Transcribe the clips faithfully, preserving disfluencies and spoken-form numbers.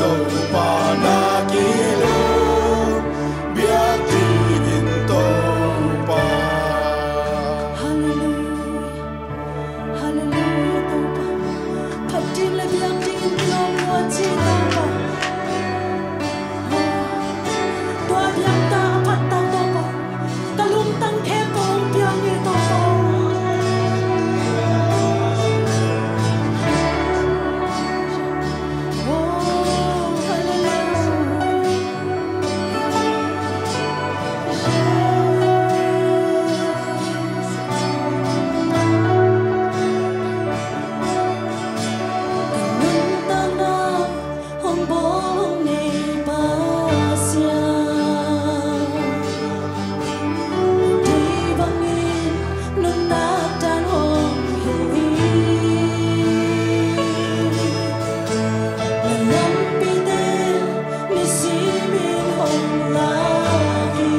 Topa na kilawm biak dingin Topa. Halleluia. Halleluia Topa. Phat ding le biak dingin kilawm lua ci Topa. Tua biak ta a phat ta Topa. Ka lungtang khempeuh hong piang hi Topa. Oh, halleluia. Ka nuntakna hong bawl hong nei Pasian, deih bangin nuntak dan hong hilh hi. Na lampite nisimin hong lak hi.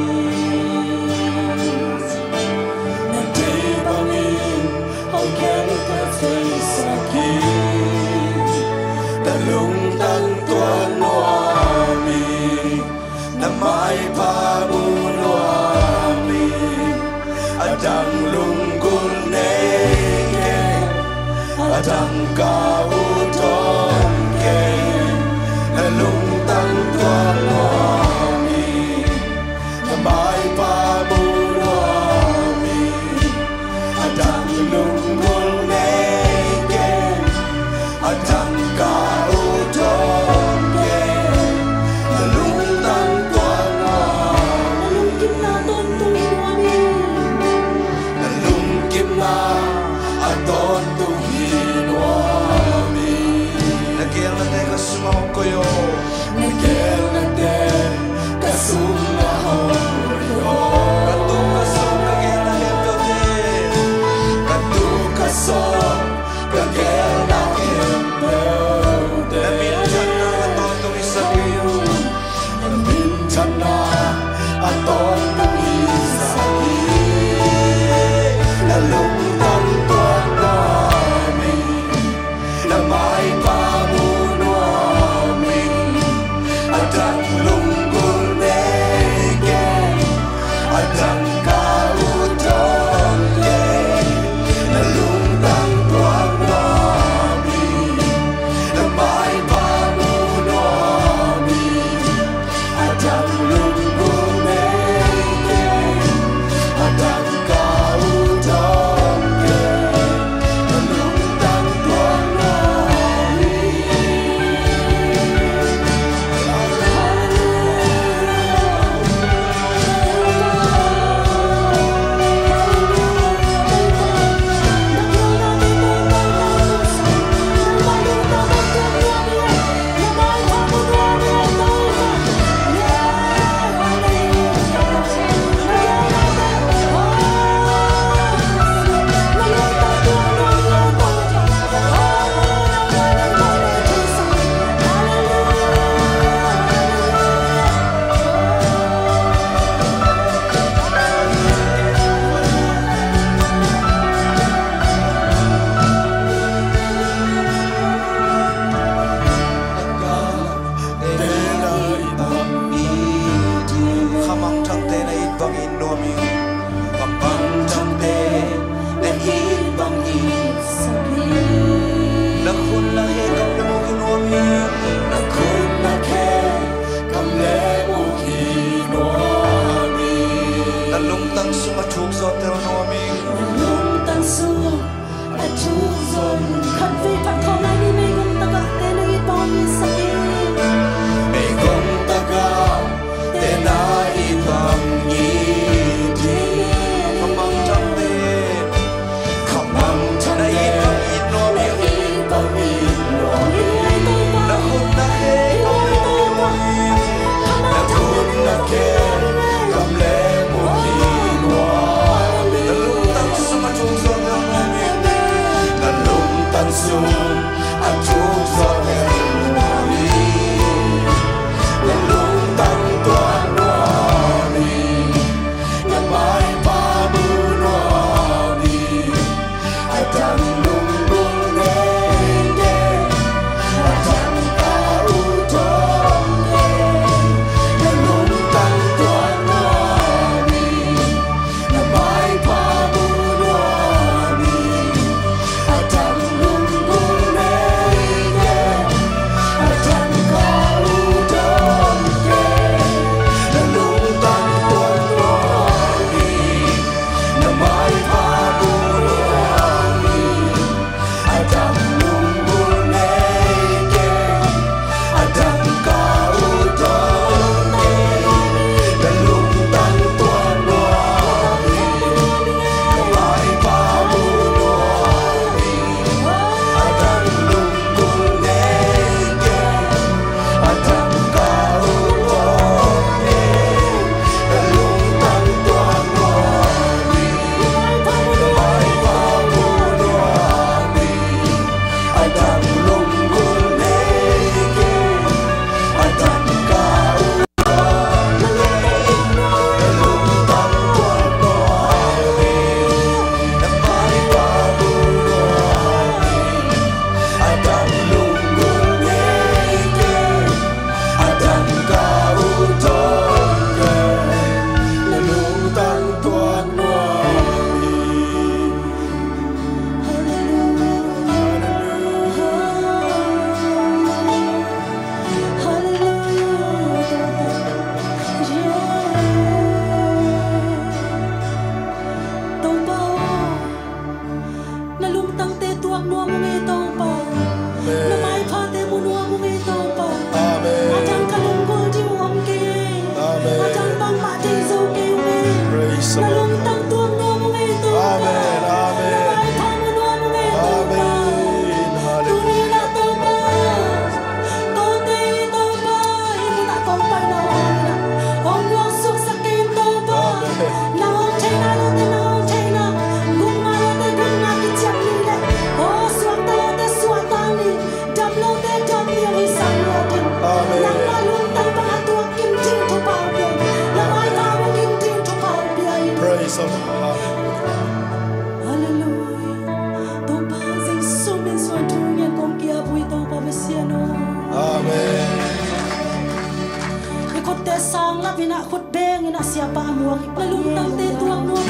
Na deih bangin hong khenkhia theisak hi. Na lungtang tuak nuam hi. Na maipha mu nuam hi. A dang lunggulh nei kei, a dang ka ut hong kei. Na lungtang tuak nuam hi. Na maipha mu nuam hi. A dang lunggulh nei kei, a dang ka ut hong kei. Na lungtang tuak nuam. Na lungkimna tawntung hi nuam hi. Na lungkimna a tawntung hi nuam hi. Na geelnate ka sungah hong koih o. Na geelnate ka sungah hong koih o. Ka tuk ka sawm ka geelna khempeuhte. Ka tuk ka sawm ka geelna khempeuhte. Inah khut beng inah siapa a muak hi. Na lungtangte tuak nuam.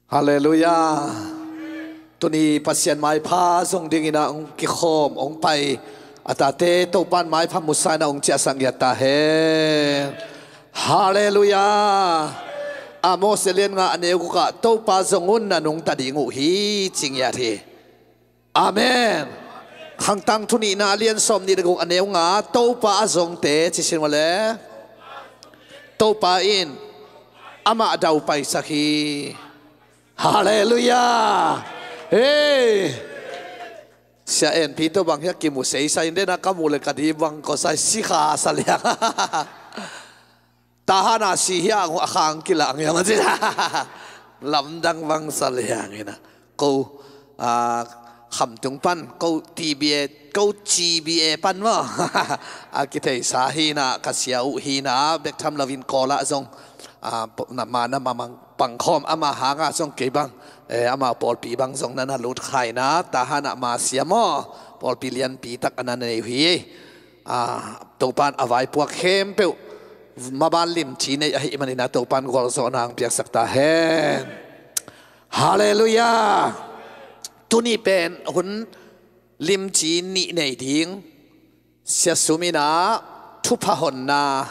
Halleluiah. Tuni Pasian maipha zong dingin ah hong kikhawm hong pai a tate Topan maipha musa in ah hong ciahsak ngiat ta hen. Halleluiah. Amos alian nga aneu guk ah Topa zong un na nungta ding uh hi ci ngiat hi. Amen. Khangtang thu nihna alian sawm nih le guk aneu nga Topa a zongte ci sin uh le Topa in amah daupaisak hi. Halleluiah. Hei. Sia En Pi to bang hiak kimu seisa in dena ka mu le ka di bang ko sai sikha sa liang. Tahan a si hiang a khang kilang hiang a cina. Lamdang bang sa liang ina. Ko, ah, Khamtung pan ko T B A ko G B A pan maw. A kitheisa hina ka sia uh hina bek tham lovin Kawla zong, ah, na ma na ma mang pangkhawm ama hanga zong kei bang, eh, ama pawlpi bang zong na na lut khaina Tahan a ma sia maw pawlpi lianpi tak a na nei uh hi. Ah, Topan a vaipuak khempeuh maban limci nei ahih manin ah Topan gualzawhna ang piaksak ta hen. Halleluiah. Tuni pen hun limci nih nei ding Sia Sum in ah thupha honna,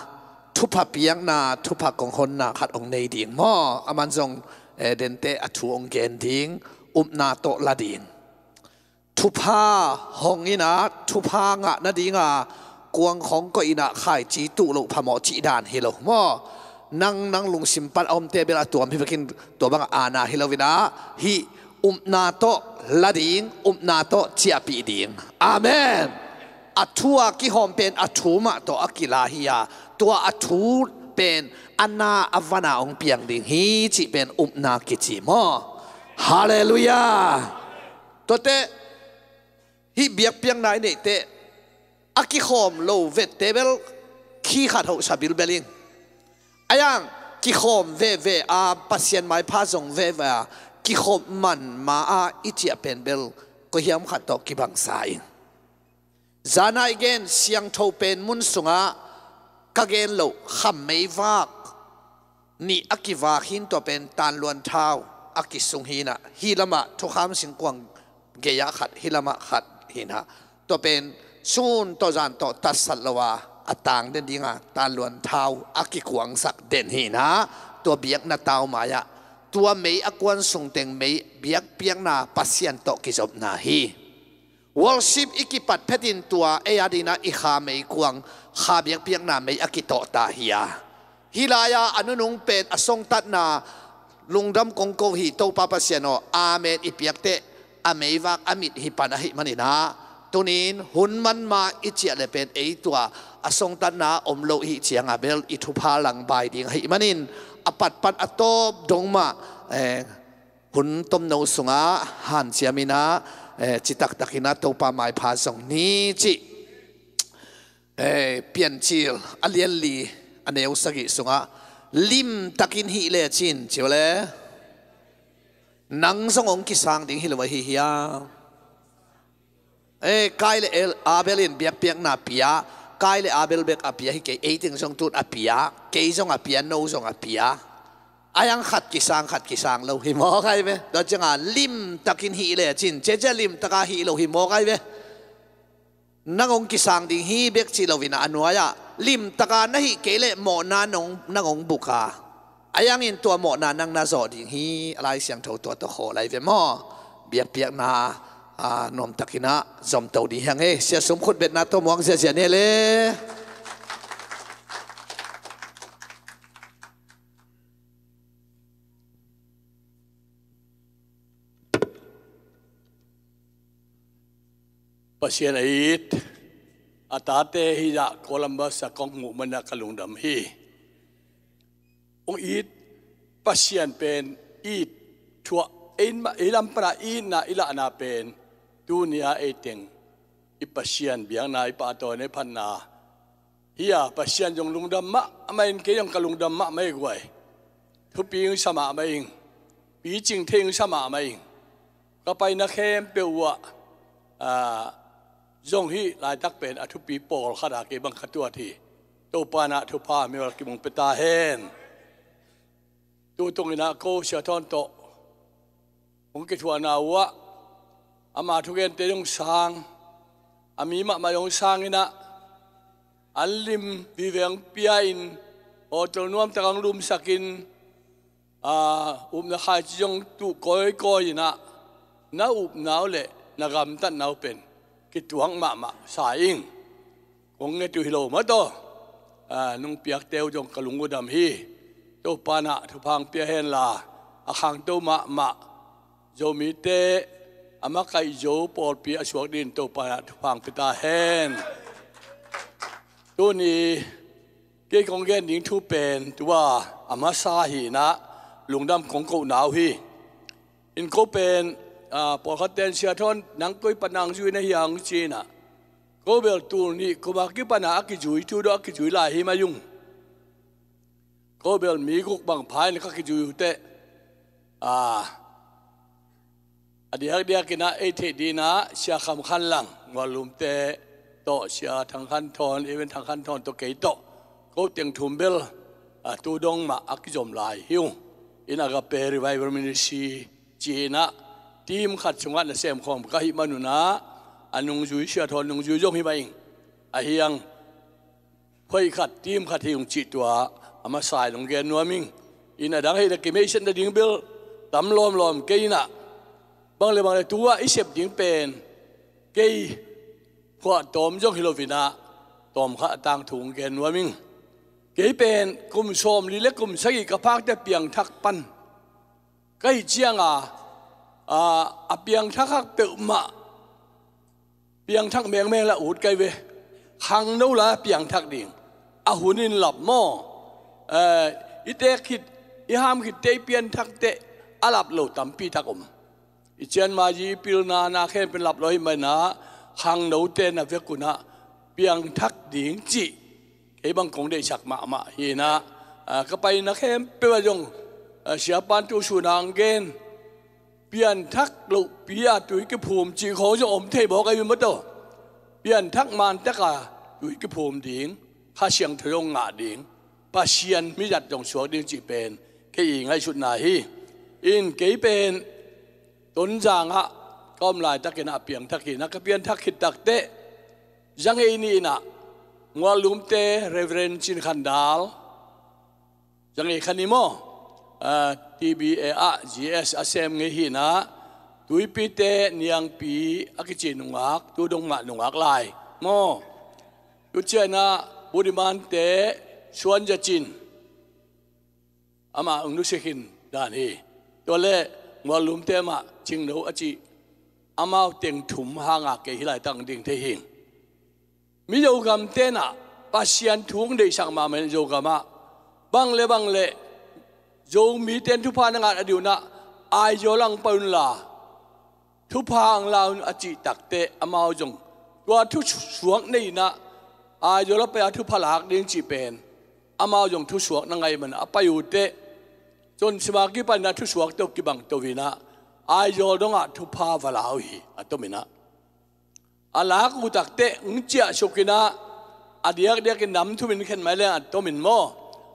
thupha piakna, thupha kong honna khat hong nei ding maw? Aman zong, eh, dente a thu hong gen ding, upna tawh la ding. Thupha hong in ah thupha ngah nadinga kuang khong koih in ah khaici tuh loh phamawh cih dan hi lo maw? Nang, nang lungsim pan a omte bel a tuam hi bekin tua bangah aana hi lo in ah hih upna tawh la ding, upna tawh ciahpih ding. Amen. A thu a kihawm pen a thu mah tawh a kila hi a, tua a thu pen a na a vana hong piang ding hi cih pen upna kici maw? Halleluiah. Tuate hih biakpiakna i neihte a kikhawm lo vette bel khi khat hoh sabilbel in. A yang kikhawm veve a Pasian maipha zong veve a kikhop man ma a i ciah pen bel koihiam khat tawh kibangsa in. Zana i gen siangtho pen mun sungah ka gen loh kham meivak nih a kivak hin tua pen tanluan thau a kisung hinah hih lamah thukham singkuang gei-ah khat hih lamah khat hinah tua pen sun tawh zan tawh tatsat lo a a tang den dinga tanluan thau a kikuangsak den hinah tua biakna tau mai-ah tua mei a kuan sungteng mei biakpiakna Pasian tawh kizopna hi. Worship i kipat phetin tua ei a dinah i kha meikuang kha biakpiakna mei a kitawhta hi a. Hih lai-a a nunung pen a songtatna lungdam kongko hi Topa Pasian aw, amen i piakteh a meivak a mit hi pan ahih maninah tunin hun manma i ciah le pen ei tua a songtatna om lo ihih cianga bel i thupha langbai ding ahih manin a patpat a tawp dong mah, eh, hun tomno sungah hanciam inah, eh, citaktakinah Topa maipha zong ni cih, eh, Piancil a lianli a neu sagih sungah limtakin hih lecin ci uh le nang zong hong kisang ding hi lo ahi hiam? Eh, Kain le El, Abel in biakpiakna pia, Kain le Abel bek a pia hi kei, ei teng zong tun a pia, kei zong a pia, no zong a pia. A yang khat kisang khat kisang lo hi mawk ai ve. Tua cianga limtakin hih lecin cece limtaka hih lo hi mawk ai ve. Nang hong kisang ding hi bek cih loin a nuai-ah limtaka na hih kei leh mawhna nang hong buka a yangin tua mawhna nang na zawh ding hi. A Lai Siangtho tua tawh khawl ai ve maw? Biakpiakna a nuamtakinah zomto ding hiang e. Sia Sum khutbetna tawh muang ziahziah ni le. Pasian a it a tate hizah Columbus a kong muh mana ka lungdam hi. Ong it Pasian pen it thuah ei, ei lam pana i itna i lahna pen tuni-a ei teng i Pasian biakna, i pahtawi na i phatna hi a, Pasian zong lungdam mahmah ing, kei zong ka lungdam mahmah hi guai. Thupi ing sa mahmah ing, picing thei ing sa mahmah ing. Ka paina khempeuh uh ah, zong hih laitak pen a thupi pawlkhat a kei bang ka tuat hi. Topa in ah thupha mimal kimong pia ta hen. Tutung in ah ko Sia Thawn tawh hong kithuahna uh ah ama thugente zong sang, a mi mahmah zong sang in ah an lim vive hong pia in, hotel nuamtak hong lumsak in, ah, upna khaici zong tuh kawikawi in ah na upna uh le na gamtatna uh pen kituak mahmah sa ing. Kong nget uh hi lo mah tawh, ah, nong piakte uh zong ka lung uh dam hi. Topa in ah thupha hong pia henla, a khangto mahmah Zomite a makaih Zo pawlpi a suak dingin Topa in ah thupha hong pia ta hen. Tuni kei kong gen ding thu pen tua a masa hi in ah lungdam kong kohna uh hi. In ko pen, ah, pawlkhatte in Sia Thawn nang koi pan nang zui na hiam ci in ah, ko bel tul nih kum a kipan a a kizui, tu dawh a kizui lai hi mai ung. Ko bel mi guk bang pha in ka kizui uh teh, ah, a diakdiak in ah ei theih dingin ah Sia Kham Khan Lang, Nguallumte tawh, Sia Thang Khan Thawn, Even Thang Khan Thawn tawh, kei tawh, ko teng thum bel, ah, tu dong mah a kizom lai hi ung. In Agape Revival Ministry ci in ah team khat sungah na sem khawm ka hih man un ah, a nungzui, Sia Thawn nungzui zong hi mah ing. Ahi hang, hoih khat, team khat hi ung cih tua a masa in hong gen nuam ing. In a dang hei le kimeiset nading bel tam lawmlawm kei in ah, bang le bang le tu-ah i sep ding pen kei phuahtawm zong hi lo in ah, tawmkhat a tangthu hong gen nuam ing. Kei pen kum sawmli le kum sagih ka phakte piangthak pan ka hih ciang a, ah, a piangthak hak peuhmah piangthak mengmeng la ut kai ve. Khangno la piangthak ding, a hun in lap maw? Eh, i teek khit, i ham khit teh, i pianthak teh a lap lo tampi tak om. I cianma zi, i pilna na khempeuh lap lo hi mai in ah, khangnote na vek un ah piangthak ding cih kei bang kong deihsak mahmah hi in ah, ah, ka paina khempeuh ah zong, ah, Siapa in tu sun a hong gen, pianthak lohpi a tui kiphum cih khawng zong om thei bawk ahi maw tawh. Pianthak mantak a tui kiphum ding, Kha Siangtho zong ngah ding, Pasian mizat zong suak ding cih pen kei i ngaihsutna hi. In kei pen Tonzang ah ka om laitak in ah piangthak hi in ah, ka pianthak khit tak teh, za ngei ni in ah Nguallumte Reverend Cin Khan Dal, za ngei khan hi maw? Ah, T B A ah G S a sem ngei hi in ah, Tuipite Niangpi a kici nungak, tu dong mah nungak lai maw? Tu ciang in ah Budimante Suan Za Cin, amah hong nusia khin dan hi. Tua leh Nguallumte mah Cingno a cih, amau teng thum hang a kei hih laitak ding thei hi ing. Mi Zogamte in ah Pasian thu hong deihsak mahmah in Zogam ah bang le bang le Zomite in thupha na ngah nading un ah Aizawl ah hong pai un la, thupha hong la un a cih tak teh amau zong tua thusuak nei in ah Aizawl ah pai a thupha lak ding cih pen amau zong thusuak na ngaih man a pai uh teh, Chonsim a kipan in ah thusuak tawh kibang to in ah Aizawl dong ah thupha va la uh hi, a tom in ah. A lak uh tak teh hong ciahsuk in ah, a diakdiak in nam thum in khen mai leng a tom in maw?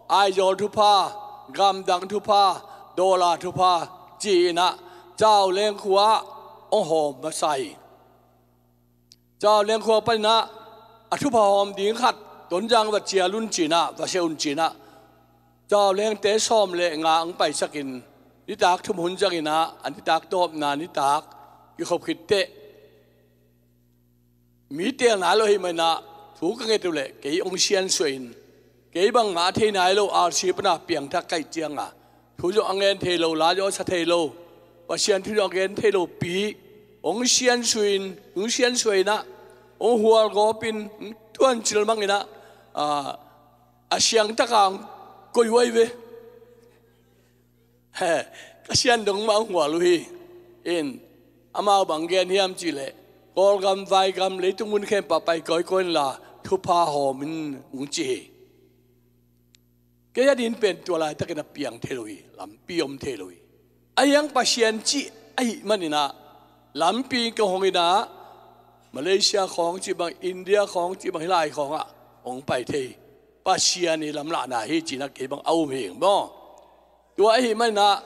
Aizawl thupha, gamdang thupha, dollar thupha ci in ah Cauleng khua ah hong hawm masa hi. Cauleng khua pan in ah a thupha hawm ding khat Tonzang va cial un ci in ah, va sia un ci in ah, Caulengte sawm le nga hong paisak in, nitak thum hun zang in ah, a nitak tawpna nitak kikhop khit teh, mi teel nai lo hi mai in ah thu ka nget uh leh kei hong siansuah in, kei bangmah a thei nai lo R C pan a piangthak ka hih ciang a, thu zong a ngen thei lo, la zong a sa thei lo, Pasian thu zong a ngen thei lo pi, hong siansuah in, hong siansuah in ah, hong hualgawp in, hong tuancil mang in ah, ah, a siangtak a hong koih uh ahi ve. Ka sian dong mah hong hual uh hi. In, amau bang gen hiam cih leh, Kawlgam, vaigam, leitung mun khempeuh pai kawikawi inla, thupha hawm in hong ci hi. Kei a din pen tua laitakin a piang thei lo hi, lampi om thei lo hi. A hiang Pasian cih ahih manin ah, lampi in ka hong in ah, Malaysia khawng cih bang, India khawng cih bang, hih lai khawng ah hong pai thei. Pasian i lamlahna hi ci-in ah kei bang a um hi ing maw. Tua ahih manin ah,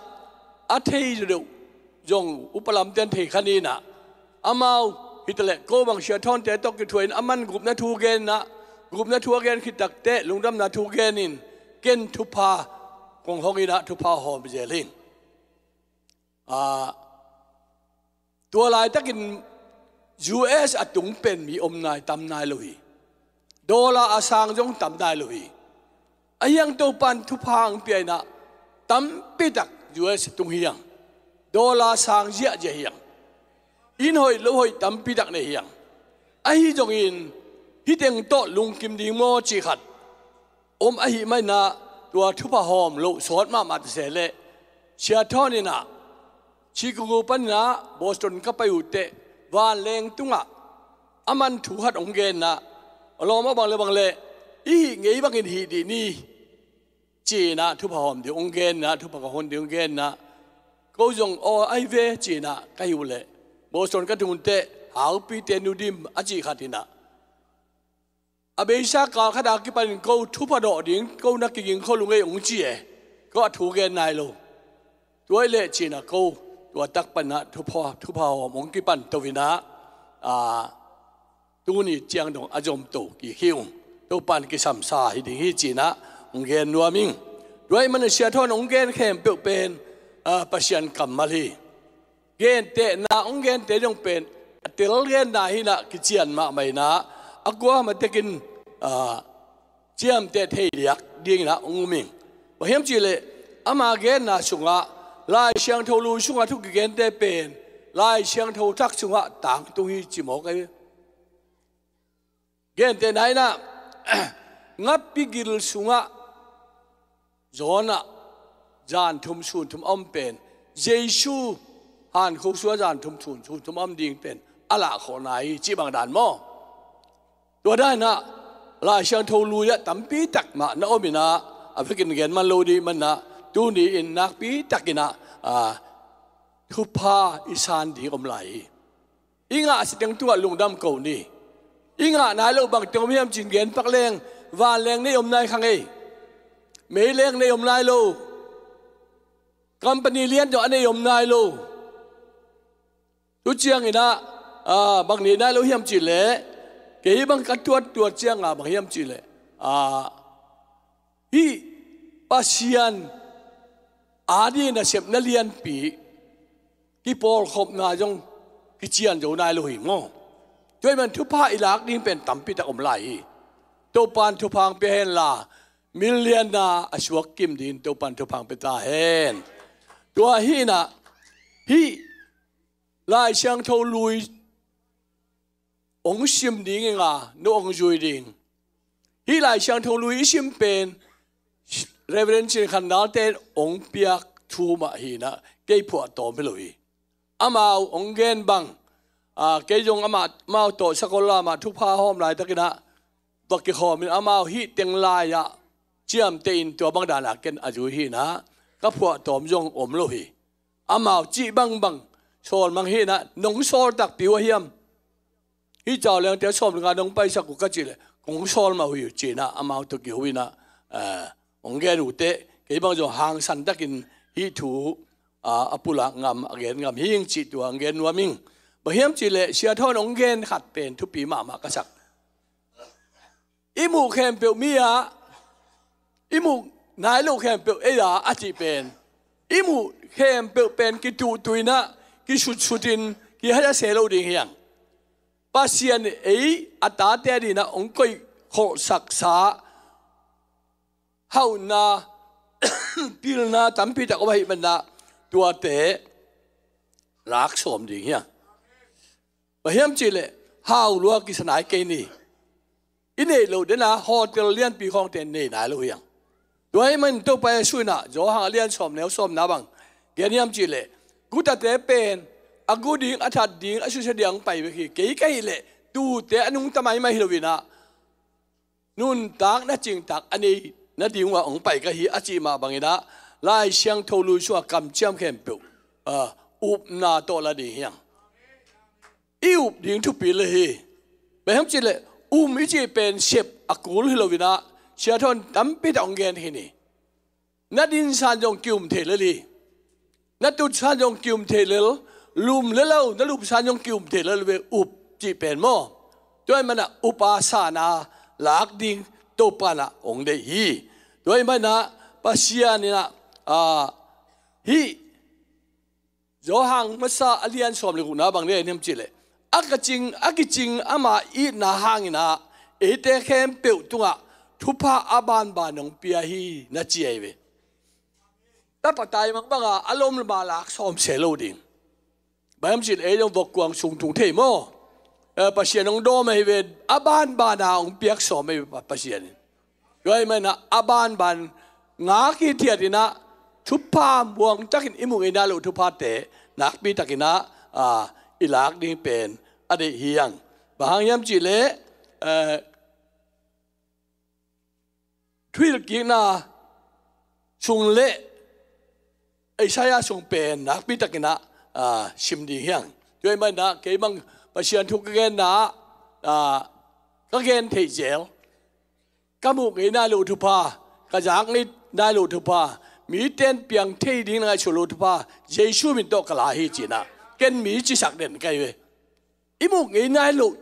a thei deuh zong upa lamte'n thei kha ni in ah, amau hi ta leh, ko bang Sia Thawn te tawh kithuah in, aman gupna thu gen in ah, gupna thu a gen khit tak teh lungdamna thu gen in, ken thupha kong hong in ah, thupha hawm zel hi ing. Ah, tua laitakin U S a tung pen mi om nai, tam nai lo hi. Dollar a sang zong tam nai lo hi. A hiang Topa'n thupha hong pia in ah, tampi tak U S a tung hi hang. Dollar sang ziahziah hi hang. Inn hoih lo hoih tampi tak nei hi hang. Ahi zongin, hih teng tawh lungkim ding maw cih khat om ahih manin ah, tua thupha hawm loh sawt mahmah ta se leh, Sia Thawn in ah, Chicago panin ah Boston ka pai uh teh, vanleng tungah aman thu khat hong gen in ah, a lawm a, bang le bang leh i hih ngei bangin hih dih ni, ci-in ah thupha hawm ding hong gen in ah, thupha ka hon ding hong gen in ah, ko zong, aw, ahi ve, ci-in ah ka hih uh leh, Boston ka tung teh, Haupite Nu Dim a cih khat in ah, a beisa kal khat a kipanin ko thupha dawh ding, ko na kiging khol ung ei hong ci e. Ko a thu gen nai lo. Tua hi leh ci-in ah ko, tua tak panin ah thupha, thupha hawm hong kipan to in ah, ah, tuni ciang dong a zom to kik hi ung. Topa'n kisamsa hi ding hi ci-in ah hong gen nuam ing. Tua ahih manin Sia Thawn hong gen khempeuh pen, ah, Pasian kammal hi. Gentehna hong gente zong pen, a tel genna hi in ah, kician mahmah in ah, a kuamah tekin, ah, ciamteh thei liak dingin ah hong um ing. Bang hiam cih leh, ama genna sungah, Lai Siangtho Lui sungah thu kigente pen, Lai Siangtho Thak sungah tangtung hi ci mawk ahi. Gentehna in ah, ngapi gil sungah Jonah zan thum sun thum a om pen, Jesu hankhuk sungah zan thum sun, sun thum a om ding pen a lahkhawhna hi cih bang dan maw. Tua dan in ah, Lai Siangtho Lui ah tampi tak mah na om in ah, a vekin gen man lo ding manin ah, tuni in nakpi takin ah, ah, thupha i san ding om lai hi. I ngah sa teng tungah lungdam ko ni. I ngah nai loh bang teng om hiam cih gen pak leng, vanleng nei om nai kha ngei. Meileng nei om nai lo. Company lian zong a nei om nai lo. Tu ciangin ah, ah, bang nei nai lo hiam cih leh, kei bang ka tuat tuat ciangah bang hiam cih leh, ah, hih Pasian a dingin a sepna lianpi kipawlkhopna zong kician zo nai lo hi maw. Tua ahih manin thupha i lak ding pen tampi tak om lai hi. Topa'n thupha hong pia hen la, milianna a suak kim dingin Topa'n thupha hong pia ta hen. Tua hi in ah, hih Lai Siangtho Lui hong sim ding ing a, no hong zui ding. Hih Lai Siangtho Lui i sim pen, Reverend Cin Khan Dal te'n hong piak thu mah hi in ah, kei phuahtawm hi lo hi. Amau hong gen bang, ah, kei zong amah, amau tawh sakol lamah thupha hawm laitakin ah, va kikhawm in amau hih teng lai-ah ciamteh in tua bang dan a ken a zui hi in ah, ka phuahtawm zong om lo hi. Amau cih bangbang sawl mang hi in ah, nong sawl takpi uh a hiam? Hih Cau Leung te sawm le nga nong paisak uh ka cih leh, kong sawl mah uh hi uh ci-in ah, amau tawh kiho in ah, eh, hong gen uh teh, kei bang zong hangsan takin hih thu, ah, a pulak ngam, a gen ngam hi ing cih tua hong gen nuam ing. Bang hiam cih leh, Sia Thawn hong gen khat pen thupi mahmah ka sak. I muh khempeuh mi-ah, i muh nai loh khempeuh ei-ah a cih pen, i muh khempeuh pen kituhtui in ah, kisutsutin, kihai a se lo ding hi hang. Pasian in ei a tate adingin ah hong koih kholhsaksa hauhna, pilna tampi tak om ahih manin ah, tuate lak sawm ding hi hang. Bang hiam cih leh, hau lua kisa nai kei ni. I neih loh den a hotel lianpi khawngte nei nai lo hi hang. Tua ahih manin Topa Jesu in ah, Johan a lian sawm, neu sawmna bang, Gen hiam cih leh, gutate pen a gu ding, a that ding, a susia ding hong pai bek hi. Kei ka hih leh tuute a nungta maimai hi lo in ah, nuntakna cingtak a nei nading uh ah hong pai ka hi, a cih mah bangin ah, Lai Siangtho Lui sungah kamciam khempeuh, ah, upna tawh la ding hi hang. I up ding thupi lel hi. Bang hiam cih leh, um i cih pen sep a kul hi lo in ah, siathawn tampi tak hong gen khin hi. Na dinsan zong ki-um thei lel hi. Na tutsan zong ki-um thei lel. Lum lel lo, na lupsan zong ki-um thei lel ve, up cih pen maw. Tua ahih manin ah up a san a lak ding Topa in ah hong deih hi. Tua ahih manin ah Pasian in ah, ah, hih Johan masa a lian sawm le gukna bang deih hiam cih leh, a kicing, a kicing ama itna hangin ah eite khempeuh tungah thupha a banban hong pia hi, na ci ahi ve. Tapa taimang banga a lom lama lak sawm se lo ding. Bang hiam cih leh ei zong vok kuang sung tung thei maw. Eh, Pasian hong dawm ahi ve, a banbana hong piak sawm ahi ve Pa-, Pasian in. Tua ahih manin ah a banban ngak hithiat in ah, thupha muang takin i muh ngei nai loh thuphate nakpi takin ah, ah, i lak ding pen a deih hi hang. Bang hang hiam cih leh, eh, Thuhilhkikna sung le Isaiah sung pen nakpi takin ah, ah, sim ding hi hang. Tua ahih manin ah kei bang Pasian thu ka genna ah, ah, ka gen theih zel, ka muh ngei nai loh thupha, ka zak ngei nai loh thupha, mite in piang thei ding na ngaihsut loh thupha, Jesu min tawh ka la hi ci-in ah ken mi cisak den ka hi ve. I muh ngei nai loh,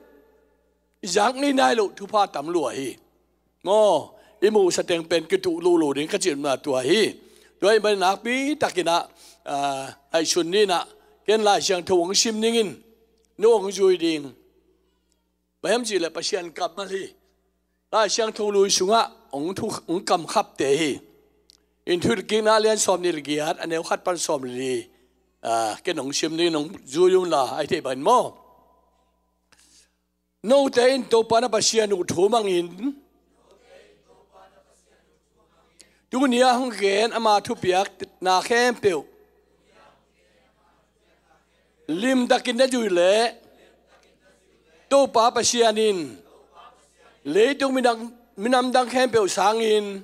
i zak ngei nai loh thupha tam lua hi. Maw, i muh sateng pen kituh luhluh ding ka cihna tua hi. Tua ahih manin nakpi takin ah, ah, ngaihsun ni in ah, ken Lai Siangtho hong sim ning in, no hong zui ding. Bang hiam cih leh Pasian kammal hi. Lai Siangtho Lui sungah hong thu, hong kamkhapte hi. In Thuhilhkikna lian sawm nih le giat, a neu khat pan sawm le li, ah, ken hong sim ning, hong zui un la, a hi thei bangin maw. Note in Topa na Pasian uh thu mangin, tuni a hong gen ama thupiakna khempeuh limtakin na zuih leh, Topa Pasian in leitung minam, minam dang khempeuh sangin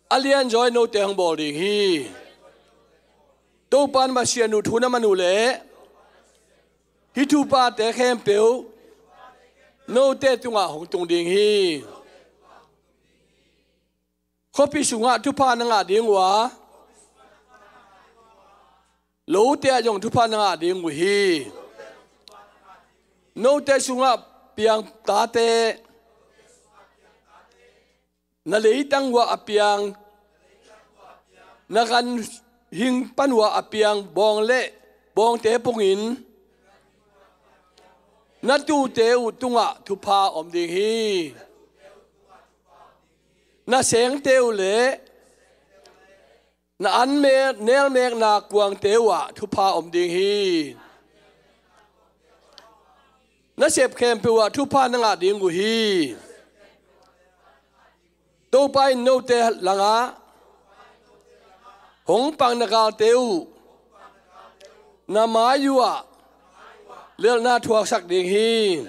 a lianzaw in note hong bawl ding hi. Topa na Pasian uh thu na man uh leh, hih thuphate khempeuh note tungah hong tung ding hi. Khuapi sungah thupha na ngah ding uh a, lote ah zong thupha na ngah ding uh hi. Note sungah piang tate, na leitang uh ah a piang, na ganhing pan uh ah a piang bawng le bawngte pungin, na tuute uh tungah thupha om ding hi. Na sengte uh le na an me-, nelmekna kuangte uh ah thupha om ding hi. Na sep khempeuh uh ah thupha na ngah ding uh hi. Topa in note langah hong pang na galte uh na mai uh ah lelhna thuaksak ding hi.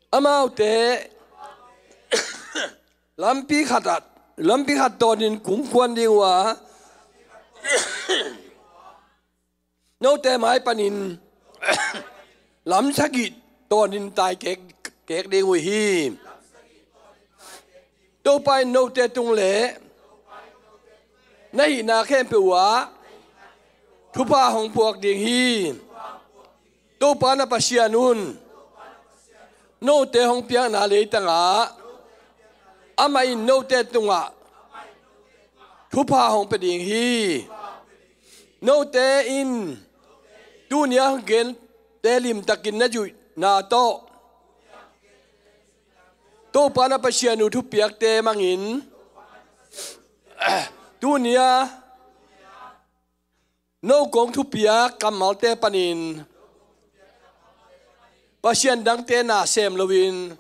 Amaute lampi khat ah, lampi khat tawnin kungkuan ding uh a, note mai panin lam sagih tawnin tai kek, kek ding uh hi. Topa in note tung le na hihna khempeuh uh ah thupha hong puak ding hi. Topa na Pasian un note hong piakna leitangah amah in note tungah thupha hong pia ding hi. Note in tuni a hong gente limtakin na zuihna tawh Topa na Pasian uh thupiakte mangin, tuni a no kong thupiak kammalte panin pasian dangte na sem loin,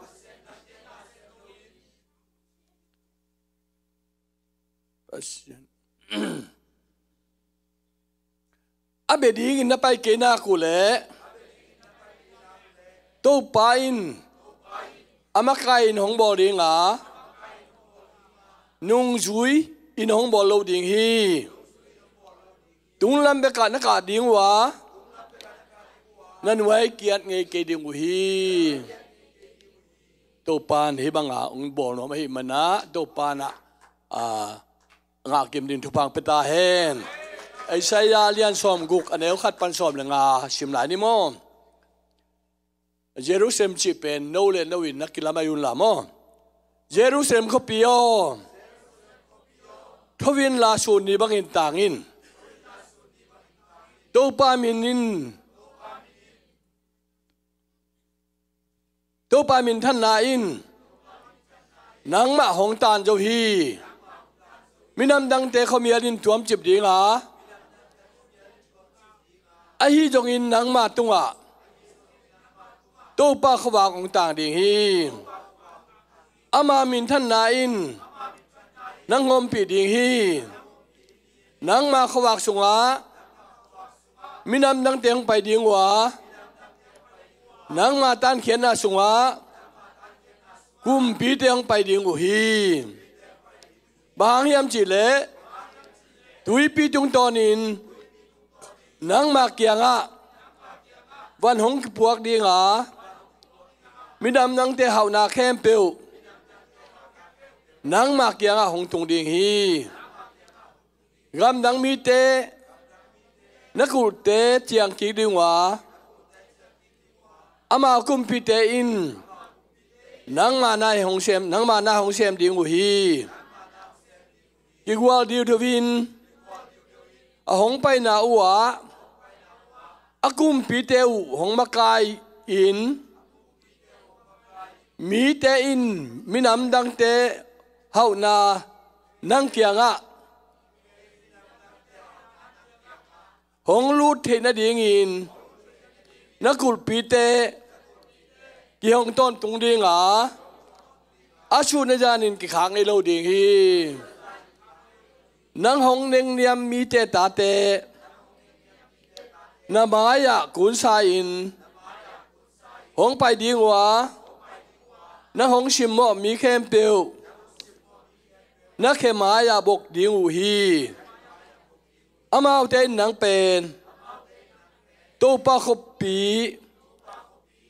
Pasian, a bia dingin na pai kei nak uh leh Topa in a makai in hong bawl ding a, nungzui in hong bawl lo ding hi. Tunglam bekah na kah ding uh a, na nuai kiat ngei kei ding uh hi. Topa in hih banga hong bawl nuam ahih manah Topa in ah, a, ngahkim ding thupha hong pia ta hen. Isaiah lian sawmguk, a neu khat pan sawm le nga sim lai ni maw. Jerusalem cih pen no le no in na kilamai un la maw. Jerusalem khuapi aw, tho in la, sun ni bangin tang in. Topa min in, Topa minthanna in nangmah hong tan zo hi. Minam dangte khuamial in tuamcip ding a, ahi zongin nangma tungah Topa khuavak hong tang ding hi. Ama minthanna in nang hong ompih ding hi. Nangma khuavak sungah minam dangte hong pai ding uh a, nangma tankhiatna sungah kumpite hong pai ding uh hi. Bang hang hiam cih leh tuipi tungtawnin nangma kiangah van hong kipuak ding a, minam dangte hauhna khempeuh nangma kiangah hong tung ding hi. Gamdang mite na kulhte ciangkik ding uh a, amau kumpite in nangma na hong sem, nangma na hong sem ding uh hi. Kigual diudiu in a hong paina uh ah a kumpite uh hong makai-in, mite in minam dangte hauhna nang kiangah hong lut theih nadingin na kulhpite kihong tawntung ding a, a sun a zanin kikhak ngei lo ding hi. Nang hong nengniam mite tate na mai-ah kunsa-in hong pai ding uh a, nang hong simmawh mi khempeuh na khe mai-ah bok ding uh hi. Amaute in nang pen Topa khuapi,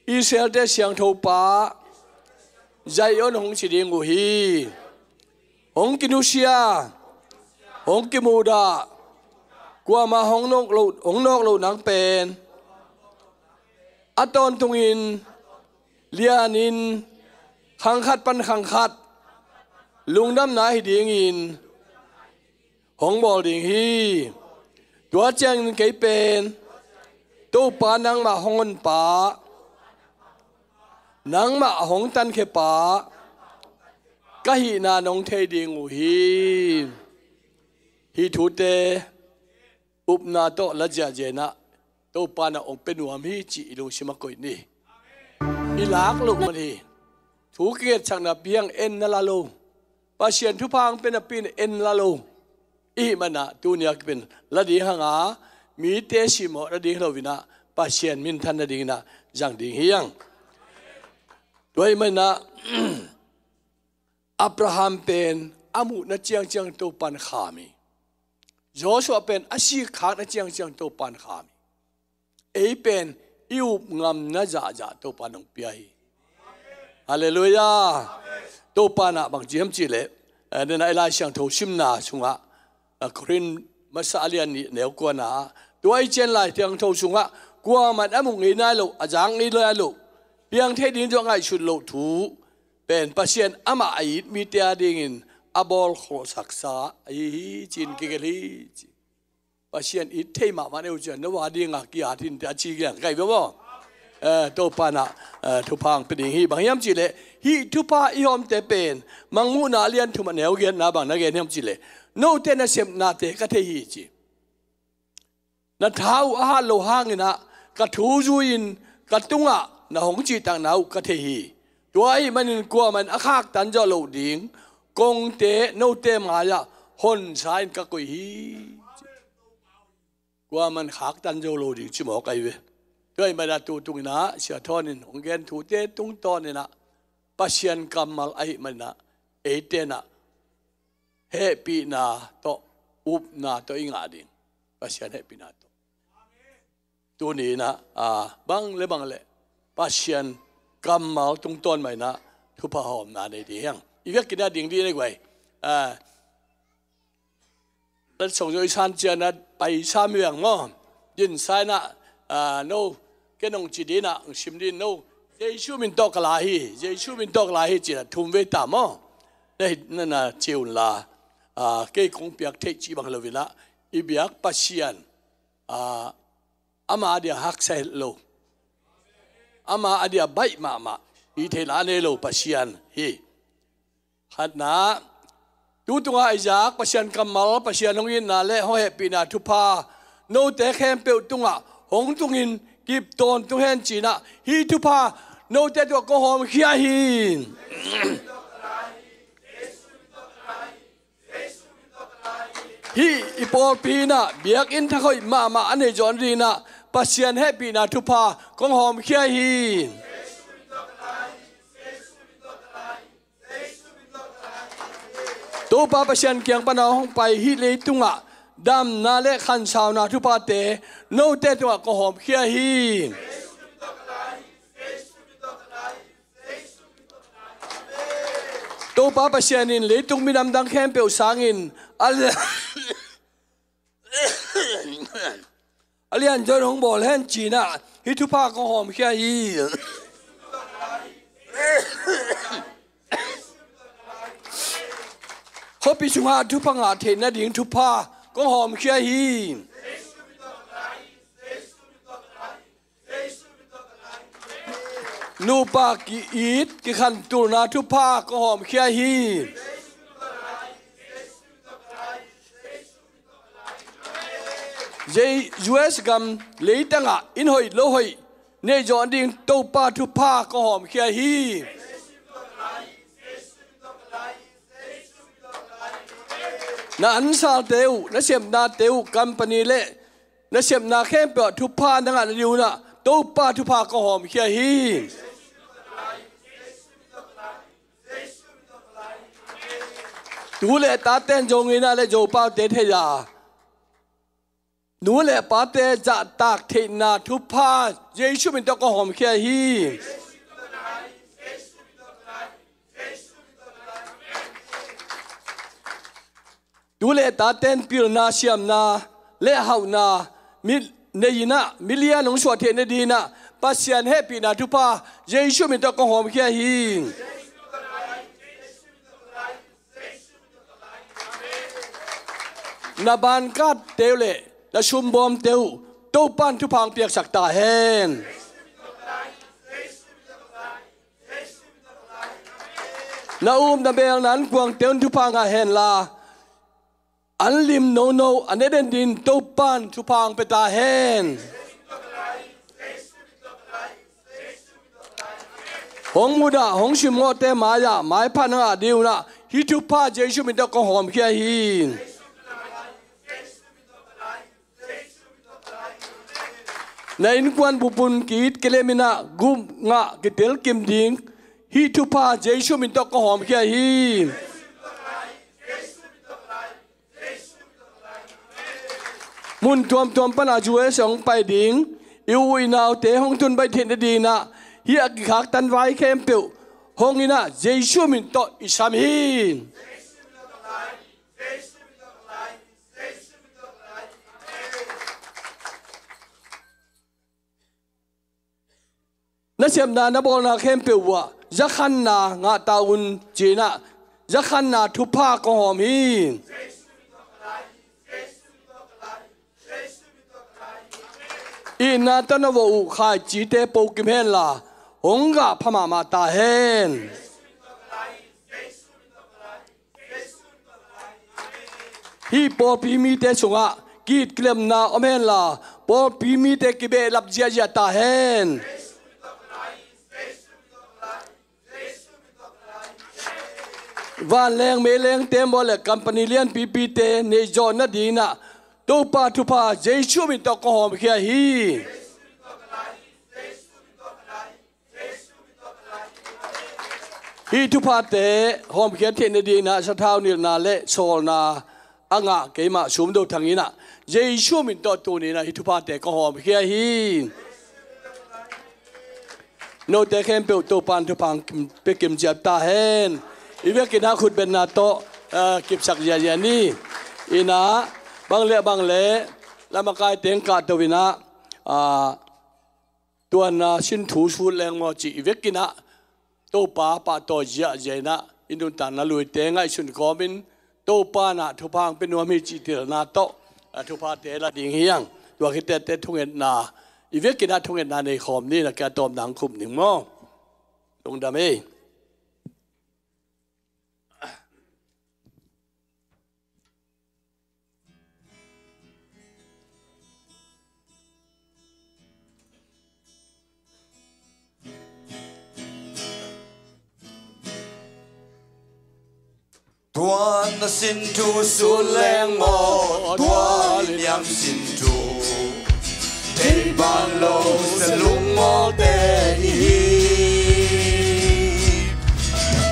Israelte siangtho pa Zion hong ci ding uh hi. Hong kinusia, hong kimuhdah, kuamah hong nawk loh, hong nawk loh nang pen a tawntungin, lianin, khang khat pan khang khat lungdamna hi dingin hong bawl ding hi. Tua ciangin kei pen Topa nangmah hong honpa, nangmah hong tankhiapa ka hihna nong thei ding uh hi. Hih thute upna tawh la ziahziah in ah Topa in ah hong pia nuam hi cih i lungsim ah koih ni. I lak loh man hi. Thu kingetsak napi hang en na la lo. Pasian thupha hong pia napi in en la lo. I hih man ah tuni a kipan la ding hang a, mite simmawh la ding hi lo in ah Pasian minthan nadingin ah zang ding hi hang. Tua ahih man ah Abraham pen a muhna ciangciang Topa in kham hi. Joshua pen a sikkhakna ciangciang Topa in kham hi. Ei pen i up ngamna zahzah Topa in hong pia hi. Halleluiah. Topa in ah bang ci hiam cih leh, eh, nena i Lai Siangtho simna sungah, eh, Korin masa a lian nih neu kuana ah, tua i cian Lai Siangtho sungah kuaman a mu ngei nai loh, a zak ngei nai loh, piang thei ding zong ngaihsut loh thu pen Pasian amah a it mite a dingin a bawl khawlsaksa ahi hi ci-in kigelh hi ci. Pasian it thei mahmah na hi uh ciang, na va dingah ki-at hi inteh a ci kiang ka hi ve maw. Eh, Topa in ah, eh, thupha hong pia ding hi. Bang hiam cih leh hih thupha i hawmte pen Mangmuhna a lian thum a neu giatna bang na gen hiam cih leh, note nasepnate ka thei hi ci. Na tha uh a hat loh hangin ah ka thu zui-in ka tungah na hong cihtakna uh ka thei hi. Tua ahih manin kuaman a khaktan zawh loh ding kongte note mai-ah honsa-in ka koih hi. kuaman khaktan zo lo ding ci mawk ahi ve. Tua ahih manin ah tu tung in ah Sia Thawn in hong gen thute tungtawn in ah Pasian kammal ahih manin ah eite in ah hehpihna tawh, upna tawh i ngah ding. Pasian hehpihna tawh. Tuni in ah, aa, bang le bang le Pasian kammal tungtawn mah in ah thupha hawmna nei ding hi hang. I biakinn ah ding ding nei guai. Aa, Lat song zo i san ciang ah pai sam hi hang maw. Din sa in ah, aa, no, ken hong ci ding ah, hong sim ding no. Jesu min tawh ka la hi, Jesu min tawh ka la hi ci in ah thum vei ta maw. Na hi, na, na ci un la. Aa, kei kong piak theih cih bang lo in ah i biak Pasian, aa, ama a dia haksa het lo, ama a dia baih mahmah, hih theih lah a nei lo Pasian hi. Khatna, tu tungah i zak Pasian kammal, Pasian hong itna le hong hehpihna thupha note khempeuh tungah hong tungin kip tawntung hen ci in ah hih thupha note tungah kong hawmkhia hi. Hih i pawlpi in ah biakinn thak hoih mahmah a neih zawh nading in ah Pasian hehpihna thupha kong hawmkhia hi. Topa Pasian kiang pan a hong pai hih leitungah damna le khansauna thuphate note tungah kong hawmkhia hi. Topa Pasian in leitung minam dang khempeuh sangin a lian, a lian zaw in hong bawl hen ci in ah hih thupha kong hawmkhia hi. Khuapi sungah thupha ngah theih nading thupha kong hawmkhia hi. Nupa ki-it kikhantohna thupha kong hawmkhia hi. Jei U S gam leitangah inn hoih lo hoih neih zawh ding Topa thupha kong hawmkhia hi. Na ansalte uh, na sepnate uh, company le na sepna khempeuh ah thupha na ngah nading un ah Topa thupha kong hawmkhia hi. Tu le taten zong in ah le zopaute thei a, nu le pate zahtak theihna thupha Jesu min tawh kong hawmkhia hi. Tu le taten pilna, siamna le hauhna mi, nei in ah milian hong suah theih nading in ah Pasian hehpihna thupha Jesu min tawh kong hawmkhia hi. Na bankatte uh le na sumbawmte uh Topa'n thupha hong piaksak ta hen. Na um na beel na ankuangte un thupha ngah hen la, an lim nono an eden din Topa'n thupha hong pia ta hen. Hong mudah hong simngawhte mai-ah maipha na ngah ding un ah hih thupha Jesu min tawh kong hawmkhia hi. Na innkuan bupun ki-it kilem in ah gum ngah kitel kim ding hih thupha Jesu min tawh kong hawmkhia hi. Mun tuamtuam pan a U S hong pai ding i u i naute hong tun baih theih nading in ah hih a kikhaktan vai khempeuh hong in ah Jesu min tawh i sam hi. Na sepna na bawlna khempeuh uh ah zakhanna ngah ta un ci in ah zakhanna thupha kong hawm hi. Itna tawh na vawh uh khaicite po kim hen la hong gah pha mahmah ta hen. Hih pawlpi mite sungah ki-it kilemna om hen la pawlpi mite kibehlap ziahziah ta hen. Vanleng meilengte maw le company lianpipite neih zawh nading in ah Topa thupha Jesu min tawh ka hawmkhia hi. Hih thuphate hawmkhia theih nadingin ah sathau nilhna le sawlna a ngah keimah Sum Do Thang in ah Jesu min tawh tuni-in ah hih thuphate ka hawmkhia hi. Note khempeuh Topa'n thupha hong pia kimciat ta hen. I vekin ah khutbetna tawh, ah, kipsak ziahziah ni. In ah bang le bang le lamakaite hong kahto in ah, ah, tuanna sin thu sut leng maw cih i vekin ah Topa pahtawi ziahziah in ah i nuntakna luite ngaihsun kawmin Topa in ah thupha hong pia nuam hi cih telna tawh, ah, thuphate la ding hi hang. Tua khit teh thungetna, i vekin ah thungetna nei khawm ni. Na kia tawpna hong khum ning maw. Lungdam ei. Tuanna sin thu sut leng maw, tua liniam sin thu. Ei ban lo sa lungmawlte i hi.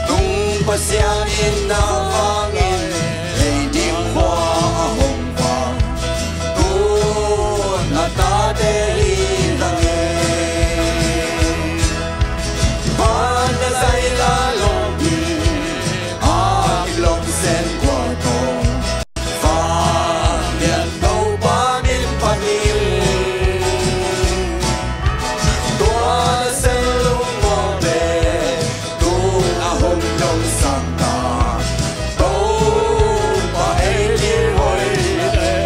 Tung Pasian in na vangin ei ding khua a hong vang. Tun a tate hi vang e. Van a zai la lo hi. A kilawm sen kua tawh. Vanglian Topa min phat in. Tua nasem lungmawhte tun a hong dong sang ta. Topa ei ding hoih e.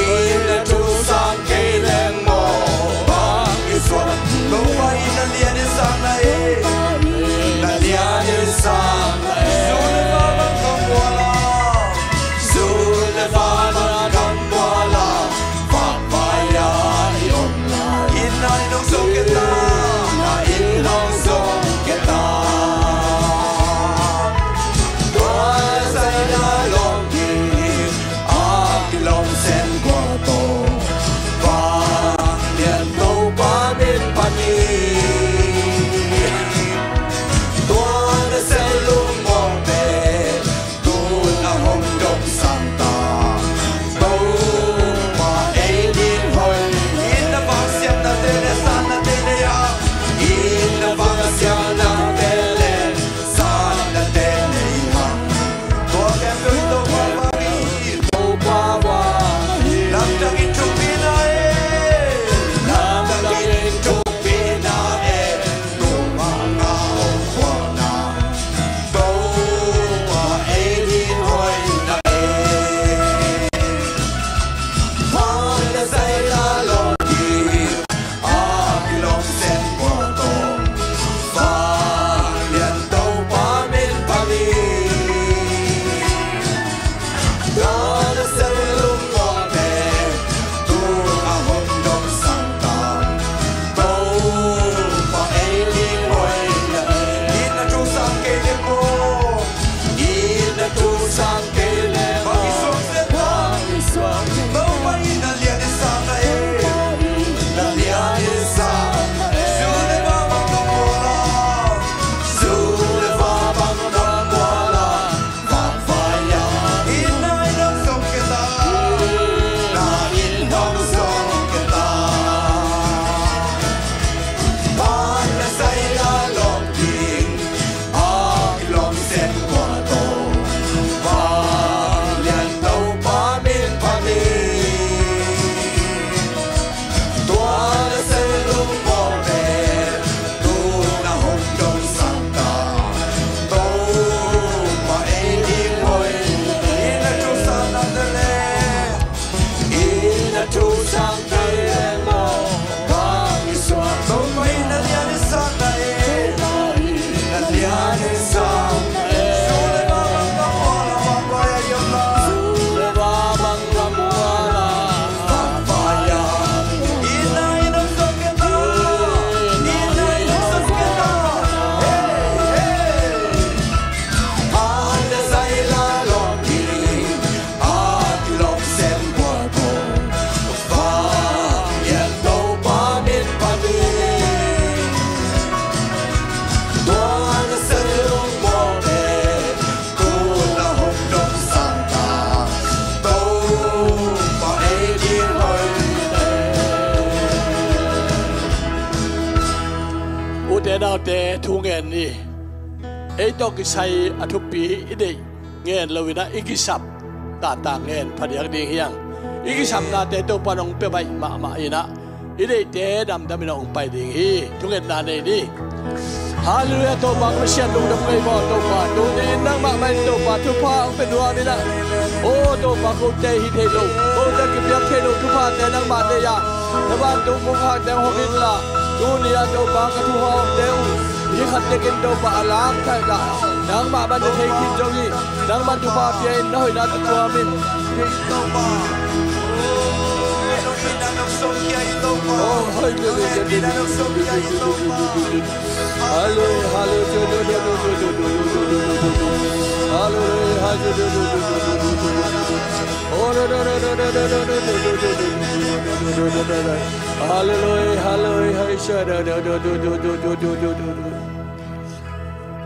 Inn a thu sang kei leng maw, bang i suak? Topa inn a lian i sang na e. Na lian i sang na e. Zu le va bang kam mual a. Zu le va bang kam mual a. Vakvai a i om lai. Inn a i nong zong kei ta. Na inn nong zong kei ta. Tua zai na lawng hi. A kilawm sen kua tawh. Vanglian Topa min phat in. Tua nasem lungmawhte tun a hong dong sang ta. Topa ei ding hoih. Inn a vang siamnate le sannate nei a. Inn a vang siamnate le sannate nei hang. Tua khempeuh in Topa vang hi. Topa vang hi. Lamdang in thupina e. Lamdang in thupina e. Topa nga hong khualna. Topa ei ding hoih na e. Van a zai la lo hi. A kilawm sen kua tawh. Vanglian Topa min phat in. Tua nasem lungmawhte tun a hong dong sang ta. Topa ei ding hoih na e. Inn a thu sang kei leng maw. Inn a thu sang kei leng maw. Bang i suak zen ta. Bang i suak zen ta. Topa inn a lian i sang na e. Na lian i sang na e. Zu le va bang kam mual a. Zu le va bang kam mual a. Vakvai a. Inn a i nong zong kei ta. Na inn nong zong kei ta. Van a zai la lawng ding. A kilawm sen kua tawh. Vanglian Topa min phat in. Tua nasem lungmawhte tun a hong dong sang ta. Topa ei ding hoih. Inn a thu sang na te le. Inn a thu sang kei leng maw. Bang i suak? Topa inn a lian i sang na e. Na lian i sang na e. Zu le va bang kam mual a, vakvai a i om lai. Zu le va bang kam mual a, vakvai a. Inn a i nong zong kei ta. Inn a i nong zong kei ta. Hey, hey. Van a zai la lawng hi. te thu ngen ni. Ei tawh kisai a thupi i deih ngen lo in ah, i kisap taktak ngen phadiak ding hi hang. I kisapnate Topa in hong pia baih mahmah in ah, i deihte damdam in ah hong pai ding hi. Thungetna nei ni. Halleluiah, Topa ka Pasian, lungdam ka hi maw Topa. Tuni in nangmah mah in Topa thupha hong pia nuam in ah, aw Topa, kote hih theih loh, kote kipiak theih loh thuphate nangmah nei a, na vantung kongkhakte hong hong in la, tuni-ah Topa ka thupha hong te uh, hih khat tekin Topa a lam thei la, nangmah mah na thei khin zong hi. Nangmah thupha pia in, na hoihna tawh tuam in.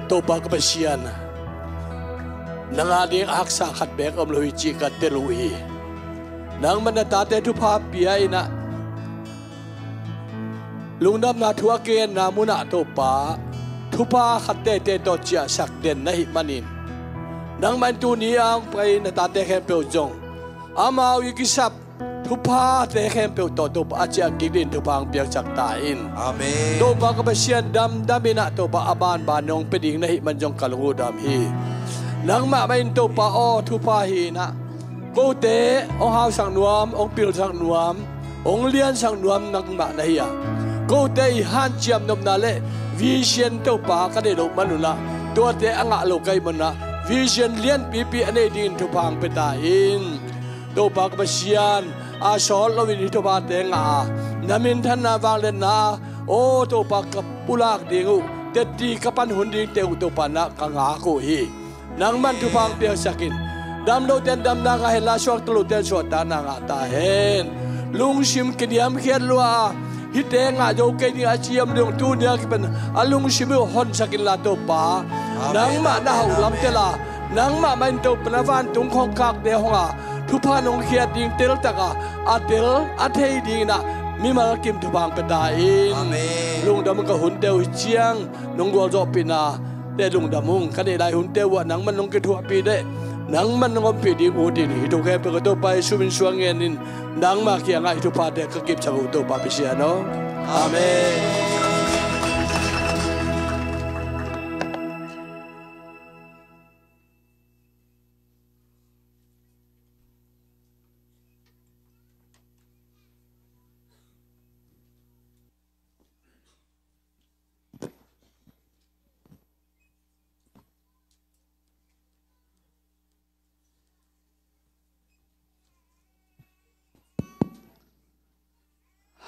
Topa ka Pasian, nang a ding a haksa khat beek om lo hi cih ka tel uh hi. Nangmah na tate thupha pia in ah, lungdamna thu a kigenna munah Topa, thupha khat teitei tawh ciahsak den na hih manin, nangmah in tuni a hong pai na tate khempeuh zong amau i kisap thuphate khempeuh tawh Topa a ciah kik dingin thupha hong piaksak ta in. Amen. Topa ka Pasian, damdam in ah Topa, a banban hong pia ding na hih man zong ka lung uh dam hi. Nangmah mah in Topa aw, thupha hi in ah, kote hong hausak nuam, hong pilsak nuam, hong liansak nuam nangmah na hi a, kote i hanciam nopna le vision Topa ka nei loh man un ah, tuate a ngah lo ka hih man un ah, vision lianpipi a nei dingin thupha hong pia ta in. Topa ka Pasian, a sawt loin hih thuphate ngah a, na minthanna vangliatna, aw Topa, ka pulak ding uh, tetti ka pan hun dingte uh Topa na ka ngak uh hi. Nangman thupha hong piaksak in. Dam lote in damna ngah hen la, suakta lote in suahtakna ngah ta hen. Lungsim kiniamkhiat lua a, hihte ngah zo kei ding a ci om ding, tuni a kipan a lungsim uh honsak in la Topa. Amen. Nangmah na hauh lam tel a, nangmah mah in Topa na vantung kongkhakte hong a, thupha nong khiat ding teltak a, a tel a thei dingin ah mimal kim thupha hong pia ta in. Amen. Lungdam ka hunte uh hi ciang nong gualzawhpihna te lungdam ung. Ka neih lai hunte uh ah nangman nong kithuahpih leh nangman nong ompih ding uh hi. Hih thu khempeuh ka Topa Jesu min suang ngenin nangmah kiangah hih thuphate ka kipsak uh Topa Pasian aw. Amen.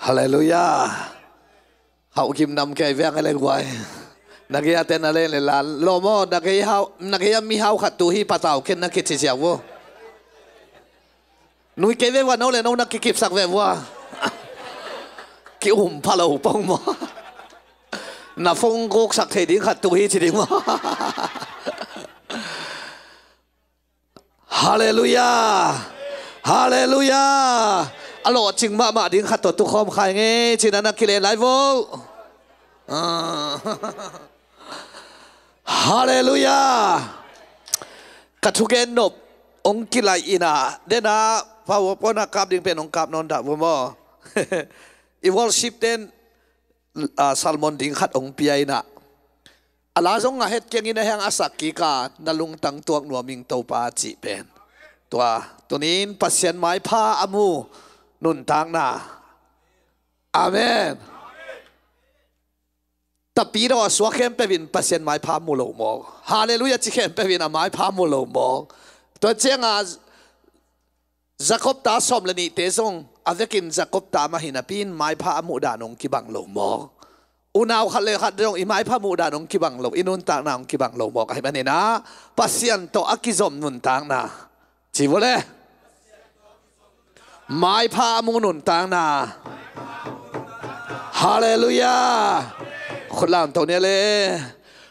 Halleluiah. Hauh kim nam kei veng a leng guai. Na gei a ten a leng le la lawm aw, na gei hau, na gei a mi hau khat tu hi patau ken na kici ziau vo. Nui kei ve ua, no le no na kikipsak ve ua. Ki um pha lo pong maw. Na phone guksak thei ding khat tu hi ci ding maw. Halleluiah. Halleluiah. A lawhcing mahmah ding khat tawh tukhawm khai ngei cin a na kilen lai vo. Ah. Halleluiah. Ka thugen nop hong kilaih in ah, den ah PowerPoint ah kap ding pen hong kap nawn dah vo maw. I worship ten, ah, sermon ding khat hong pia in ah, a la zong a het keng in a heng a sak kik a, na lungtang tuak nuam ing Topa cih pen. Tua tuni in Pasian maipha a mu nuntakna. Amen. Tapidaw a suak khempeuh in Pasian maipha mu lo mawk. Halleluiah ci khempeuh in a maipha mu lo mawk. Tua ciangin Jakob ta sawm le nihte zong a vekin Jakob ta mah hi napi in maipha a muh dan hong kibang lo mawk. Unau khat le khat zong i maipha muh dan hong kibang lo, i nuntakna hong kibang lo mawk. Ahih manin ah Pasian tawh a kizom nuntakna ci vo le. Maipha a mu nuntakna. Halleluiah. Khut lamto ni le.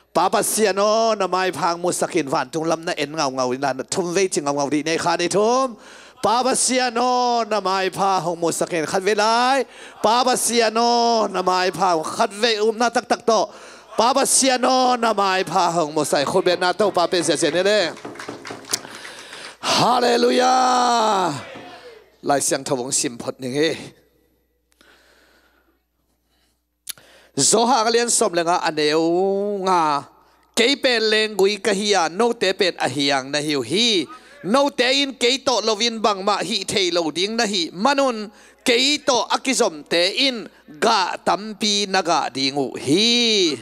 Pa Pasian aw, na maipha hong musak in, vantung lam na en ngaungau in la, na thum vei ci ngaungau dih ni, khat, nih, thum. Pa Pasian aw, na maipha hong musak in, khat vei lai. Pa Pasian aw, na maipha hong, khat vei upna taktak tawh. Pa Pasian aw, na maipha hong mawhsa hi. Khutbetna Topa pe ziahziah ni le. Halleluiah. Lai Siangtho hong sim phot ning hi. Johan a lian sawm le nga, a neu nga. Kei pen lenggui ka hi a, note pen a hiang na hi uh hi. Note in kei tawh loin bangmah hih thei lo ding na hih manun, kei tawh a kizomte in gah tampi na gah ding uh hi.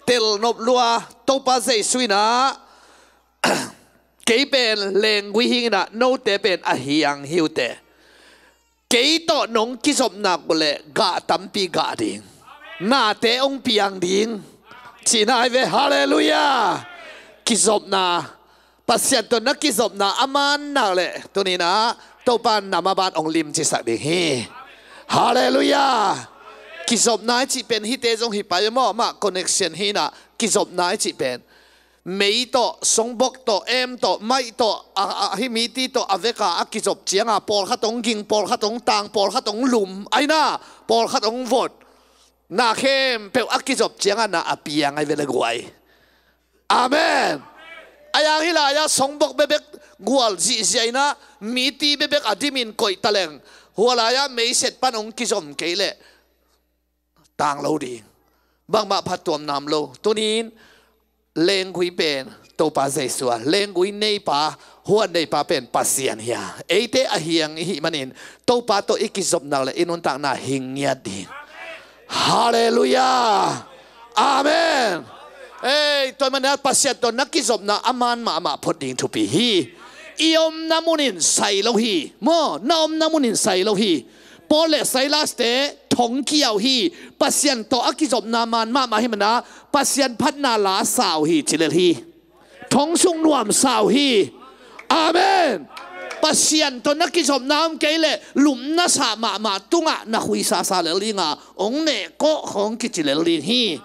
Telnop lua, Topa Jesu in ah, kei pen lenggui hi ing a, note pen a hiang hi uh teh. Kei tawh nong kizop nak uh leh gah tampi gah ding. Nate hong piang ding. Cihna hi ve, halleluiah. Kizopna. Pasian tawh na kizopna a man nak leh tuni in ah Topa in na maban hong limcisak ding hi. Halleluiah. Kizopna i cih pen hihte zong hi pai maw, amah connection hi in ah, kizopna i cih pen mei tawh, songbok tawh, em tawh, maih tawh, a, a, hih miti tawh a veka a kizop cianga pawlkhat hong ging, pawlkhat hong tang, pawlkhat hong lum, aina pawlkhat hong vot. Na khempeuh a kizop cianga na a piang ahi ve le guai. Amen. A yang hih lai-ah songbok bekbek gual zihziah in ah, miti bekbek a dimin koih taleng, hua lai-ah meiset pan hong kizom kei leh tang lo ding. Bangmah phattuam nam lo. Tuni in lenggui pen Topa Jesu a, lenggui neipa, huan neipa pen Pasian hi a, eite a hiang i hih manin Topa tawh i kizop nak leh i nuntakna hing ngiat ding. Halleluiah. Amen. Ei, tua ahih manin ah Pasian tawh na kizopna a man mahmah phot ding thupi hi. I omna munin sai lo hi. Maw, na omna munin sai lo hi. Paul le Silas-te thong kiau hi. Pasian tawh a kizopna man mahmah hi mana, Pasian phatna la sau hi ci lel hi. Thong sung nuam sau hi. Amen. Pasian tawh na kizopna om kei leh lupna sa mahmah tungah na khuisa sa lel dinga, hong neh kawh hong kici lel ding hi.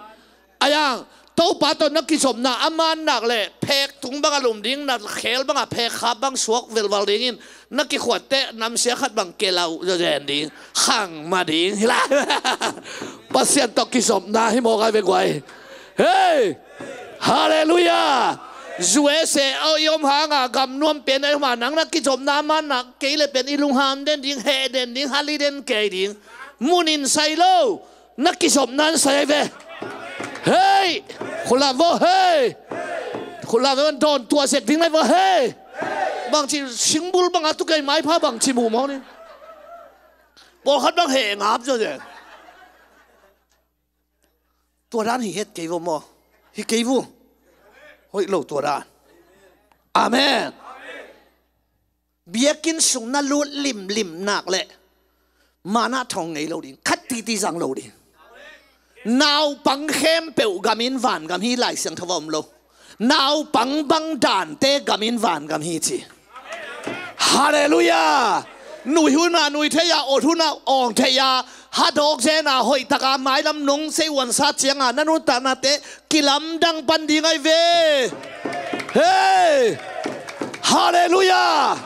A yang, Topa tawh na kizopna a man nak leh phek tung banga lum ding, na khel banga phek khap bang suak velval dingin, na kikhuatte namsia khat bang kelau zazen ding, khang ma ding hi lai. Pasian tawh kizopna hi mawk ai ve guai. Hei! Halleluiah. U S A a i om hanga, gam nuam pen a i om hanga, nang na kizopna a man nak kei leh pen i lungham den ding, heh den ding, hali den kei ding. Munin sai lo. Na kizopna in sai ai ve. Hei! Khulap vo hei! Khulap vo, dawn tuah sek ding lai vo hei! Bangci singbul banga tu kei maipha bangci muh mawk ni. Pawlkhat bang heh ngap zaw zen. Tua dan hi het kei vo maw? Hi kei vo. Hoih lo tua dan. Amen. Biakinn sung na lut limlim nak leh manna thong ngei lo ding, khat titi zang lo ding. Naupang khempeuh gamin vangam hi, Lai Siangtho a om lo. Naupang bang dante gamin vangam hi ci. Halleluiah. Nui huna nui thei a, awt huna awng thei a, hadawk zena hoihtaka mailam nong sei uansa cianga na nuntaknate kilamdang pan ding ai ve. Hei! Halleluiah.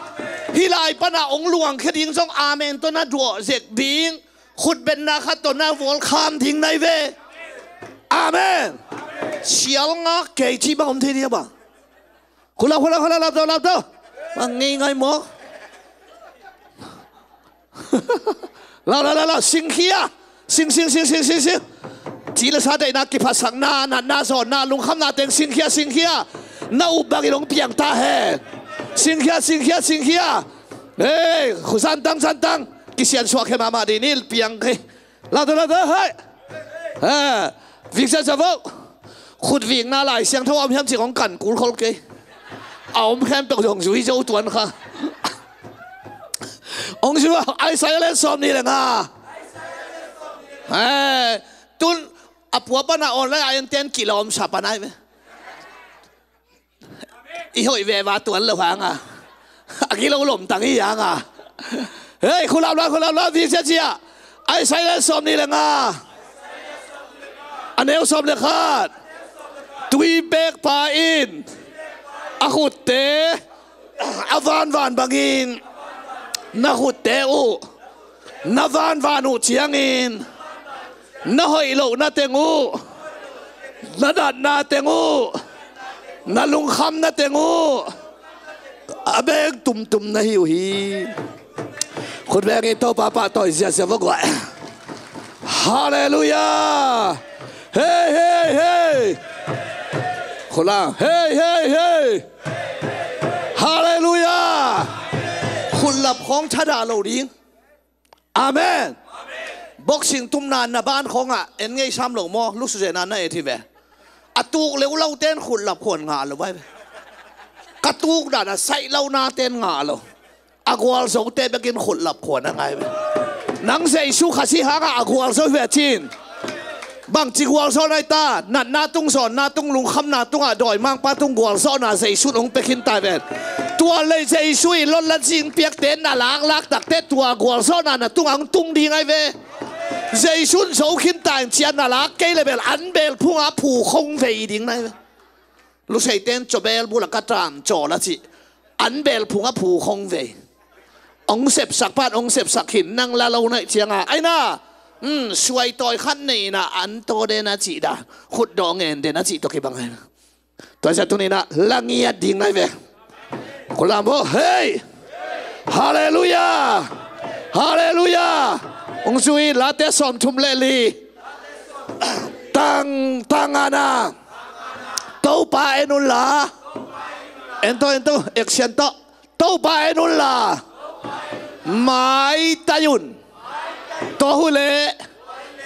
Hih lai pana hong luangkhia ding zong amen tawh na duah zek ding, khutbetna khat tawh na vualkham ding nai ve. Amen. Sial ngak kei ci bang om thei dia bang. Khula, khula, khula, lap to, lap to. Bang ngei ngai mawk. Lau, lau, lau, lau, singkhia. Sing, sing, sing, sing, sing, sing. Ci le sa deihna, kiphatsakna, natna, zawnna, lungkhamna teng singkhia, singkhia. Na up bangin hong piang ta hen. Singkhia, singkhia, singkhia. Hei, khu zantang, zantang. Kisiansuah khe mahmah dih ni, piang khe. Lau to, lau to, hei. Ha, vik sa sa vo. Khut vikna Lai Siangtho a om hiam cih kong kan kul khol kei. A om khempeuh zong zui zo tuan kha. Hong zui a, Isaiah lian sawm nih le nga. Hei, tun a pua pana online a enten kilawm sa panai ve. I hoih veva tuan lo hanga, a kilawm lomtang hi hanga. Hei, khulap la, khulap la, vik cia cia. Isaiah sawm nih le nga, a neu sawm le khat. Tuipekpa in a khutte a vanvan bangin na khutte uh na vanvan uh ciangin na hoih lohna teng uh Na natna teng uh, na lungkhamna teng uh a beng tumtum na hi uh hi. Khut bengin Topa pahtawi ziazia vua guai. Halleluiah. Hei, hei, hei. Khut la. Hei, hei, hei. Halleluiah. Khut lap khawng thadah lo ding. Amen. Boxing tumna na ban khawngah en ngei sam lo maw? Lusu zena na et hi ve. A tuk leuh lo ten khut lap khuan ngah lo vai ve. Ka tuk dan a saih lo na ten ngah lo. A gualzote bekin khut lap khuan a ngai ve. Nang Jesu Khazih hangah a gualzo hi ve cin. Bangci gualzawhna hi ta, natna tung, zawnna tung, lungkhamna tungah dawimangpa tung gualzawhna Jesu'n hong pia khin ta ven. Tua lei Jesu i lotlat zing piakte na laklak takte tua gualzawhna na tungah hong tung ding ahi ve. Jesu'n zo khin ta in ciah na lak kei le bel an belphungah phu khong vei ding na hi ve. Luseite in cawbel bul a ka tam cawl a cih. An belphungah phu khong vei. Ong sepsak pan ong sepsak khin nang la lo naih cianga aina. Suaitawi khat nei ina an taw den a cih dan khutdawh ngen den a cih tawh kibang aina. Tua zia tuninah la ngiat ding nai ve. Khulam aw hei. Halleluiah. Halleluiah. Ung zui Late sawmthum le li. Tang tang ana. Topa en unla. En tawh en tawh action tawh. Topa en unla. Maitai un. Tua huleh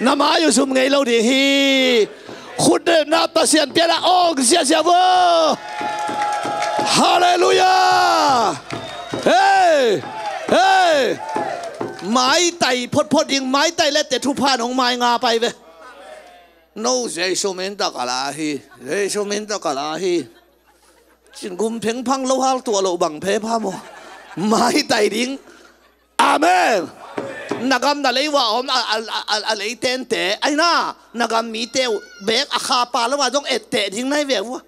na mai uh zum ngei lo ding hi. Khutdetna Pasian pianah awng ziazia vua. Halleluiah. Hei. Hei. Maitai photphot ding maitai le te thupha nong mai nga pai ve. No Jesu min tawh ka la hi. Jesu min tawh ka la hi. Cin gum phengphang lo hal tuah loh bang phe pha maw? Maitai ding. Amen. Na gam na lei uh a om a, a, a, a, a leitente aina na gam mite uh bek a khapa lo a zong etteh ding nai ve uh a.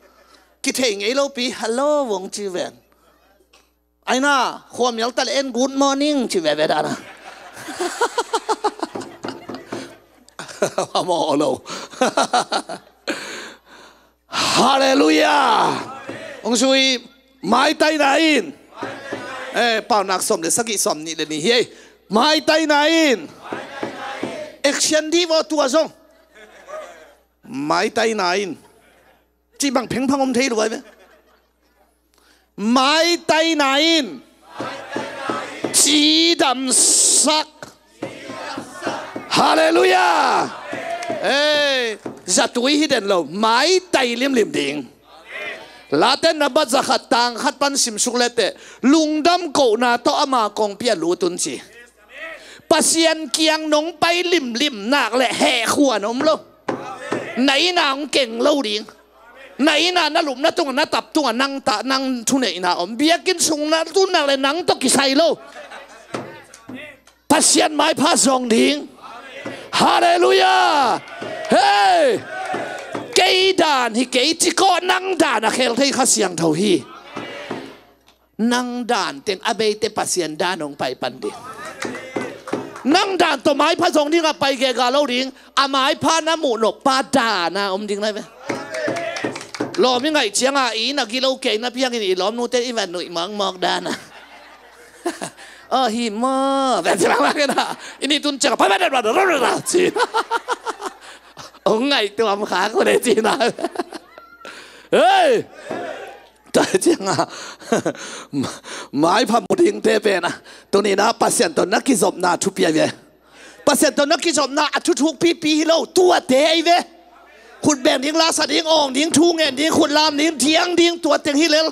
Kithei ngei lopi hello vong ci ven. Aina khuamial ta le en good morning ci veve dana. Amawh lo. Halleluiah. Ong zui maitaina in. Eh, paunak sawm le sagih sawm nih le nih hi ei. Maitaina in. Action dih vaw tua zong. Maitaina in. Cih bang phengphang om thei lo ai ve. Maitaina in cidamsak. Halleluiah. Ei, zatui hi den lo maitai limlim ding. Late na bat zakhat tang khat pan simsuk leteh lungdam kohna tawh ama kongpi a lut un ci. Pasian kiang nong pai limlim nak le hehkhuan om lo. Na ina hong keng lo ding. Na ina na lupna tungah na tap tungah nang tah nang thuneihna om biakinn sungna tunak le nang tawh kisai lo. Pasian maipha zong ding. Halleluiah. Hei. Kei dan hi kei cikawh nang dan a khel thei Kha Siangtho hi. Nang dan teng a beite Pasian dan hong pai pan ding. Nang dan tawh maipha zong ding a pai gega lo ding. A maipha na muh noppa dan a om ding lai ve. Lawm i ngaih cianga i na gilo kei na piangin i lawmnute i van nuih mawkmawk dan a. Aw hi maw. Ven ci mawkmawk in a i ni tun cianga pai pai dan dan dan dan ci. Ong ngaih tuam khak uh le ci na. Hei. Tua cianga maipha mu dingte pen a tunina Pasian tawh na kizopna thupi ai ve. Pasian tawh na kizopna a thuthuk pipi hi lo tuate ai ve. Khut beng ding lasa ding awng ding thu ngen ding khut lam ding diang ding tua teng hi lel.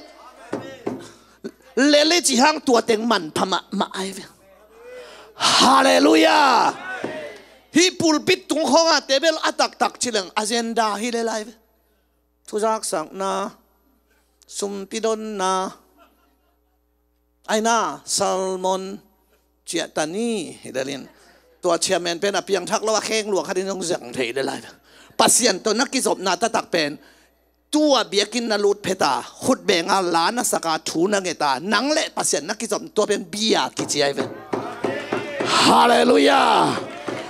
Lel i cih hang tua teng manpha mahmah ai ve. Halleluiah. Hih pulpit tung khawngah tebel a taktak cileng agenda hi lel ai ve. Thuzaksakna, sumpidonna, aina salmon ciahtani hi lelin tua chairman pen a piangthak lo a kheng luak khatin zong zang thei le lai. Pasian tawh na kizopna taktak pen tua biakinn na lut pheta khutbenga la na saka thu na ngeta nang le Pasian na kizop tua pen bia kici ai ve. Halleluiah.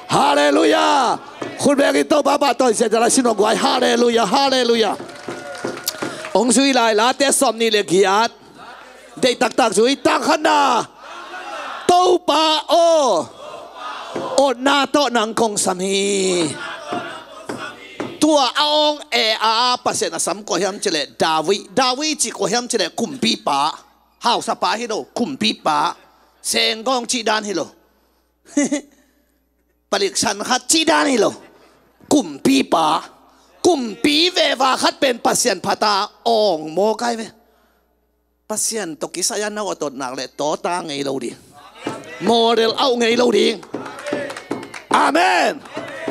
Halleluiah. Khut bengin Topa pahtawi siasia lai, sin hong guai. Halleluia, halleluia. Hong zui lai, Late sawmnih le giat. Deih taktak zui, tang khatna. Topa aw, otna tawh nang kong sam hi. Tua a awng e a Pasian a sam kua hiam cileh David. David cih kua hiam cileh kumpipa. Hausapa hi lo, kumpipa. Senggawng cih dan hi lo. Palik san khat cih dan hi lo. Kumpipa. Kumpi veva khat pen Pasian phata awng mawk ai ve. Pasian tawh kisai a na awt awt nak leh tawta ngei lo ding. Model auh ngei lo ding. Amen.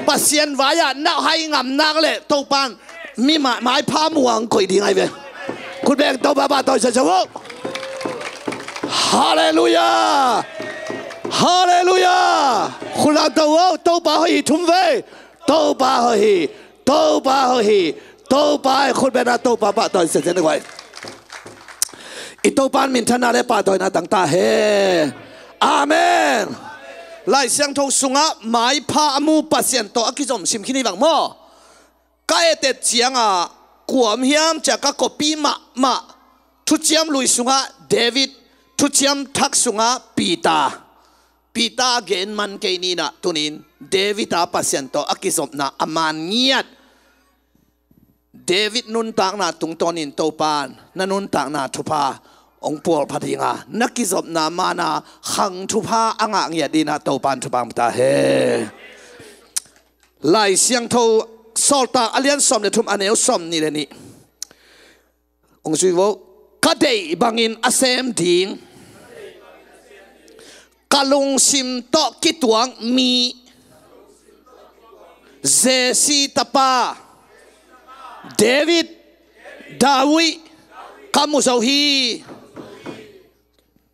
Pasian vai-ah na hai ngam nak leh Topan mi ma-, maipha muang koih ding ai ve. Khut beng Topa pahtawi siasia uh. Halleluia. Halleluia. Khut lam to uh. Topa hoih hi, thum vei. Topa hoih hi. Topa hoih hi. Topa hoih, khut bengin Topa pahtawi siasia ni guai. I Topan minthanna le pahtawina tang ta hen. Amen. Lai Siangtho sungah maipha a mu Pasian tawh a kizom sim khin hi vang maw. Ka et et ciangah kua om hiam cia ka copy mahmah. Thuciam Lui sungah David, Thuciam Thak sungah Peter. Peter a gen man kei ni in ah, tuni-in David a Pasian tawh a kizopna a man ngiat. David nuntakna tungtawnin Topan na nuntakna thupha hong pawlpha ding a, na kizopna man a khang thupha a ngah ngiat dingin ah Topan thupha hong pia ta hen. Lai Siangtho Sawltak a lian sawm le thum, a neu sawmnih le nih. Hong zui vo. Ka deih bangin a sem ding, ka lungsim tawh kituak mi, Jesse tapa David, David, ka mu zo hi.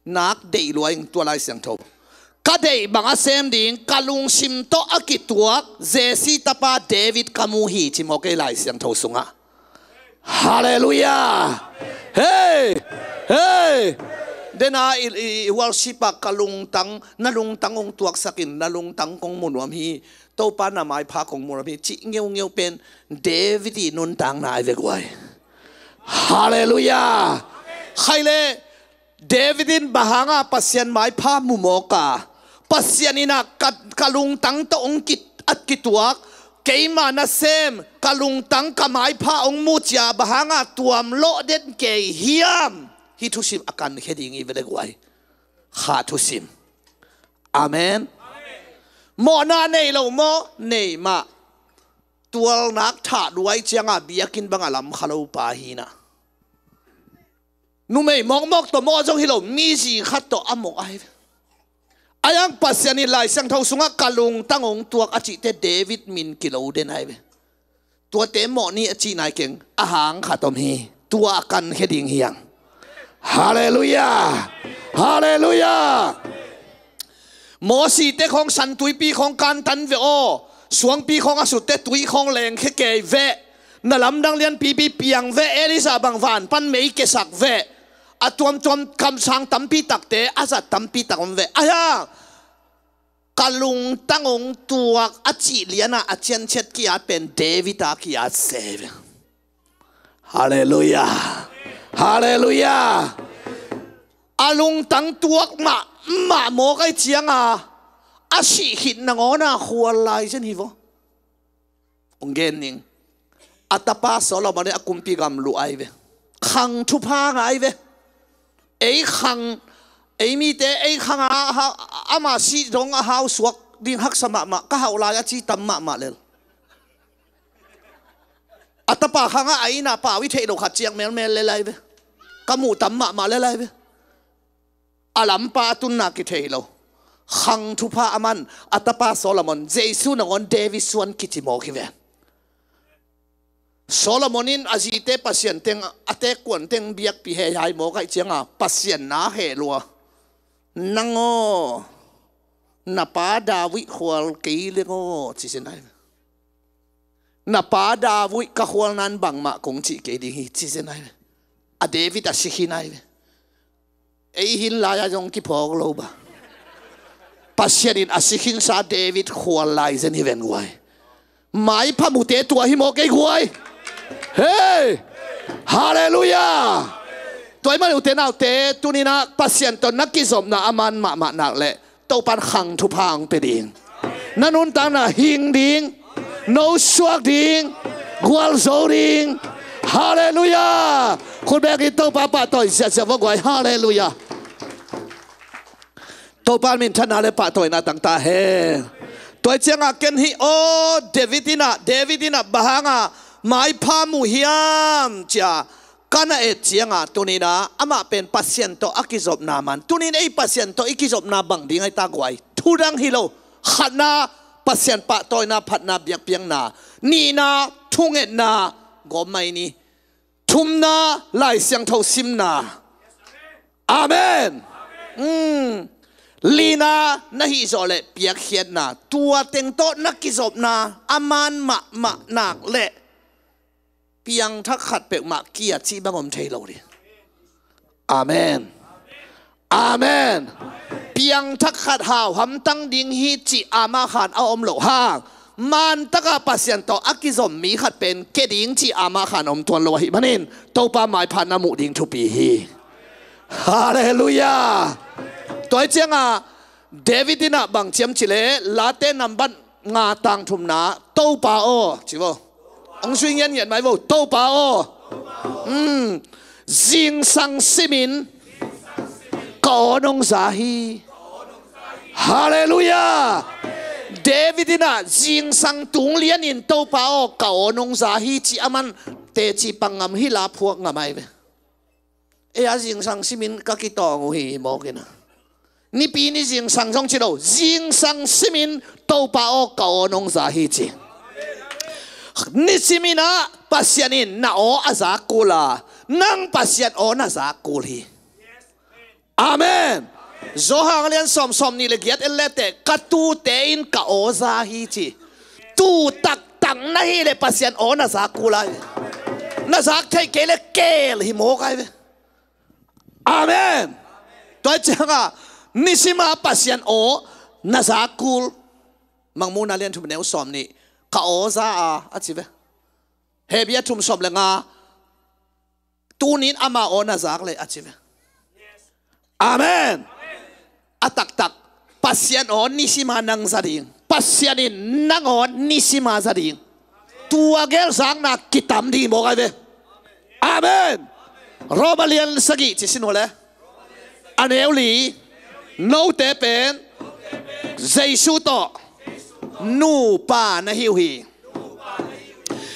Nak deih lua ing tua Lai Siangtho. Ka deih bang a sem ding, ka lungsim tawh a kituak Jesse tapa David ka mu hi, ci mawk ei Lai Siangtho sungah. Halleluia. Hei, hei. Dena i, i, i worship ah ka lungtang, na lungtang hong tuaksak in, na lungtang kong mu nuam hi. Topa na maipha kong mu nuam hi, cih ngeungeu pen David i nuntakna ai ve guai. Halleluia. Khai le David in bang hanga Pasian maipha mu mawk a, Pasian in ah ka, ka lungtang tawh hong kit, a kituak, keima nasem, ka lungtang ka maipha hong mu cia bang hanga tuam lawh den kei hiam? Hih thusim a kankhia ding hi ve le guai. Kha thusim. Amen. Mawhna nei lo maw? Nei mah. Tualnak thah duai cianga biakinn banga lam kha lo pa hi in ah. Numei mawkmawk tawh mawh zong hi lo, mi zi khat tawh a mawh ai ve. Ai ang Pasian in Lai Siangtho sungah ka lungtang hong tuak a cihte David min kilo den ai ve. Tuate mawh ni a cih nai keng, a hang khat om hi. Tua a kankhia ding hi ang. Halleluia. Halleluia. Mosite khawng San Tuipi khawng kantan ve aw. Suangpi khawng a sutte tui khawng lengkhia kei ve. Na lamdang lianpipi piang ve. Elisa bang van pan mei kesak ve. A tuamtuam kamsang tampi takte a zat tampi tak om ve. Ahi hang ka lungtang hong tuak a cih lianah a cianciat ki-at pen David a ki-at se ve. Halleluia. Halleluia. A lungtang tuak mahmah mawk ai cianga a sih khit nangawna khual lai zen hi vo. Hong gen ning. A tapa Solomon in a kumpi gam luh ai ve. Khang thupha ngah ai ve. Ei khang, ei mite ei khang a, a, ama sih dong a hau suak ding haksa mahmah, ka hauh lai a ci tam mahmah lel. A tapa khangah a inn ah pau i theih loh khat ciang melmel lel ai ve. Ka muh tam mahmah lel ai ve. A lampa a tunna kithei lo. Khang thupha a man a tapa Solomon, Jesu nangawn David suan kici mawk hi ve. Solomon in a zite Pasian teng, a tekuan teng biakpi hei hai mawk ai cianga Pasian na heh lua. Nang aw, na pa David khual kei leng aw, ci zen ai. Na pa David ka khual nan bangmah kong cih kei ding hi, ci zen ai. A David a si khin ai ve. Ei hin lai-a zong kiphawk lo ba. Pasian in a si khinsa David khual lai zen hi ven guai. Maipha mute tua hi maw kei guai? Hei! Halleluiah! Tua ahih manin ute naute, tuni-in ah Pasian tawh na kizopna a man mahmah nak leh Topa'n khang thupha hong pia ding. Na nuntakna hing ding, nosuak ding, gualzo ding. Halleluiah! Khut bengin Topa pahtawi ziahziah vo guai. Halleluiah! Topa minthanna le pahtawina tang ta hen. Tua ciangah ken hih aw, David in ah, David in ah bang hangah maipha mu hiam ci-a ka na et ciangah, tuni-in ah amah pen Pasian tawh a kizopna man, tuni-in ei Pasian tawh i kizopna bang ding ahi ta guai? Thudang hi lo. Khatna, Pasian pahtawina, phatna, biakpiakna. Nihna, thungetna, gawm mai ni. Thumna, Lai Siangtho simna. Amen. Mm. Lina, na hih zawh leh piakkhiatna. Tua teng tawh na kizopna a man mahmah nak leh piangthak khat peuhmah kia cih bang om thei lo ding. Amen. Amen. Piangthak khat hau hamtang ding hi cih amah khan a om loh hang, mantakah Pasian tawh a kizom mi khat pen kia ding cih amah khan om tuan lo ahih manin Topa maipha na muh ding thupi hi. Halleluiah. Tua ahih ciangah David in ah bang ci hiam cih leh, Late nambat nga tang thumna, Topa aw, ci vo. Hong sui ngianngiat mai vo, Topa aw. Mm. Zingsang simin ka aw nong za hi. Halleluiah! David in ah zingsang tung lianin Topa aw ka aw nong za hi ci a man teci pang ngam hi la phuak ngam ahi ve. Ei a zingsang simin ka kitawng uh hi mawk in ah. Nipi ni zingsang zong ci lo, zingsang simin Topa aw ka aw nong za hi ci. Nisimin ah Pasian in na aw a za kul a, nang Pasian aw na za kul hi. Amen. Johan lian sawm, sawmnih le giat en leteh, ka tuute in ka aw za hi ci. Tu taktak na hih leh Pasian aw na za kul a hi. Na zak theih kei leh keel hi mawk ahi ve. Amen. Tua ahih ciangah nisim a Pasian aw na za kul. Mangmuhna lian thum neu sawmnih, ka aw za a, a ci ve. Hebru thum sawm le nga, tuni-in ama aw na zak leh a ci ve. Amen. A taktak, Pasian aw nisim a nang za ding, Pasian in nang aw nisim a za ding. Tua gel zakna kitam ding mawk ahi ve. Amen. Roma lian sagih ci sin uh le, a neu li, note pen Jesu tawh nupa na hi uh hi.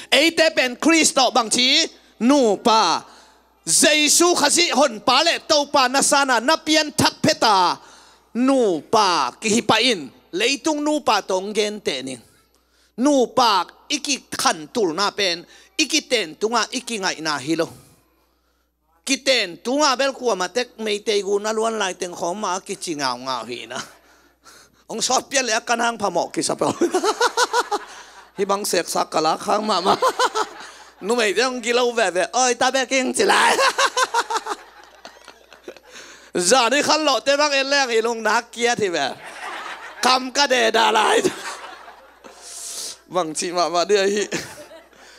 Eite pen Khrist tawh bangci nupa, Jesu Khazih Honpa le Topa na san a, na pianthak phet a, nupa kihi pah in. Leitung nupa tawh hong genteh ning. Nupa i kikhantulna pen i kiten tungah i kingaihna hi lo. Kiten tungah bel kuamah tek Meitei gu na luan lai teng khawng mah a kici ngaungau hi na. Hong sawt pian leh a kan hang phamawh kisa peuh. Hih bang seksak ka lak hang mahmah. Numeite hong gilo veve, oi ta bek ing ci lai. Zan i khanlawhte bang en leng i lungnak kiat hi ve. Kam ka deda lai. Bangci mahmah dih ahi.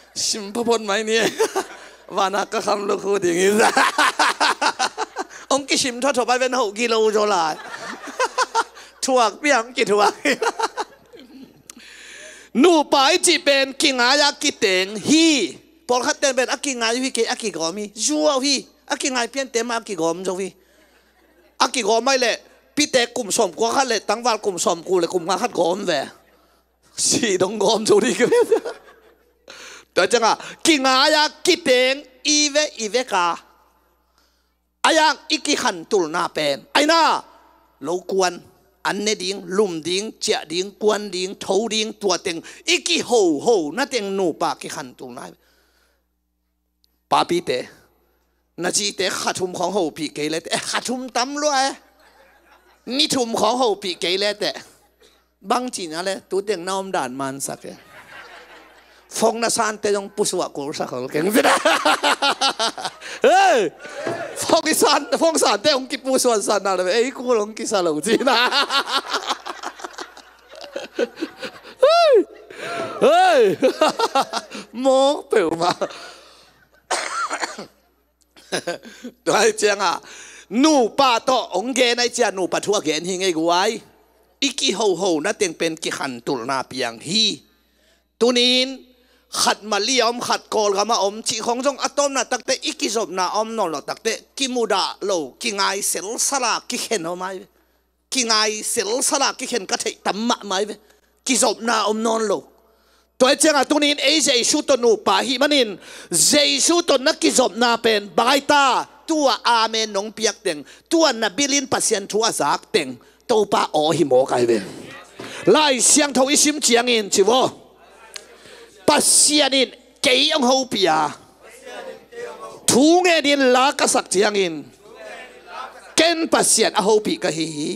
Sim phaphot mai ni. Vana ka kham lukhu ding hi. Hong kisim thawthaw pai ven hoh gilo zaw lai. Thuak piang kithuak hi. Nupa i cih pen kingai a kiteng hi. Pawlkhat ten pen a kingai uh hi kei, a kigawm hi. Zuau hi. A kingai piante mah a kigawm zo hi. A kigawm mai leh pite kum sawmkua khat le tangval kum sawmkua le kum nga khat gawm ve. Si dong gawm zo dih kei. Tua ciangah kingai a kiteng i ve i vek a, a yang i kikhantulna pen aina, lo kuan, an ne ding, lum ding, ciah ding, kuan ding, tho ding, tua teng i kihoho na teng nupa kikhantulna. Papite, na cite kha thum khawng hopih kei lete, eh, kha thum tam lua e. Ni thum khawng hopih kei lete. Bang cihna le, tuteng na omdan mansak e. Phone na sante zong pusuah kulsak hol keng zina. Hey! Phone i san, phone sante hong kipusuan san na le, ei kul hong kisa lo cihna. Hey! Hei! Mawk peuhmah. Tua hi ciangah nupa tawh hong gen ahi ciah nupa thu a gen hi ngei guai. I kihohona teng pen kikhantulna piang hi. Tunin khat Mali a om, khat Kawlgam a om cih khong zong a tawpna takte i kizopna a om nawn lo takte kimudah lo, kingai selsala kikhen om ai ve. Kingai selsala kikhen ka theih tam mahmah ai ve. Kizopna om nawn lo. Tua hi ciangah tunin ei Jesu tawh nupa ahih manin Jesu tawh na kizopna pen bang ai ta, tua amen nong piak teng, tua na bilin Pasian thu a zak teng Topa aw hi mawk ai ve. Lai Siangtho i sim ciangin ci vaw. Pasian in kei hong hopih a, thu ngenin la ka sak ciangin ken Pasian a hopih ka hi hi.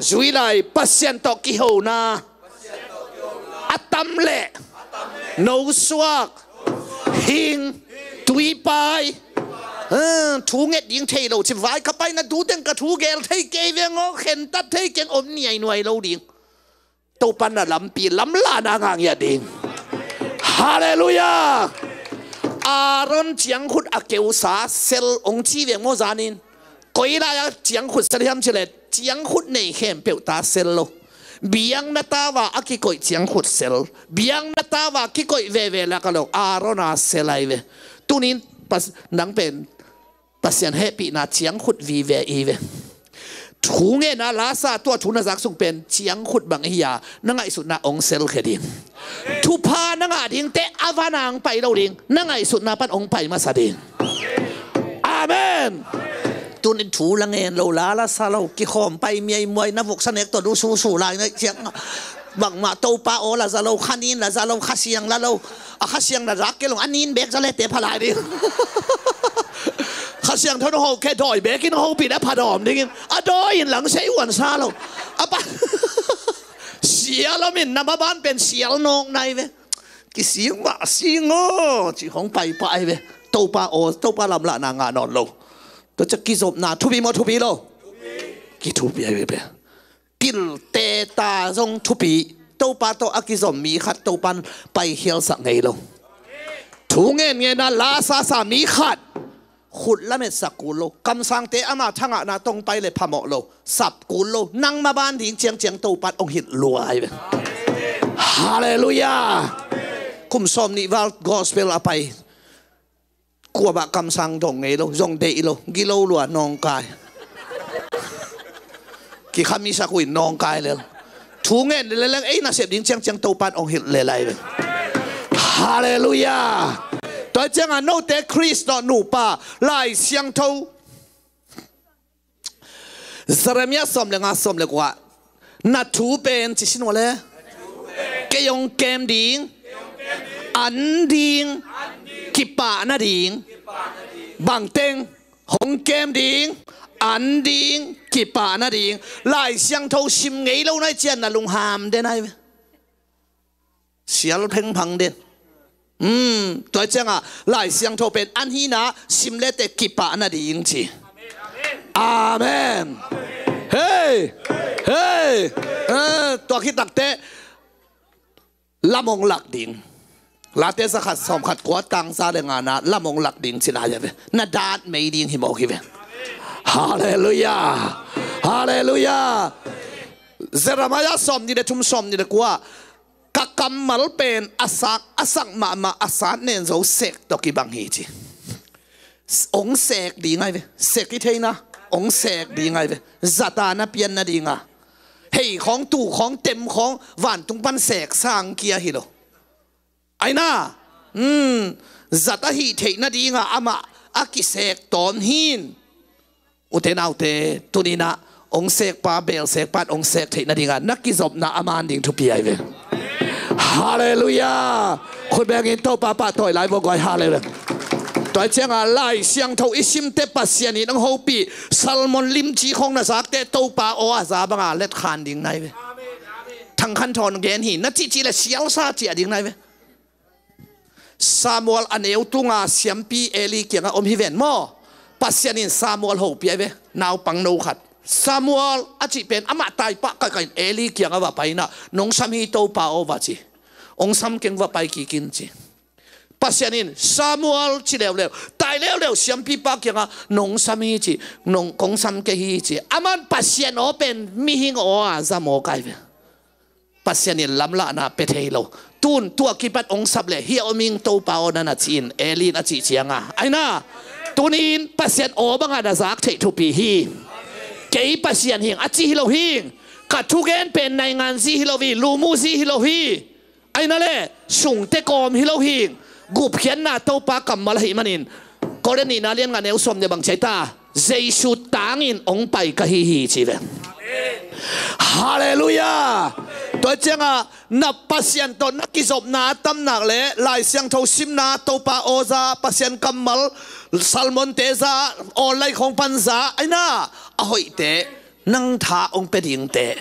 Zui lai, Pasian tawh kihona a tam leh no suak, hing, tuipai, eh, thu nget ding thei lo ci vai ka paina tu teng ka thu gel thei kei veng aw, khentat thei keng om niainuai lo ding. Topa na lampi lamlahna ngah ngiat ding. Halleluiah. Aaron ciangkhut a keusa sel hong ci veng maw zanin. Koi lai-a ciangkhut sel hiam cileh ciangkhut nei khempeuh ta sel lo. Biakna tau a a kikoih ciangkhut sel, biakna tau a kikoih veve lak a lo Aaron a sel ai ve. Tunin pas nang pen Pasian hehpihna ciangkhut vive i ve. Thu ngenna lasa tua thu na zak sung pen ciangkhut bang hi a, na ngaihsutna hong selkhia ding. Thupha na ngah dingte a van a hong pai lo ding, na ngaihsutna pan hong pai masa ding. Amen. Tunin thu la ngen lo, la la sa lo, kikhawm pai miaimuai, na voksa nek tawh du susu lai na ciang. Bangmah Topa aw la za lo, kha nin la za lo, kha siang la lo. A kha siang na rak ke long a nin bek za lete pha lai ding. Kha siang thawn ho khe dawi bekin hopih na pha dawm dingin a dawi in lang sei uan sa lo. A pa sial om in na maban pen sial nawk nai ve. Kising mah sing aw ci hong pai pah ai ve. Topa aw, Topa lamlahna ngah nawn lo. Tua ciah kizopna thupi maw thupi lo? Kithupi ai ve pe. Pilte ta zong thupi. Topa tawh a kizom mi khat Topan paikhialsak ngei lo. Thu ngen ngen a la sasa mi khat khut lametsak kul lo. Kamsangte ama thangahna tong pai le phamawh lo. Sap kul lo. Nang maban ding ciangciang Topan hong hilh lua ai ve. Halleluiah. Kum sawm nih val gospel a pai. Kuamah kamsang dong ngei lo, zong deih lo, gilo lua nawngkai. Kikhamisak uh in nawngkai lel. Thu ngen leleng ei nasep ding ciangciang Topan hong hilh lel ai ve. Halleluiah. Tua ciangah note Khrist tawh nupa Lai Siangtho Jeremiah sawm le nga sawm le kua. Na thu pen ci sin uh le. Kei hong kem ding, an ding, kipah nading. Bangteng hong kem ding, an ding, kipah nading. Lai Siangtho sim ngei lo nai cian na lungham den ai ve. Sial phengphang den. Tua ciangah Lai Siangtho pen an hina sim lete kipah nading ci. Amen. Hei, hei. Tua khit takte lam hong lak ding. Late zakhat sawmkhat kua tangza le ngana lam hong lak ding ci lai a ve. Na dat mei ding hi mawk hi ve. Halleluiah. Halleluiah. Jeremiah sawm nih le thum sawm nih le kua. Ka kammal pen a sak, a sak mahmah a sat nen zo sek tawh kibang hi ci. Hong sek ding ai ve. Sek i theina hong sek ding ai ve. Zata na pian nadinga hei khawng, tu khawng, tem khawng, vantung pan sek sang kia hi lo. Aina, zat a hih theih nadinga amah a kisek tawm hin. Ute naute, tuninah hong sekpa, belsekpa hong sek theih nadinga na kizopna a man ding thupi ai ve. Halleluiah. Khut bengin Topa pahtawi lai vawguai. Halleluiah. Tua cianga Lai Siangtho i simte Pasian in hong hopih, Salmon limci khawng na zakte Topa aw a za banga letkhan ding nai ve. Thangkhan thawn gen hi na cihcih le sialsa ciah ding nai ve. Samuel a neu tunga siampi Eli kiangah om hi ven maw? Pasian in Samuel hopih ai ve, naupang no khat. Samuel a cih pen amah taipah kaikain Eli kiangah va painah, nong sam hi Topa aw va ci. Ong sam keng, va pai kik in ci. Pasian in Samuel ci leuleu, tai leuleu siampipa kiangah nong sam hi ci, nong kong sam kei hi ci. Aman Pasian aw pen mihing aw a zam aw kai ve. Pasian in lamlahna pia thei lo. Tun tua kipat ong sap leh hia om ing Topa aw na na ci-in Eli in a cih cianga, aina, tuni-in Pasian aw banga na zak theih thupi hi. Kei Pasian hing a ci hi lo hing. Ka thugen pen naingan zi hi lo hi, lumu zi hi lo hi. Aina le sungte kawm hi lo hing. Gupkhiatna Topa kammal ahih manin Korin nihna lian nga neu sawm nih bang ci ai ta, Jesu tangin ong pai ka hi hi ci ve. Halleluiah. Tua cianga na Pasian tawh na kizopna a tamnak le Lai Siangtho simna, Topa awza, Pasian kammal, sermonte za, online khong pan za, aina, a hoihte, nang tha ong pia dingte,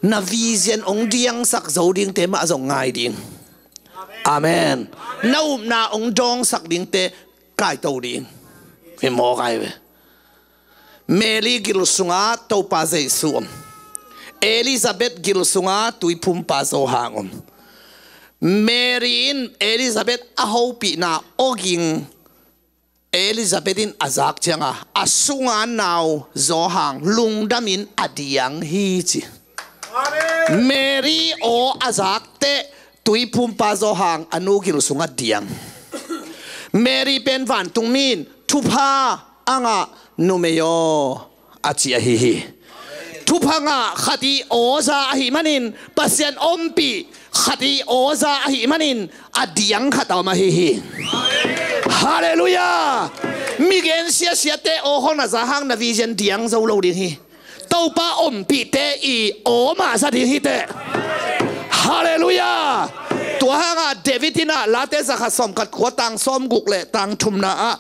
na vision ong diangsak zo dingte mah zong ngai ding. Amen. Na upna ong dawngsak dingte kaito ding. Hi maw kai ve. Mary gil sunga Topa Jesu om. Elizabeth gil sunga tuiphumpa Johan om. Mary in Elizabeth a hopihna awging, Elizabeth in a zak cianga a sunga nau Johan lungdamin a diang hi ci. Mary aw a zakte tuiphumpa Johan a nu gil sungah diang. Mary pen vantungmi in thupha a ngah numei aw a ci ahi hi. Thupha ngah khat i awza ahih manin, Pasian ompih khat i awza ahih manin a diang khat a om ahi hi. Halleluiah. Mi gen siasiate aw hong na za hang na vision diang zo lo ding hi. Topa ompihte i aw mah za ding hi teh. Halleluiah. Tua hanga David in ah Late zakhat sawmkhat kua tang sawmguk le tang thumna ah,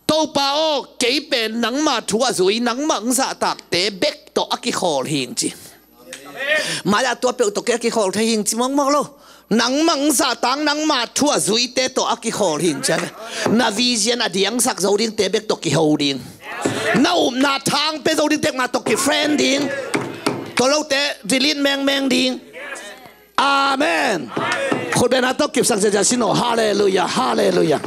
Topa aw, kei pen nangma thu a zui, nangmah ong zahtakte bek tawh a kikhawl hing ci. Mai-ah tua peuh tawh kei a kikhawl thei hing ci mawkmawk lo. Nangmah ong zahtak, nangma thu a zuite tawh a kikhawl hing ci a ve. Na vision a diangsak zo dingte bek tawh kiho ding. Na upna thang pia zo dingte mah tawh kifriend ding. Tua lote delete mengmeng ding. Amen. Khutbetna tawh kipsak ziazia sin aw. Halleluiah, halleluiah.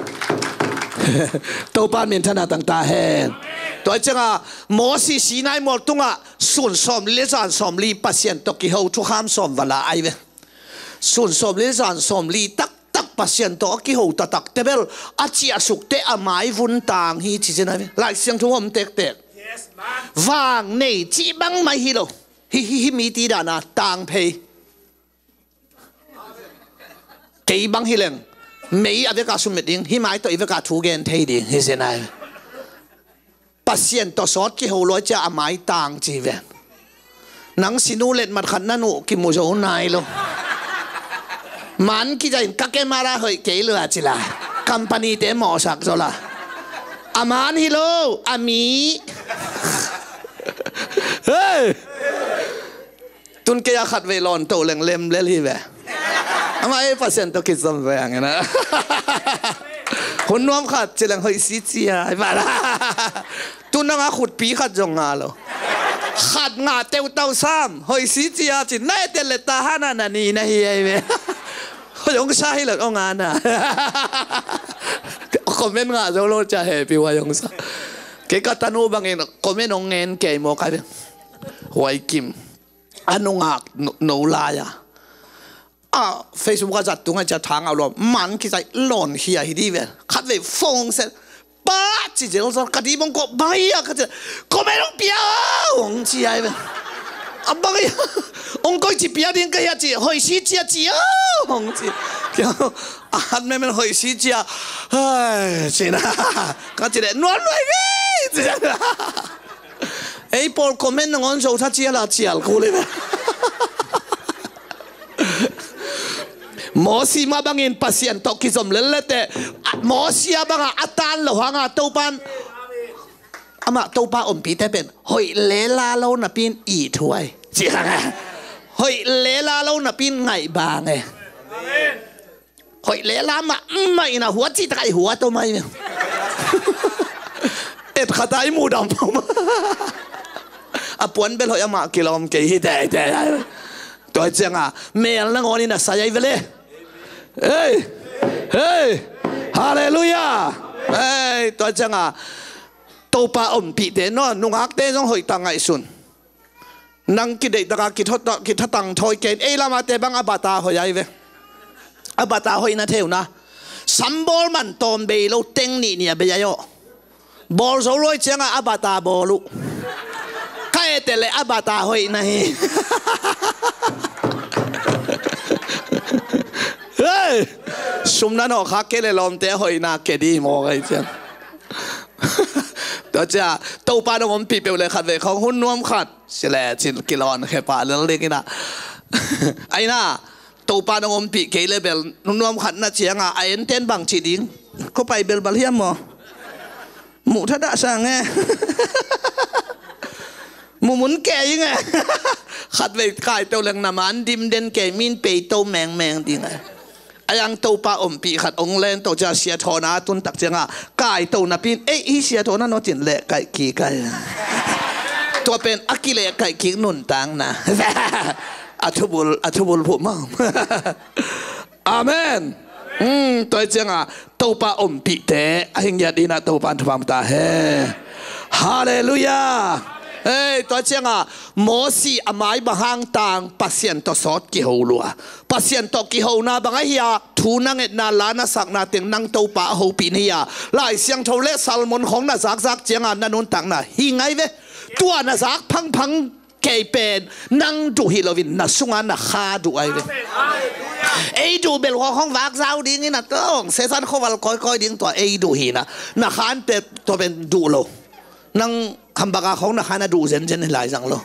Topa minthanna tang ta hen. Tua cianga Mosi Sinai mual tungah sun sawmli le zan sawmli Pasian tawh kiho thukham sawm va la ai ve. Sun sawmli le zan sawmli taktak Pasian tawh a kiho taktak tebel a ciahsukte a mai vun tang hi ci zen ai ve. Lai Siangtho om tektek. Vang nei cih bang mai hi lo. Hi, hi, hi mite dana tang phei. Kei bang hi leng mei a veka sumit ding, hih mai tawh i veka thu gen thei ding hi zen ai. Pasian tawh sawt kiho luai cia a mai tang ci ve. Nang sinu letmat khat na nuh kimu zo nai lo. Man kizain ka kemara hoih kei lua ci la. Company te mawhsak zo la. A man hi lo, a mi. Hei! Tun kei a khat vei lawn to leng lemlel hi ve. Amah ei Pasian tawh kizom ve ang ina. Hun nuam khat ci leng hoih si cia hi pah la. Tun nang a khutpi khat zong ngah lo. Khat ngah teutau sam hoih si cia ci na etel le ta hana na ni na hi ei ve. Hoih ong sa hi lo ong ana. Comment ngah zo lo cia hepi huai ong sa. Kei ka tanu bangin comment ong ngen kei maw kai ve. Huai kim. A nungak no, no lai a. A Facebook a zat tung a cia thang a lom. Man kisai lon hia hi di ve. Khat ve phone set. Pa ci zel zon ka di bong ko bang hia ka ci. Ko me long pia ong ci ai ve. A bang hia. Ong koi ci pia ding ka hia ci. Hoi si cia ci ong ci. Kia. A hat me men hoi si cia. Hai, ci na. Ka ci de nuan nuai ve. Ci na. Ei pawl comment nangawn zo tha cial a cial kul hi ve. Mosi mah bangin Pasian tawh kizom lellete. Mosi a banga a tan lo hanga Topan amah Topa ompite pen hoih lela lo napin i thuai ci hanga. Hoih lela lo napin ngaih bang e. Hoih le la mah mah ina huat cih tak a i huat om ai. Et khat a i muhdam pah mah. A puan bel hoih amah kilawm kei hi tei tei ai. Tua cianga mel nangawn ina sai ai vele. Hei! Hei! Halleluiah! Hei, tua cianga Topa ompihte no, nungakte zong hoih tak ngaihsun. Nang kideih taka kitha tang thawi kei in, ei lamate bang a bata hoih ai ve. A bata hoih na theuna. Sambawl man tawm bei lo teng nih nih a bei ai aw. Bawl zo luai cianga a bata bawl uh. Ka ete le a bata hoih na hi. Hei! Sumna nawh kha ke le lawmte a hoihna ke di maw kai ciang. Tua cia Topa nong ompih peuh le khat vei khawng hun nuam khat sile cin kilawn khe pah lel ding ina. Aina Topa nong ompih kei le bel hun nuam khat na cianga a enten bang ci ding. Ko pai bel bal hiam maw? Muh thadah sang e. Mumun kei nge. Khat vei kai to leng na man dim den kei min pei to meng meng ding e. A yang Topa ompih khat ong len to cia sia thawna tun tak cianga kai to na pin ei hi sia thawna no cin leh kaih kik ai. Tua pen a kileh kaih kik nuntakna. A thubul a thubul phuh maw? Amen. Hmm, tua cianga Topa ompihte a hingiat dina Topa thupha ta he. Halleluiah. Hei, tua cianga Mosi a mai bang hang tang Pasian tawh sawt kiho lua. Pasian tawh kihona bang ahi a thu na ngetna la na sakna teng nang Topa a hopih na hi a. Lai Siangtho le salmon khawng na zakzak cianga na nuntakna hi ngai ve. Tua na zak phangphang kei pen nang duh hi loin na sunga na kha duh ai ve. Ei duh bel huakhawng vak zau dingin a tong sesan khoval kawikawi ding tua ei duh hina. Na khan pe tua pen duh lo. Nang hambaka khawng na khan a duh zenzen hi lai zang lo.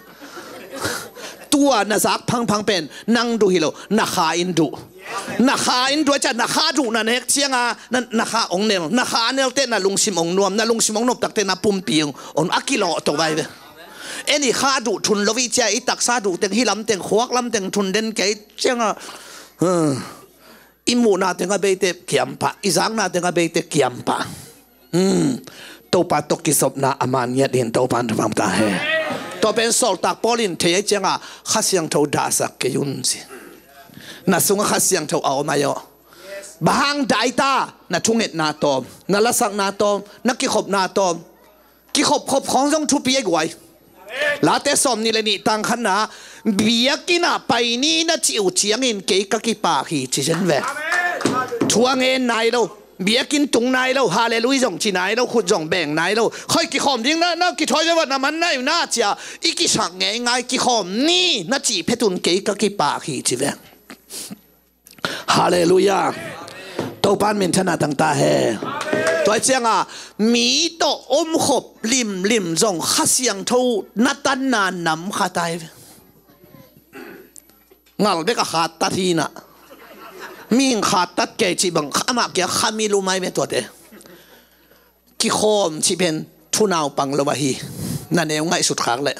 Tua na zak phangphang pen nang duh hi lo, na kha in duh. Na kha in duh a cia na kha duh na nek cianga na, na kha ong nel, na kha nelte na lungsim ong nuam, na lungsim ong nuam takte na pumpi ong, ong a kilawh to vai ve. En i kha duh thun lo i cia i taksa duh teng hi lam teng khuak lam teng thun den kei cianga, i muhna teng a beite kiam pah, i zakna teng a beite kiam pah. Hmm. Topa tawh kisopna a man ngiat in Topa an thupha ta he. Tua pen sawltak Paul in thei ai cianga Kha Siangtho dahsak kei un ci. Na sunga Kha Siangtho a om ai aw. Bang hang dai ta na thungetna tawm, na lasakna tawm, na kikhopna tawm. Kikhopkhop khawng zong thupi a guai. Late sawm nih le nih tang khatna biakinn ah pai ni na cih uh ciangin kei ka kipak hi ci zen ve. Thu a ngen nai lo. Biakinn tung nai lo. Halleluiah zong ci nai lo. Khut zong beng nai lo. Khoi kikhawm ding na, na kithawi ve vat na man nai na cia i kisak ngeingai kikhawm ni na cih phetun kei ka kipak hi ci ve. Halleluiah. Topan minthanna tangta he. Tua cianga mi tawh omkhop limlim zong Kha Siangtho na tanna nam kha tai ve. Ngal bek a khattat hina. Mihing khattat kei cih bang amah kia khami lumai me tuate. Kikhawm cih pen thunaupang lo ahi. Na neu ngaihsut khak leh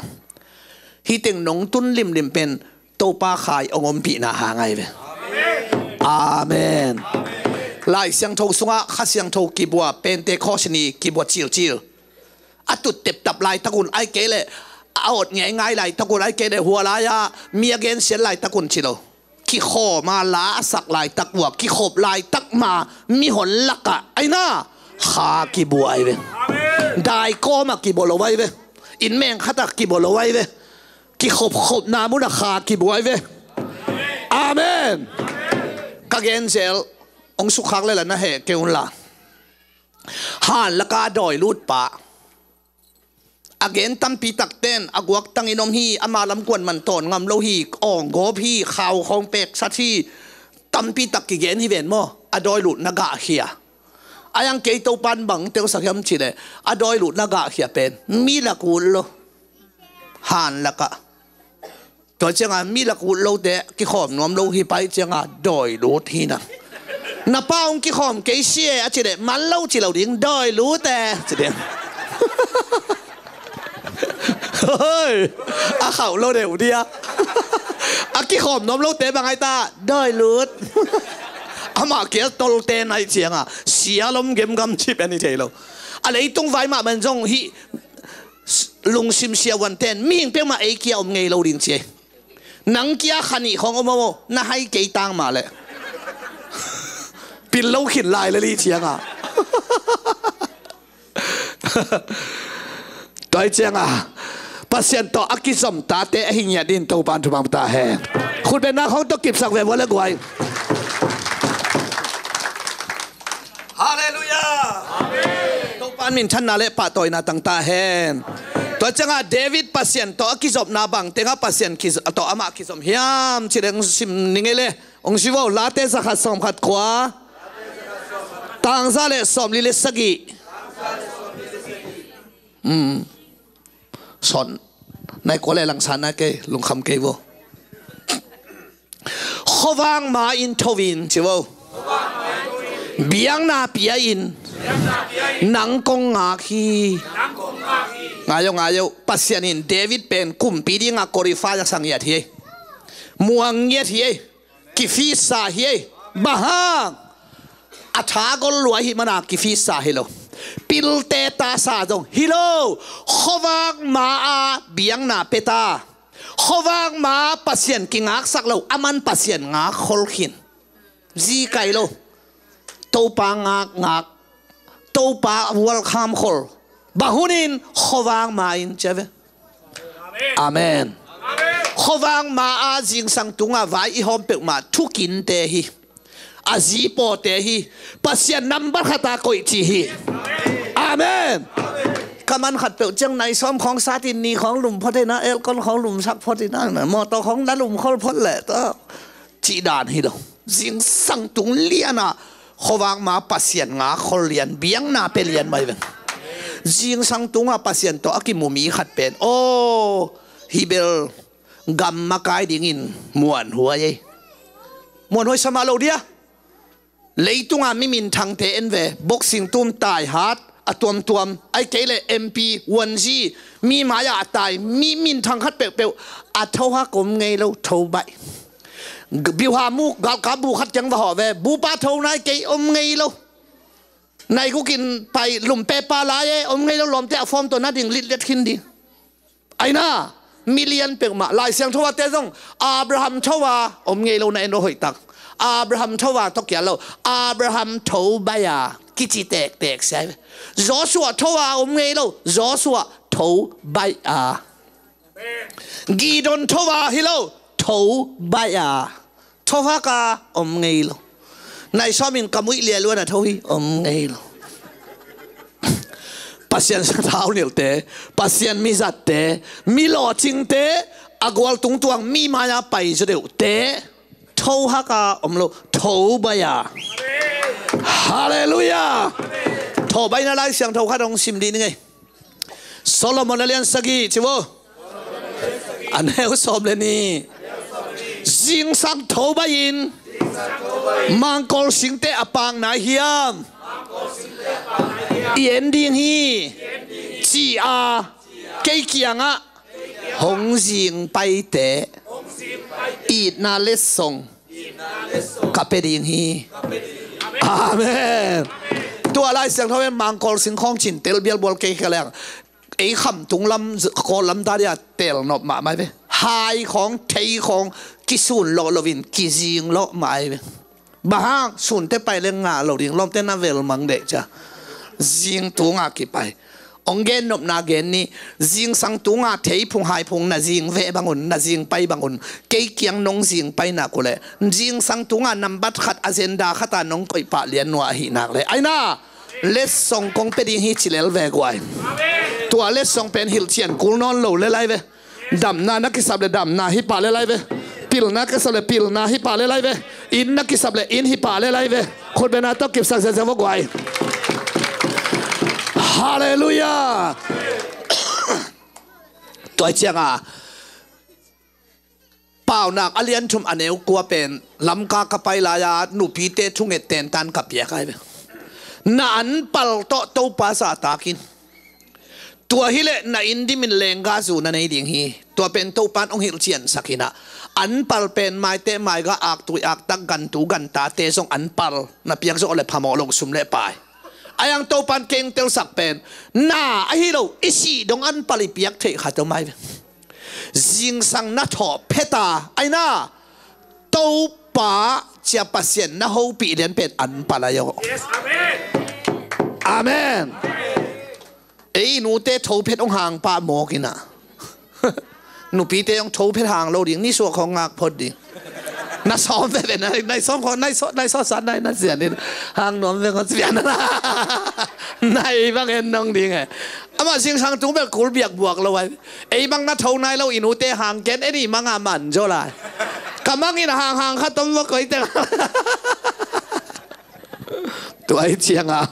hih teng nong tun limlim pen Topa khai ong ompihna hang ahi ve. Amen. Lai Siangtho sungah Kha Siangtho kibua Pentecost ni kibua cilcil. A tut teptap laitakun ai kei leh a awt ngeingai laitakun ai kei leh hua lai-ah mi a gensiat laitakun ci lo. Kikhawm a la a sak laitak uh a kikhop laitak ma mihon lakah aina kha kibua ai ve. Daikawm a kibua lo ai ve. Inn meng khatah kibua lo ai ve. Kikhopkhopna munah kha kibua ai ve. Amen. Ka genzel ong sukkhak lela na heh kei unla. Han laka dawi lutpa a gen tampi takten a guaktangin om hi. Ama lamkuan man tawn ngam lo hi. Awng gawp hi. Khau khawng peksat hi. Tampi tak kigen hi ven maw? A dawi lut na gahkhia. A yang kei Topan bang teusak hiam cihleh a dawi lut na gahkhia pen mi lak ut lo. Han lakah Tua cianga mi lak ut lote kikhawm nuam lo hi pai cianga dawi lut hina. Na pa ong kikhawm kei sie a cileh man lo ci lo ding dawi lut e ci ding. Hoi. A khauh lo deuh dia. A kikhawm nuam lote bang ai ta dawi lut. Amah kia tolte nai cianga sia lom gemgam cip ani thei lo. A leitung vai mah man zong hi. Lungsim siavuanten mihing peuhmah ei kia om ngei lo ding ci ei. Nang kia khanih khawng om aw na hai kei tang mah leh. Pil lo khin lai le li cianga. Tua hi cianga Pasian tawh a kizom tate ahi ngiat dingin Topan thupha pia ta hen. Khutbetna khawng tawh kipsak ve vua le guai. Halleluiah. Topan minthanna le pahtawina tang ta hen. Tua cianga David Pasian tawh a kizopna bang tengah Pasian kiz-, tawh amah kizom hiam ci leng sim ni ngei le. Hong si vo, Late zakhat sawmkhat kua, tangza le sawmli le sagih. Son nai kua le langsan nai kei, lungkham kei vo. Khuavak ma-in tho in ci vo. Biakna pia in, nang kong ngak hi. Ngai o, ngai o, Pasian in David pen kumpi dinga qualify a sa ngiat hi ei. Muang ngiat hi ei. Kifisa hi ei. Bang hang? A tha gol lua hi mana kifisa hi lo. Pilte tasa zong hi lo. Khuavak ma-a biakna pia ta. Khuavak ma Pasian kingaksak lo, aman Pasian ngak khol khin. Zi kai lo. Topa ngak ngak. Topa welcome khol. Bang hunin? Khuavak ma-in ci a ve. Amen. Khuavak ma-a zingsang tunga vai i hawm peuhmah thukinte hi. A zi pawte hi. Pasian nambat khata koih ci hi. Amen. Ka man khat peuh ciang nai sawm khawng satin ni khawng lum photina, aircon khawng lumsak photina, mawtaw khawng na lum khol phot leh ta. Cih dan hi lo. Zingsang tung liana khuavak ma Pasian ngak khol lian, biakna pia lian mai veng. Zingsang tunga Pasian tawh a kimu mi khat pen aw, hi bel gam makai dingin muanhuai ei. Muanhuai sa mah lo dia. Leitunga mi minthangte en ve, boxing tum tai hat a tuamtuam, ai kei le M P, wanzi, mi mai-ah a tai mi minthang khat peuhpeuh a thohak om ngei lo, tho baih. Biuha muk galkap bu khat kiang va hawh ve, bupa tho nai kei om ngei lo. Naigukin pai lumpe pa lai e om ngei lo, lawmte a form tawh na ding litlet khin ding. Aina, milian peuhmah Lai Siangtho a te zong Abraham tho a om ngei lo na en lo hoihtak. Abraham tho a tawh kia lo, Abraham tho baih a kici tektek sia hi ve. Joshua tho a om ngei lo, Joshua tho baih a. Gideon tho a hi lo, tho baih a. Thohak a om ngei lo. Nai sawmin ka muih lialuan a tho hi om ngei lo. Pasian sathau nilhte, Pasian mizatte, mi lawhcingte, a gual tungtuang mi mai-a pai zaw deuhte thohak a om lo, tho baih a. Halleluiah. Tho baihna Lai Siangtho khat hong sim dih ni ngei. Solomon a lian sagih ci vo. A neu sawm le nih. Zingsang tho baih in mangkol singte a paak nai hiam? I en ding hi, ci-a kei kiangah hong zing paite itna letsong ka pia ding hi. Amen. Tua Lai Siangtho in mangkol sing khawng cin tel bialbual kei ka leng ei khamtung lam, Kawl lam ta dia tel nop mahmah hi ve. Hai khawng, thei khawng kisun lawh loin kizing lawh mah hi ve. Bang hang? Sunte pai le ngah lo ding, lawmte na vel mang deh cia. Zing tunga kipai. Hong gen nopna gen ni. Zingsang tunga thei phung hai phung na zing veh bangun, na zing pai bangun, kei kiang nong zing pai nak uhleh zingsang tunga nambat khat agenda khata nong koih pah lian nuah ahih nak le aina letsong kong pia ding hi ci lel ve guai. Tua letsong pen hilhcian kul nawn lo le lai ve. Damna na kisap le damna hi pah le lai ve. Pilna kisap le pilna hi pah le lai ve. Inn na kisap le inn hi pah le lai ve. Khutbetna tawh kipsak ziazia vo guai. Halleluiah. Tua cianga Paunak a lian thum a neu kua pen Lamka ka pai lai-a nupite thunget tentan ka piak ai ve. Na anpal tawh Topa zahtakin. Tua hileh na inn dimin lengga zu na nei ding hi. Tua pen Topan hong hilhciansak hinah. Anpal pen maite maiga aktui aktak gantu gantate zong anpal na piak zawh le phamawh lo sum le pai. Ayang Topan kengtelsak pen na ahi lo i sih dong anpal i piak theih khat om ai ve. Zingsang na thawh pheta aina Topa pa cia Pasian na hopih lian pen an pal ahi aw. Amen. Ei nute thophet hong hang pah mawk inah, nupite hong thophet hang lo ding, nisuak hong ngak phot ding. Na sawm veve, na sawm kho, na sawm, na sawm san, na na sian in hang nuam veng hong sian na. Na ei bang en nong ding e. Amah zingsang tung bel kul biak buak lo ai. Ei bang na tho nai lo, i nute hang ken, en i manga man zaw lai. Ka mangin a hang hang kha tom va koi teng. Tua i cianga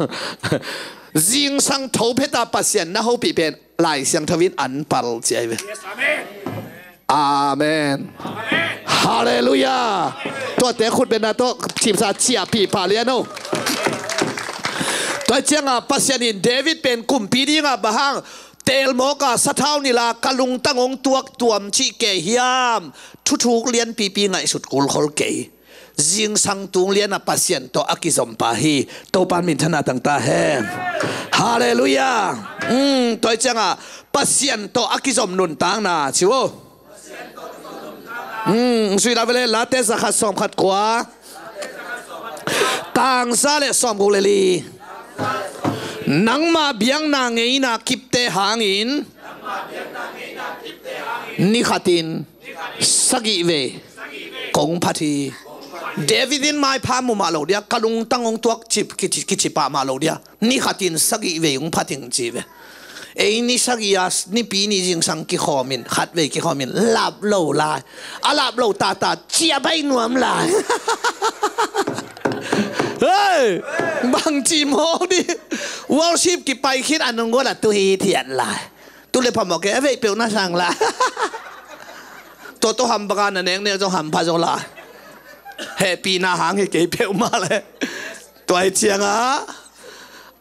zingsang tho pheta Pasian na hopih pen Lai Siangtho in an pal ci ai ve. Amen. Halleluiah. Tuate khut bena tawh cipsa ciahpih pah lian o. Tua cianga Pasian in David pen kumpi dinga bang hang teelmawka sathau nila ka lungtang hong tuak tuam cih kei hiam? Thuthuk lianpipi ngaihsut kulkhol kei. Zingsang tung liana Pasian tawh a kizom pa hi. Topan minthanna tangta hen. Halleluiah. Tua cianga Pasian tawh a kizom nuntakna ci uh. Sui la vele, Late zakhat sawmkhat kua, tangsa le sawmguk le li. Nangma biakna ngeina kipte hangin nikhatin sagih vei kong phat hi. David in maipha mu mah lo dia, ka lungtang hong tuak cip kici, kici pah mah lo dia, nikhatin sagih vei hong phat hing ci ve. Ei ni sagih a nipi ni zingsang kikhawmin, khat vei kikhawmin lap lo lai. A lap lo tata ciah bai nuam lai. Hei, bangci mawk di. Worship kipai khin a nunggual a tu hi thiat lai. Tu le phamawh kei a veih peuh na sang lai. Toto ham banga na neknek zong hampha zaw lai. Hehpihna hang hi kei peuhmah le. Tua hi cianga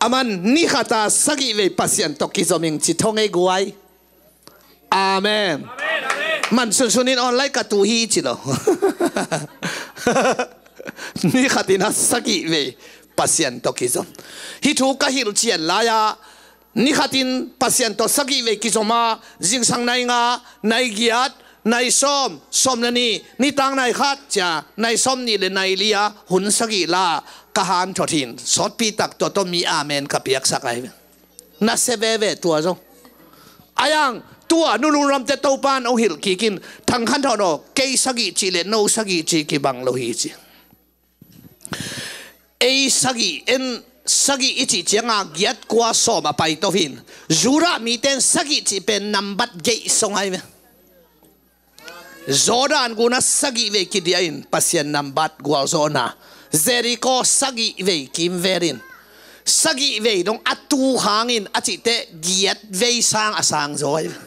aman nikhata sagih vei Pasian tawh kizom ing ci thong ei guai. Amen. Man sunsun in online ka tu hi ci lo. Nikhatin a sagih vei Pasian tawh kizom. Hih thu ka hilh cian lai-a nikhatin Pasian tawh sagih vei kizom a, zingsang nai nga, nai giat, nai sawm, sawm le nih, nitang nai khat cia, nai sawm nih le nai li a hun sagih la ka hanthot hin sawtpi tak tua tawh mi amen ka piaksak ai ve. Na sia veve tua zong. Ayang tua nulun ramte Topan ong hilh kikin Thang Khan Thawn aw, kei sagih cih le no sagih cih kibang lo hi ci. Ei sagih en, sagih i cih cianga giat kua sawm a pai to hin. Judah mite in sagih cih pen nambat geih song ai ve. Jordan guna sagih vei kidiah in Pasian nambat gualzawhna. Jericho sagih vei kimvel in. Sagih vei dong a tu hangin a cihte giat vei sang a sang zaw ai ve.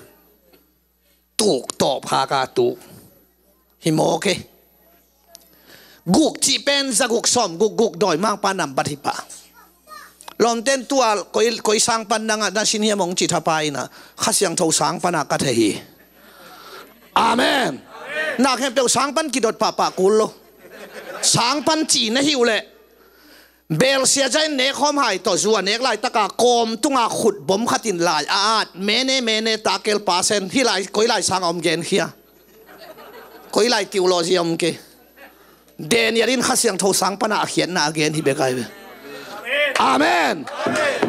Tuk tawp haka tuk. Hi mawk e. Guk cih pen za guk sawm guk guk dawimangpa nambat hi pah. Lawmten tua koi, koi sang pan nangah na sin hiam hong cih thapa inah Kha Siangtho sang pana ka thei hi. Amen. Nak hempeuh sang pan kidot pahpah kul lo. Sang pan ci na hi uh leh Belsiaza in nekhawm hai tawh zu a nek laitaka kawm tunga khut bom khatin lai a at, mene mene takel pasen hi lai, koi lai sang a om genkhia. Koi lai tiuhlawh zia om ke. Daniel in Kha Siangtho sang pana a khiatna a gen hi bek ai ve. Amen.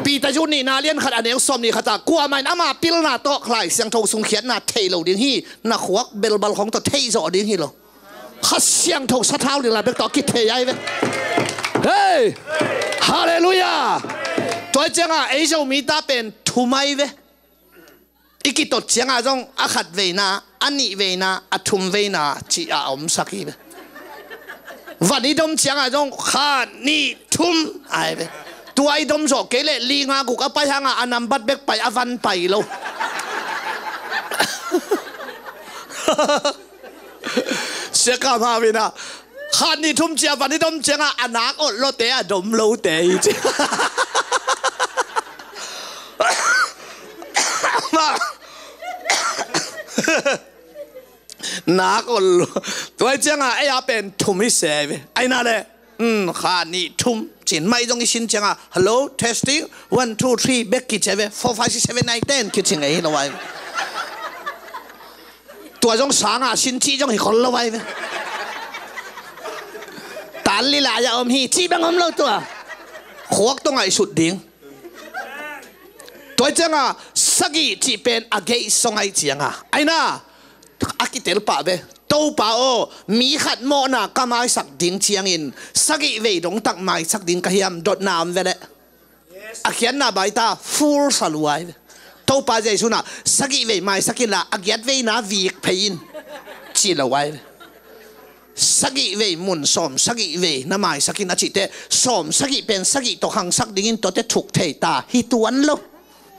Peter zu nihna lian khat a neu sawm nih khata kuamah in ama pilna tawh Kha Siangtho sung khiatna theih lo ding hi. Na khuak belbal khong tawh theih zawh ding hi lo. Kha Siangtho sathau ding lai bek tawh a kithei ai ve. Hei! Halleluiah! Tua cianga ei Zomite pen thum ai ve. I kitot cianga zong a khat veina, a nih veina, a thum veina cih a omsak hi ve. Van i dom cianga zong khat nih thum ai ve. Tua i dom zawh kei leh li nga guk a pai hanga a nambat bek pai, a van pai lo. Siakam hau inah khat nih thum cia van i dom cianga a nak olh lote a dom lote i ci. Nak olh lo. Tua i cianga ei a pen thum i se ve. Aina le khat nih thum cin mai zong i sin cianga hello testing one two three bek kici ve, four five six seven nine ten kici ngei hi lo ai. Tua zong sanga sin cih zong hi khol lo ai ve. An lilai a om hi, cih bang om lo tua. Khuak tawh ngaihsut ding. Tua cianga sagih cih pen a geih song ahi cianga, aina a kitel pah ve. Topa aw, mi khat mawhna ka maisak ding ciangin sagih vei dongtak maisak ding ka hiam? Dotna om ve leh. A khiatna baita full sa lua ahi ve. Topa Jesu in ah sagih vei maisak inla a giat veina vik phei in, ci lo ahi ve. Sagih vei mun sawm sagih vei na maisak in a cihte, sawm sagih pen sagih tawh khangsak dingin tuate thuk thei ta hi tuan lo.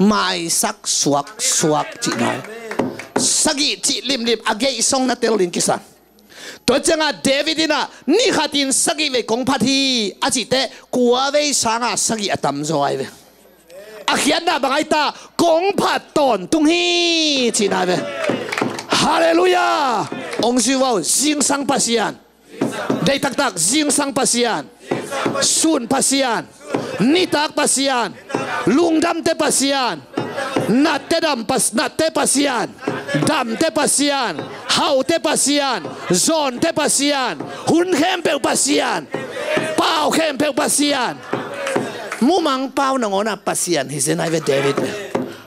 Maisak suaksuak cihna ahi. Sagih cih limlim a geih song na tel ding kisa. Tua cianga David in ah ni khatin sagih vei kong phat hi a cihte, kua vei sanga sagih a tamzaw ahi ve. A khiatna bang aita? Kong phat tawntung hi cihna ahi ve. Halleluiah. Ong zui vau, zingsang Pasian. Deitaktak zingsang Pasian. Sun Pasian. Nitak Pasian. Lungdamte Pasian. Natte dam pas, natte Pasian. Damte Pasian. Haute Pasian. Zawnte Pasian. Hun khempeuh Pasian. Pau khempeuh Pasian. Mumang pau nangawna Pasian hi zen ahi ve David ve.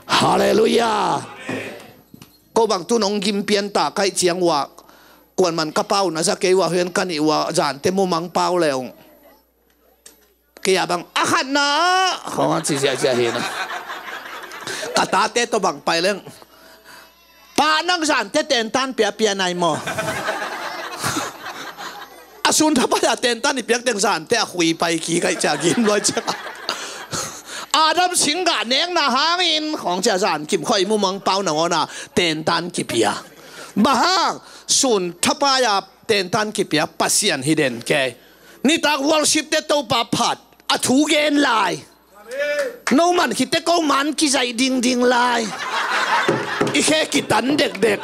Halleluiah. Ko bang tu nong gim pian ta kaih ciang ua, kuanman ka pau na za kei ua, huen ka nih ua, zante mumang pau leng. Kei a bang a khatna khong a ci ziahziah hi na. Ka tate tawh bang pai leng, pa, nang zante tentan piapia nai maw? A sun thapai a tentan i piak teng zante a khui pai kik aih cia gim luai cia. Adam singgah nekna hangin khong cia zan kim khoi mumang pau nangawna tentan kipia. Bang hang? Sun thapai a tentan kipia Pasian hi den kei. Nitak worship te Topa phat a thu gen lai. No man khite ko man kizaih dingding lai. I khe kitan dekdek.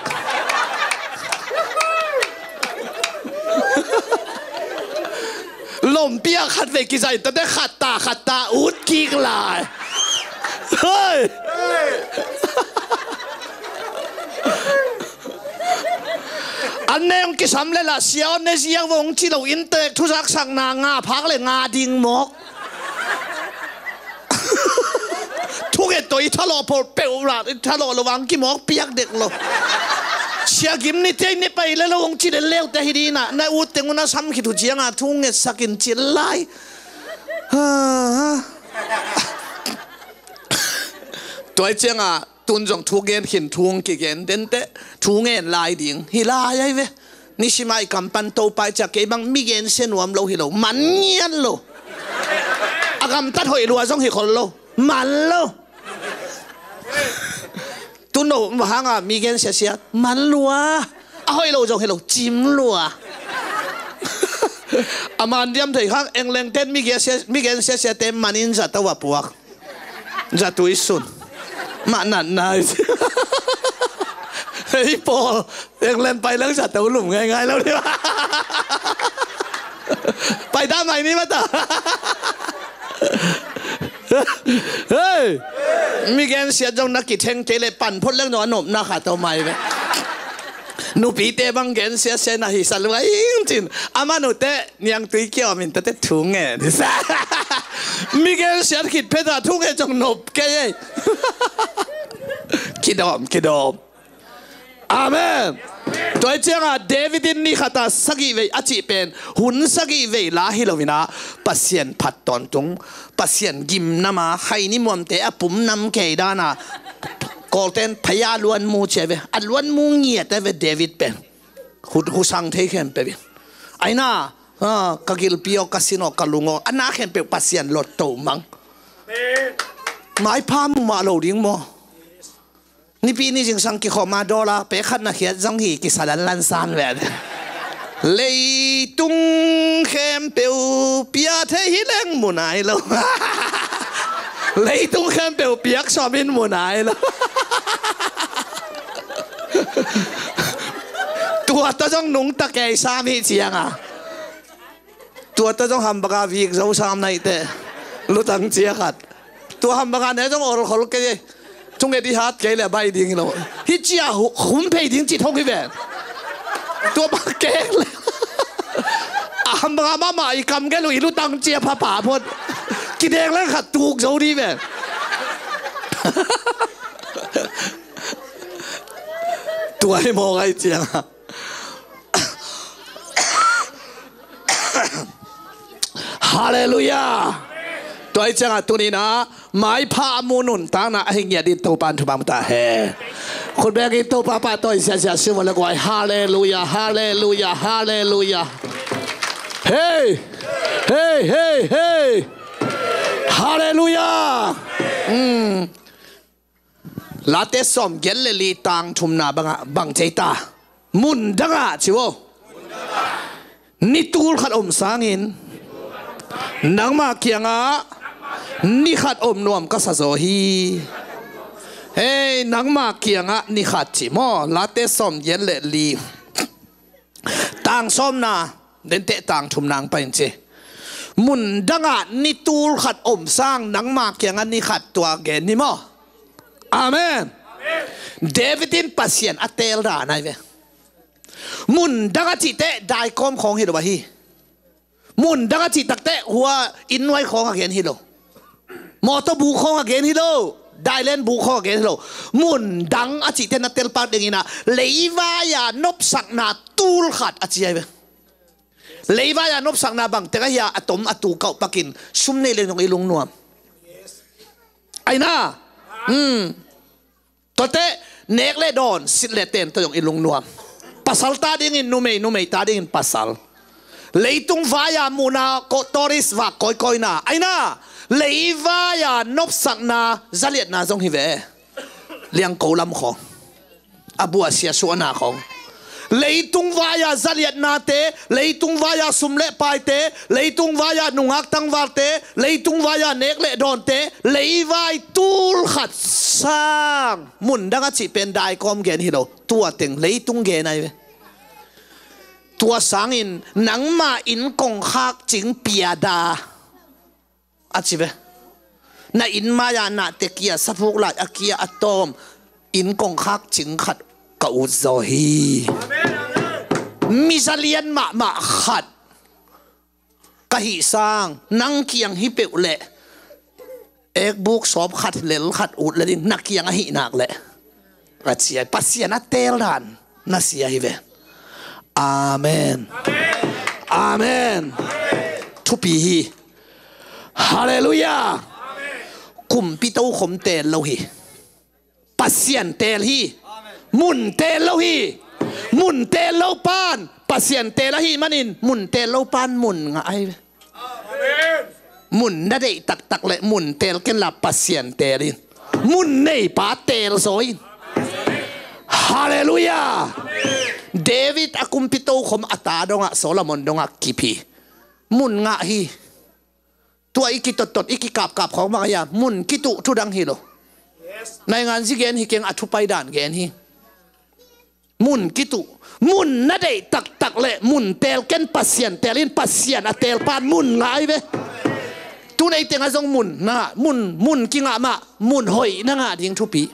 Lompi a khat vei kizaih tate khat ta khat ta ut kik lai. Hoi. An ne ong kisam le la sia on ne ziak vong ci lo in tek thuzak sakna nga phak le nga ding mawk. Thunget tawh i thalawh pawh peuh la i thalawh lo vang kimawk piak dek lo. Sia gim ni tei ni pai le lo ong ci le leu te hi dina na ut teng una sam khit uh cianga thunget sakin cil lai. Tuai cianga tun zong thu gen khin thu hong kigen dente thu ngen lai ding hi lai ai ve. Nisima i kam pan Topa i ciak kei bang mi gensia nuam lo hi lo, man ngiat lo. A gamtat hoih lua zong hi khol lo, man lo. Tun lo hanga mi gensia siat man lua. A hoih lo zong hi lo, cim lua. A man diam thei khang England ten mi gensia, mi gensia siate manin zato a puak. Zatui sun. Mah natna. Hei pawl, England pai lang zato lum ngaingai lo dia. Pai da mai ni mata. Hei, mi gensiat zong na kitheng kei le pan phot leng zong a nopna kha to mai ve. Nupite bang gensiat se na hi sa lua ing cin. Amanute niangtui kiawm in tate thu nge ni sa. Mi gensiat khit pheta thu nge zong nop kei ei. Kidawm, kidawm. Amen. Tua cianga David in ni khata sagih vei a cih pen hun sagih vei la hi lo ina Pasian phat tawntung, Pasian gimnama hai ni muamte a pum nam kei dana Kawlten phaya luan mu cia ve, a luan mu ngiat a ve David pen. Hut husang thei khempeuh in. Aina, ah, ka gilpi aw, ka sin aw, ka lung aw, a na khempeuh Pasian lot to mang. Maipha mu mah lo ding maw? Nipi ni zingsang kikhawma dawla pekhat na khiat zong hi kisa lanlan san ve. Leitung khempeuh pia thei hi leng mu nai lo. Leitung khempeuh piak sawmin mu nai lo. Tua ta zong nungta kei sam hi cianga. Tua ta zong hambaka vik zo sam naite. Lutang cia khat. Tua hambaka ne zong ol khol kei. Thunget i hat kei le bai ding lo. Hi cia hu-, hum phei ding ci thong hi ve. Tua bak kek le. A Kham banga mahmah i kam gel uh i lutang cia phapha phot. Kideng leng khat tuk zo di ve. Tua hi mawk ai cianga. Halleluiah. Tua ai cianga tunina maipha a mu nuntakna a hi ngiat in Topa in thupha mu ta hen. Khut bengin Topa pahtawi siasia sium le guai. Halleluiah, halleluiah, halleluiah. Hei, hei, hei, hei. Halleluiah. Late sawm giat le li tang thumna bangah bang cei ta. Mun dangah ci vo. Ni tul khat om sangin nangma kiangah ni khat om nuam ka sa zaw hi. Hei, nangma kiangah ni khat ci maw. Late sawm giat le li tang sawmna, denteh tang thumna ang pai in ci. Mun dangah ni tul khat om sang nangma kiangah ni khat tua gen hi maw. Amen. David in Pasian a teel dan ai ve. Mun dang a cihteh daikawm khawng hi lo ahi. Mun dang a cih takteh hua inn nuai khawng a gen hi lo. Mawtaw bu khawng a gen hi lo. Dailen bu khawng a gen hi lo. Mun dang a cihteh na telpak dingin ah leivai-a nopsakna tul khat a ci ai ve. Leivai-a nopsakna bang teng ahi a, a tom a tu kauh pakin sum nei leng zong i lungnuam. Aina. Tuate nek le dawn, sit le ten tawh zong i lungnuam. Pasal ta dingin numei, numei ta dingin pasal. Leitung vai-a muhna ko tourist vak kawikawina. Aina, leivai-a nopsakna zaliatna zong hi ve. Liangko lam khawng. A buahsia suahna khawng. Leitung vai-a zaliatnate, leitung vai-a sum le paite, leitung vai-a nungak tangvalte, leitung vai-a nek le dawnte, leivai tul khat sang. Mun dang a cih pen daikawm gen hi lo. Tua teng leitung gen ai ve. Tua sangin nangma inn kongkhak cing piada a ci ve. Na inn mai-a nahte kia, saphuk lai a kia a tawm inn kongkhak cing khat ka ut zaw hi. Mi zalian mahmah khat ka hih sang nang kiang hi peuh leh ekbuk sawp khat lel khat ut le ding na kiang ahih nak leh a ci ai. Pasian a teel dan na sia hi ve. Amen. Amen. Thupi hi. Halleluiah. Kumpi tokhom teel lo hi. Pasian teel hi. Mun teel lo hi. Mun teel lo pan Pasian teel ahih manin mun teel lo pan mun ngah ahi ve. Mun na deih taktak le mun teel ken la Pasian teel in. Mun neipa teel zaw in. Halleluiah. David a kumpi tokhom a ta dongah Solomon dongah kip hi. Mun ngah hi. Tua i kitottot i kikapkap khawng bang ahi a, mun kituh thudang hi lo. Naingan zi gen hi keng, a thupai dan gen hi. Mun kituh. Mun na deih taktak le mun teel ken Pasian teel in, Pasian a teel pan mun ngah ai ve. Tu nei tengah zong mun na ngah, mun, mun kingah mah, mun hoih na ngah ding thupi.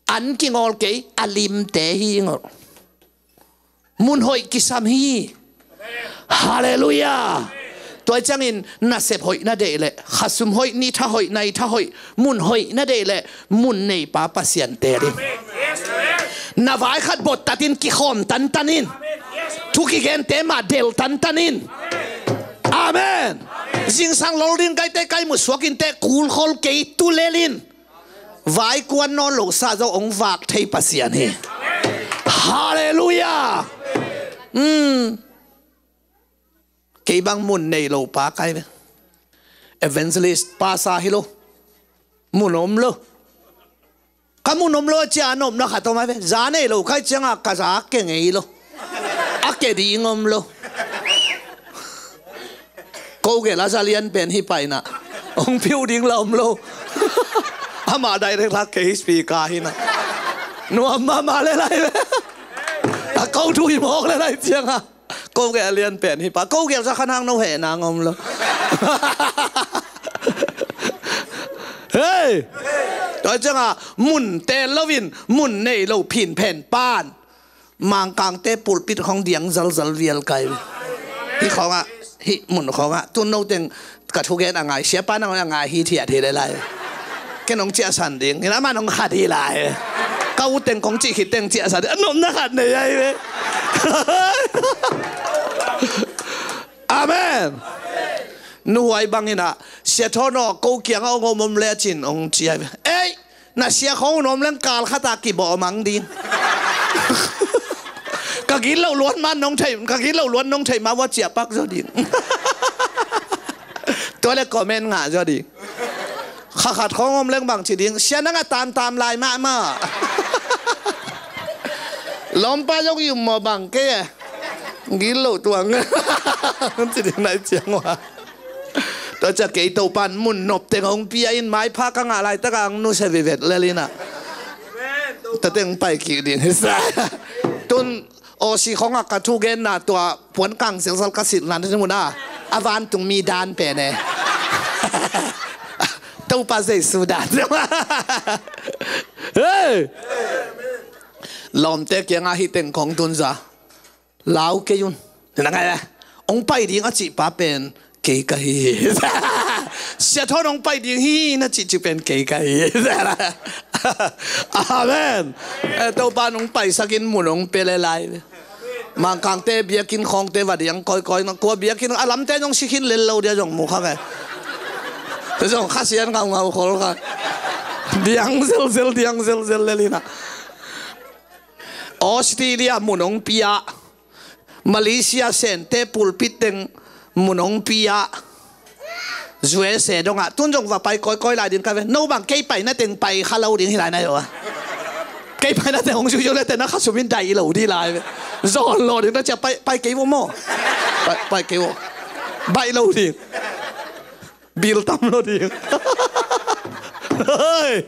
An kingawl kei, a limte hi ngawl. Mun hoih kisam hi. Halleluiah. Tua ciangin nasep hoih na deih leh, khasum hoih, ni tha hoih, nai tha hoih, mun hoih na deih leh, mun neipa Pasian teel in. Na vai khat bot tatin kikhawm tantan in. Thu kigente mah del tantan in. Amen. Zingsang lol ding kaite kai mu suak inteh, kulkhol kei tu lel in. Vaikuan nawn lo sa zong hong vak thei Pasian hi. Halleluiah. Kei bang mun nei lo pa kai ve. Evangelist, pastor hi lo. Mun om lo. Ka mun om lo cia nopna khat om ai ve. Za nei lo kai cianga ka za ke ngei lo. A ke ding om lo. Ko gel a za lian pen hi paina. Hong piu ding la om lo. Ama direct lak kei speaker hi na. Nuam mama le lai ve. A ko thu hi mawk le lai cianga. Ko gel a lian pen hi pa. Ko gel za khanang no he nang om lo. Hei. Tua cianga mun teel loin mun nei lo phin phen pan Mangkangte pulpit khong diang zalzal vial kai. Hih khawngah, hih mun khawngah tun no teng ka thugen a ngai, siapa nang a ngai hi thiat hi le lai. Ken hong ciahsan ding hi, amah hong khat hi lai. Ka u teng kong cih khit teng ciahsan ding, a nopna khat nei ahi ve. Amen. Nuhuai bangin ah, Sia Thawn aw, ko kiangah hong om om lecin hong ci ahi ve. Ei, na sia khawng hong om leng kal khat ah kibawh mang ding. Ka gitloh luan man nong thei, ka gitloh luan nong thei ma ua ciahpak zaw ding. Tua le comment ngah zaw ding. Kha khat khawng om leng bang ci ding, sia nang a tamtam lai mahmah. Lawmpa zong i um maw bang kei e. Gitloh tuang. Ci ding nai ciang ua. Tua ciah kei Topan mun nop teng hong pia in, maipha ka ngah laitak ah hong nusia vivet lel in ah. Tua teng pai kik ding hi sa. Tun Aussie khawngah ka thugenna tua puan kang selsal ka silhna na mun ah, a vantung mi dan pen e. Topa Jesu dan. Hey! Lawmte kiangah hih teng kong tun za. Lau kei un. Na ngai le. Hong pai ding a cih pa pen kei ka hi hi. Sia Thawn hong pai ding hi na cih cih pen kei ka hi hi. Amen. Eh, Topa nong paisak in mun hong pia le lai. Mangkangte biakinn khawngte va diang kawikawi na, kua biakinn a lamte zong si khin lel lo dia zong mu kha ve. Zong Kha Sian ngaungau khol kha. Diang zelzel, diang zelzel lel in ah. Australia mun hong pia, Malaysia Sente pulpit teng mun hong pia, U S A dongah tun zong va pai kawikawi lai ding ka ve. No bang kei paina teng pai kha lo ding hi lai na hi uh a. Kei paina teng hong ziuziau le teng na khasum in daih lo ding lai ve. Zawn lo ding na ciah pai, pai kei uh maw. Pai, pai kei uh. Baih lo ding. Bil tam lo ding. Hei.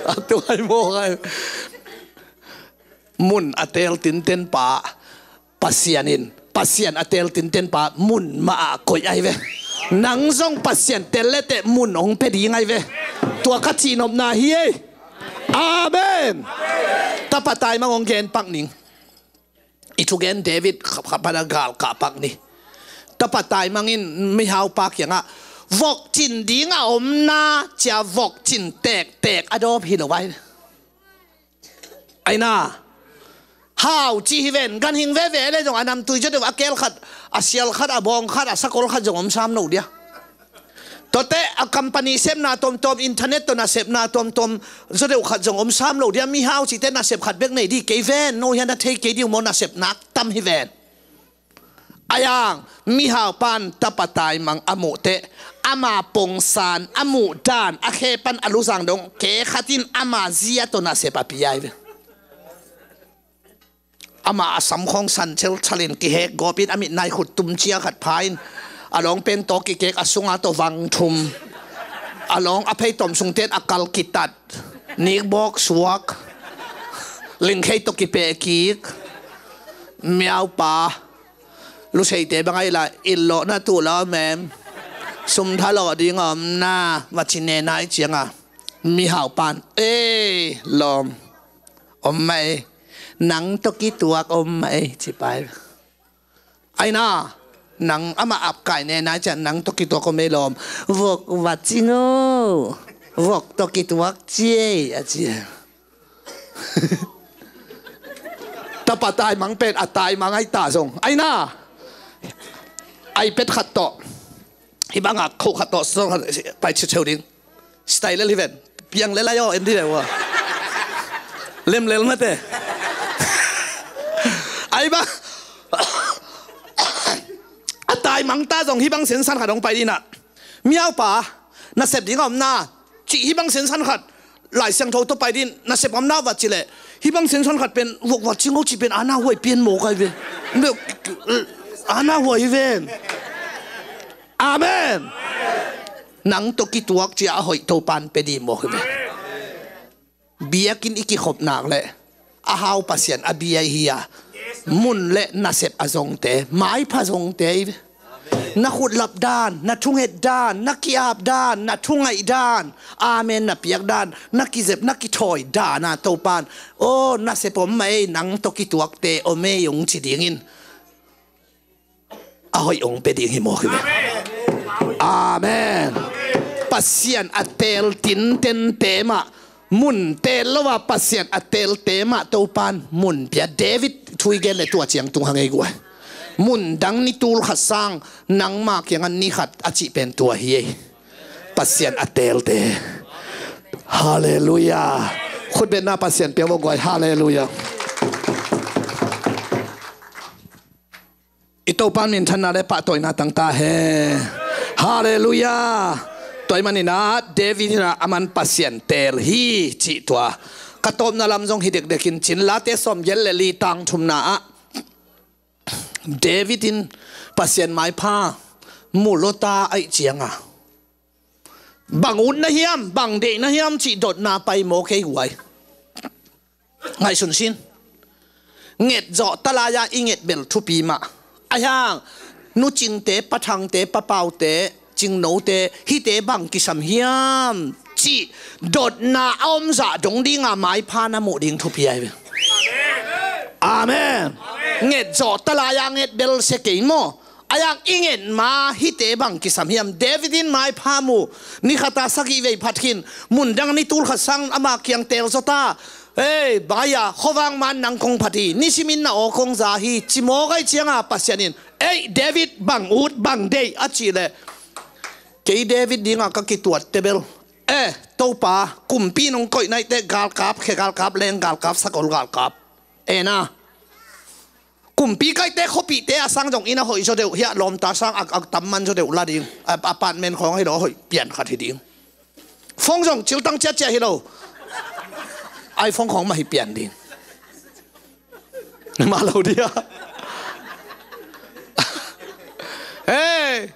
A tuai maw kai. Mun a teel tinten pa Pasian in, Pasian a teel tinten pa mun mah ah koih ahi ve. Nang zong Pasian teel leteh mun hong pia ding ahi ve. Tua ka cihnopna hi ei. Amen. Tapa taimang hong gen pak ning. I thugen David kha, kha pana gal kah pak ni. Tapa taimang in mihaupa kiangah vok cin ding a omna cia vok cin tektek a dawp hi lo ai. Aina hau ci hi ven, ganhing veve le zong a namtui zaw deuh a keel khat, a sial khat, a bawng khat, a sakol khat zong om sam lo dia. Tuate a company sepna tuamtuam, internet tawh nasepna tuamtuam zaw deuh khat zong om sam lo dia. Mihau cite nasep khat bek nei di kei ven, no hian a thei kei diu maw, nasep nak tam hi ven. Ayang, mihau pan tapa taimang a muh teh, ama pongsan a muh dan, a khe pan a luzang dong, khe khat in ama zia tawh nasep a piai ve. Ama a sam khawng san chelchal in kihek gawp in a mit nai khut tum cia khat pha in, a lawng pen tawh kikek a sunga tawh vang thum, a lawng a phei tawm sung ten a kal kitat. Nikbawk suak. Lingkhei tawh kipeh kik. Miaupa. Luseite bang ahi la, it lawhna tuh la om em? Sum tha lawh ding a om na, va ci ne nai cianga. Mihau pan, ei lawm, om mah ei. Nang tawh kituak om mah ei, ci pai. Aina, nang amah ap kai ne nai ciah, nang tawh kituak om ei lawm. Vok va ci ngo. Vok tawh kituak ci ei, a ci. Tapa taimang pen a taimang ai ta zong. Aina, iPad khat tawh, hibangah kho khat tawh, pai cheu ding. Style lel hi ven. Piang lel ayo, en di le wa. Lem lel mate. Ai ba. A taimang ta zong hibang sensan khat hong pai dina. Miaupa, nasep ding a om na. Cih hibang sensan khat. Lai Siangtho tawh pai din, nasep a om na va ci leh. Hibang sensan khat pen, vok va ci ngo ci pen, ana huai pian maw kai ve. Ana huai hi ven. Amen. Nang tawh kituak cia a hoih Topan pe di mawk hi ve. Biakinn i kikhop nak leh a hau Pasian a bia hi a, mun le nasep a zongte, maipha zongte hi ve. Na khutlap dan, na thunget dan, na ki-ap dan, na thungaih dan, amen na piak dan, na kizep na kithawi dan a Topan, aw nasep om mah ei, nang tawh kituakte om ei ung ci dingin. a hoih hong pia ding hi mawk hi ve. Amen. Pasian a teel tintente mah, mun teel lo a Pasian a teelte mah Topan mun pia. David thu i gen leh tua ciang tung hang ei guai. Mun dang ni tul khat sang nangma kiangah ni khat a cih pen tua hi ei. Pasian a teelte. Halleluiah. Khutbetna Pasian pia vawh guai. Halleluiah. I Topan minthanna le pahtawina tang ta hen. Halleluiah. Tua ahih manin ah David in ah aman Pasian teel hi cih tua ka tawpna lam zong hi dekdek in, cin Late sawmgiat le li tang thumna ah David in Pasian maipha mu lo ta ahih ciangah bang ut na hiam, bang deih na hiam cih dotna pai mawk ei guai. Ngaihsun sin. Nget zawh ta lai-a i nget bel thupi mah. Ahi hang nu Cingte, Pa Thangte, Pa Paute, Cingnote, hihte bang kisam hiam cih dotna a om zah dong dinga maipha na muh ding thupi ahi ve. Amen. Nget zawh ta lai-a nget bel sia kei maw? Ahi hang i nget ma hihte bang kisam hiam? David in maipha mu, ni khata sagih vei phat khin, mun dang ni tul khat sang ama kiang teel zaw ta. Ei, bang a, khuavak man nang kong phat hi, nisimin na aw kong za hi, ci mawk ahih cianga Pasian in, ei David, bang ut, bang deih a cih leh, kei David dinga ka kituatte bel, eh, Topa, kumpi nong koih naite galkap, khe galkap, leng galkap, sakol galkap, eh na. Kumpi kaite khuapihte a sang zong inn a hoih zaw deuh, hiah lawmta sang a, a tam man zaw deuh la ding. A, apartment khawng hi lo, a hoih pian khat hi ding. Phone zong ciltang ciacia hi lo. iPhone khawng mah hi pian ding. Mah lo dia. Hey.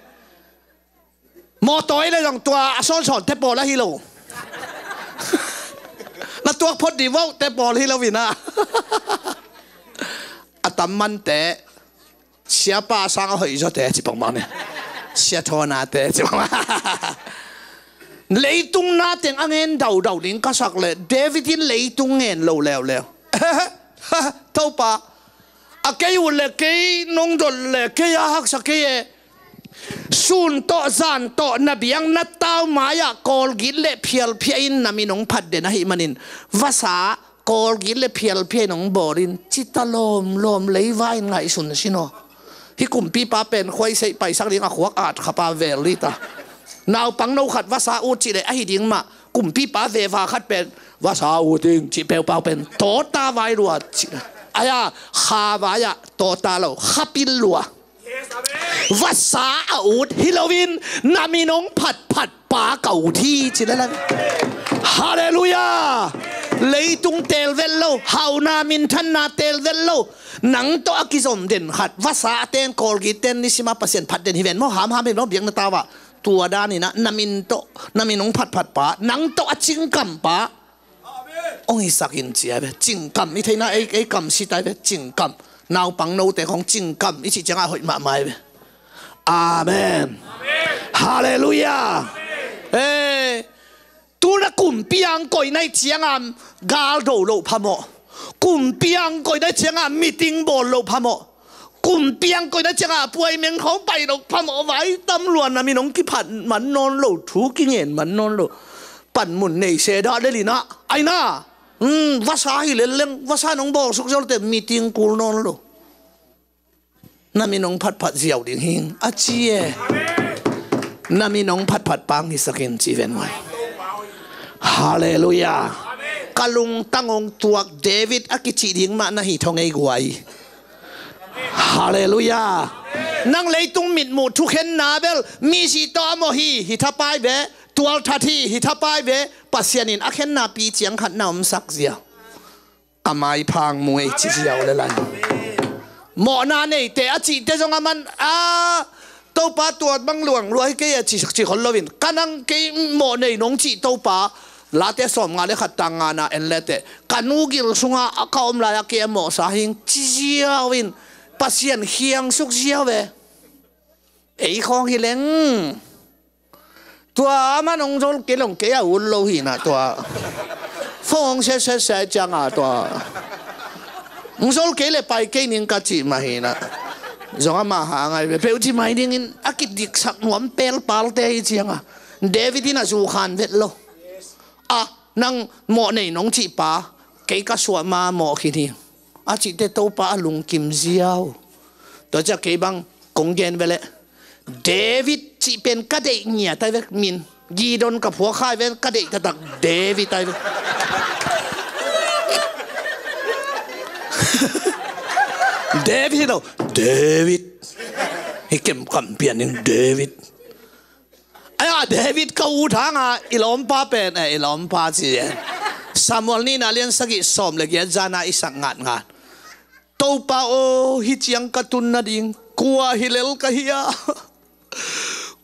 Mawtaw i le zong tua a sawnsawnte pawl ahi lo. Na tuak phot dih vauhte pawl hi lo inah. A tam mante, siapa sang a hoih zawte ci pongmang ne. Sia thawnate ci pongmang. Leitung na teng a ngen daudau ding ka sak leh David in leitung ngen lo leuleu. Topa, a kei ut le kei nong dot le kei a haksa kei e. Sun tawh zan tawh na biak na tau mai-ah kawlgit le phialphia in na min hong phat den ahih manin, vasa kawlgit le phialphia in hong bawl in, ci ta lawmlawm leivai in ngaihsun sin aw. Hih kumpipa pen khuaiseih paisak ding a khuak at khapa vel dita. Naupang no khat vasa ut cih leh ahi ding mah, kumpipa veva khat pen vasa ut ding cih peupau pen tawta vai lua cih. Ahi a, kha vai-ah tawta lo, khapil lua. Vasa a ut hi loin na min hong phatphat pa ka ut hi ci lel a. Halleluiah. Leitung teel vet lo, hauhna minthanna teel vet lo. Nang tawh a kizom den khat, vasa a ten, kawlgit ten, nisima Pasian phat den hi ven maw, hamham hi maw, biakna tau ah. Tua daninah na min tawh, na min hong phatphat pa, nang tawh a cingkam pa hong hisak in ci ai ve. Cingkam i theihna ei, ei kam si tai ve, cingkam. Naupang note khong cingkam i cih ciangah hoih mahmah ai ve. Amen. Halleluiah. Eh, tuna kumpi ang koihna i ciangah galdo loh phamawh. Kumpi ang koihna i ciangah meeting bawl loh phamawh. Kumpi ang koihna ciangah puai meng khawng pai loh phamawh, vai tam lua, na min hong kiphat man nawn lo, thu kingen man nawn lo. Panmun nei se dah lel inah, ai na. Hmm, vasa hi lel leng, vasa nong bawl suk ziau lote meeting kul nawn lo. Na min hong phatphat ziau ding hing a ci e. Na min hong phatphat pang hisak in ci ven vai. Halleluiah. Ka lungtang hong tuak David a kici ding mah na hi thong ei guai. Halleluiah. Nang leitung mitmuh thukhenna bel misi tawh a mawh hi, hi thapai ve, tualthat hi, hi thapai ve, Pasian in a khenna pi ciang khat na omsak zia. A maiphang muei ci ziau le lai. Mawhna neite a cihte zong a man a, Topa tua bang luang lua hi kei a ci, ci khol loin, ka nang kei mawh nei nong cih Topa, Late sawmnga le khat tang ngana en leteh, ka nu gil sunga a ka om lai-a kei a mawhsa hing ci ziau in Pasian khiangsuk ziau ve. Ei khawng hi leng. Tua a man hong zol kei long kei a ut lo hinah tua. Phone hong siasiasia cianga tua. Hong zol kei le pai kei ning ka cih mah hinah. Zong amah hang ahi ve. Peuh ci mai dingin a kidiksak nuam pelpalte hi cianga David in a zukhan vet lo. A, nang mawh nei nong cih pa, kei ka suah ma mawh khin hi. A cihte Topa a lungkim ziau. Tua ciah kei bang kong gen ve leh, David cih pen ka deih ngiat ahi ve min. Gideon ka phuak khai ven, ka deih taktak David ahi ve. David hi lo, David. Hi kem kam pian in David. Aia, David ka ut hanga i lawmpa pen, eh, i lawmpa ci, eh. Samuel nihna lian sagih sawm le giat zana i sak ngatngat. Topa aw, hih ciang ka tun nading kua hi lel ka hiam?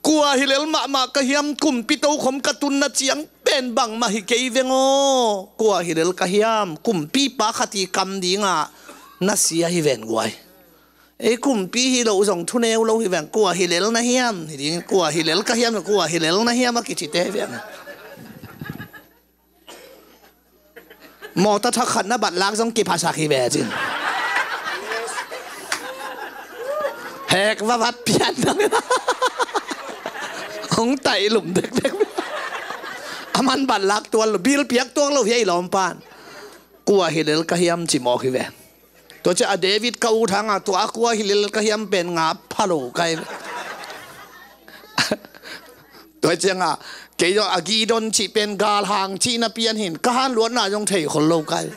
Kua hi lel mahmah ka hiam? Kumpi tokhom ka tunna ciang pen bangmah hi kei veng aw. Kua hi lel ka hiam? Kumpipa khat i kam dinga na sia hi ven guai. Ei kumpi hi lo zong thuneu lo hi veng. Kua hi lel na hiam? Hi ding, kua hi lel ka hiam? Kua hi lel na hiam a kicite hi veng. Mawtaw thak khat na batlak zong kiphasak hi ve cin. Hek vavat pian dang. Hong taih lum dekdek. Aman batlak tuan lo, bil piak tuak lo hi a i lawmpan. Kua hi lel ka hiam ci mawk hi ve. Tua ciah a David ka ut hanga tua a kua hi lel ka hiam pen nga pha lo kai. Tua cianga kei zong a Gideon cih pen galhang cihna pian hin ka hanluatna zong thei khol lo kai.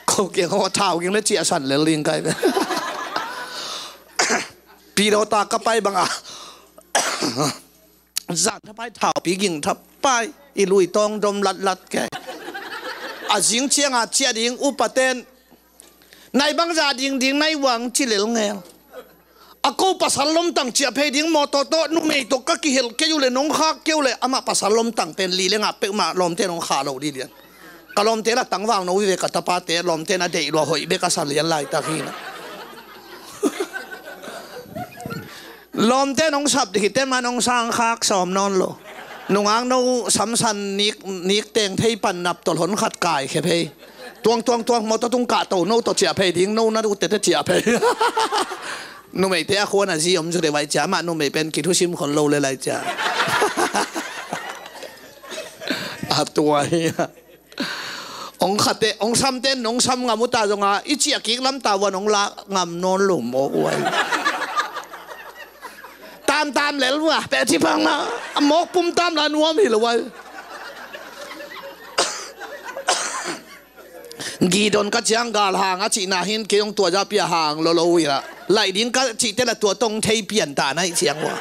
Ko kiang ho thau ging le ciahsan lel ding kai. Pidawta ka pai banga zan thapai thaupi ging thapai i lui tawng dom latlat kei. A zing cianga ciah ding upaten nai bangza dingding nai uang ci lelngel. A ko pasal lomtang ciah phei ding mawtaw tawh numei tawh ka kihel kei uh le nong khak kei uh le amah pasal lomtang pen li le ngah peuhmah lawmte nong khah lo dih lian. Ka lawmte la tangval no vive ka tapate lawmte na deih lua hoih bek a sa lian laitak hi na. Lawmte nong sap dih hi te ma nong sang khak sawm nawn lo. Nungak no samsan nik, nik teng thei pan nap tawh hon khat kai khe phei. Tuang tuang tuang mawtaw tung kah to no tawh ciah phei ding no na du tete ciah phei. Numeite a khuan a zi om zu de vai ciah mah numei pen kithusim khon lo le lai ciah. A tua hi. Ong khate, ong samte, nong sam ngam uta zonga i ciah kik lamta uan ong lak ngam nawn lo mawk uai. Tamtam lel vua peh ci pang na a mawk pum tam la nuam hi lo uai. Gideon ka ciang galhang a cihna hin kei ong tua za pia hang lo lo ui la laih ding ka cihte la tua tong thei pian ta na i ciang ua.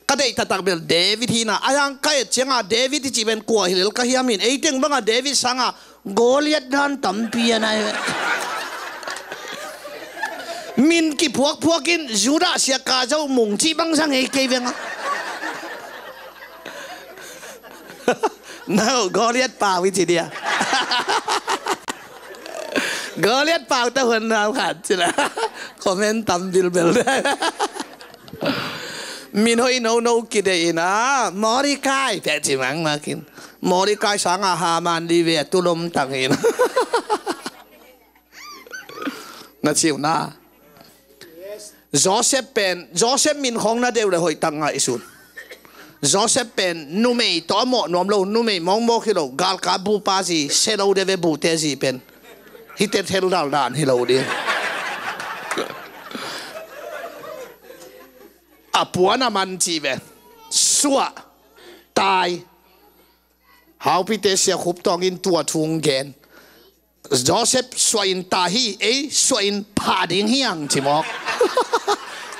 Ka deih taktak bel David hina a yang ka et cianga David i cih ben kua hi lel ka hiam hin ei teng banga David sanga Goliath dan tampi a nai. Min kiphuakphuakin Judah siaka zo mung cih bang zang ei kei venga. No, Goliath pau i ci dia. Goliath pau ta huan nau khat cila. Comment tam bilbel. Min hoih nono kidei ina Mordecai peh ci mangmakin Mordecai sanga Haman di ve a tulom tangin. Na ciu na Joseph pen Joseph min khong na deuh le hoih tak ngaih sun. Joseph pen numei tawh a mawh nuam lo numei mawngmawk hi lo galka bupa zi se lo deuh ve bute zi pen. Hite thel daldan hi lo ding. A puan a man cih ve suah tai. Haupite siakhup tawngin tua thung gen. Joseph suahin ta hi ei suahin phah ding hiang cimawk.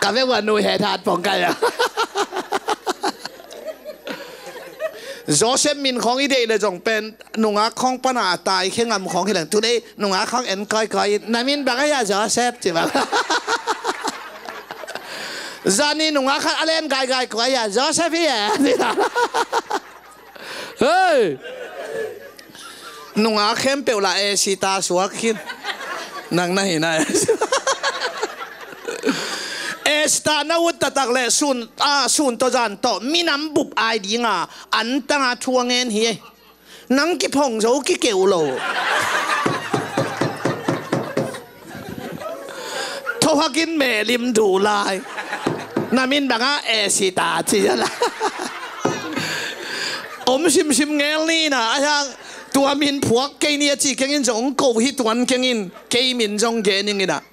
Ka veuh a nui het hat pong kai a. Joseph min khawng i deih le zong pen nungak khawng pana a tai khe ngam khawng hi leng tu dei nungak khawng en kawikawi in na min bang a hia Joseph ci bang. Zani nungak khat a len gaigai kua hia Joseph hi e. Hei. Nungak khempeuh lah Esita suak khin. Nang na hi na Esita na ut taktak le sun a sun tawh zan tawh minam bup ai dinga an tanga thu a ngen hi. Nang kiphong zo kikeuh lo. Ko hakin mehlim duh lai. Na min bangah Esita ci a la. Om simsim ngel ni na a hiang tua min phuak kei ni a ci kengin zong ko hi tuan kengin kei min zong gening ina.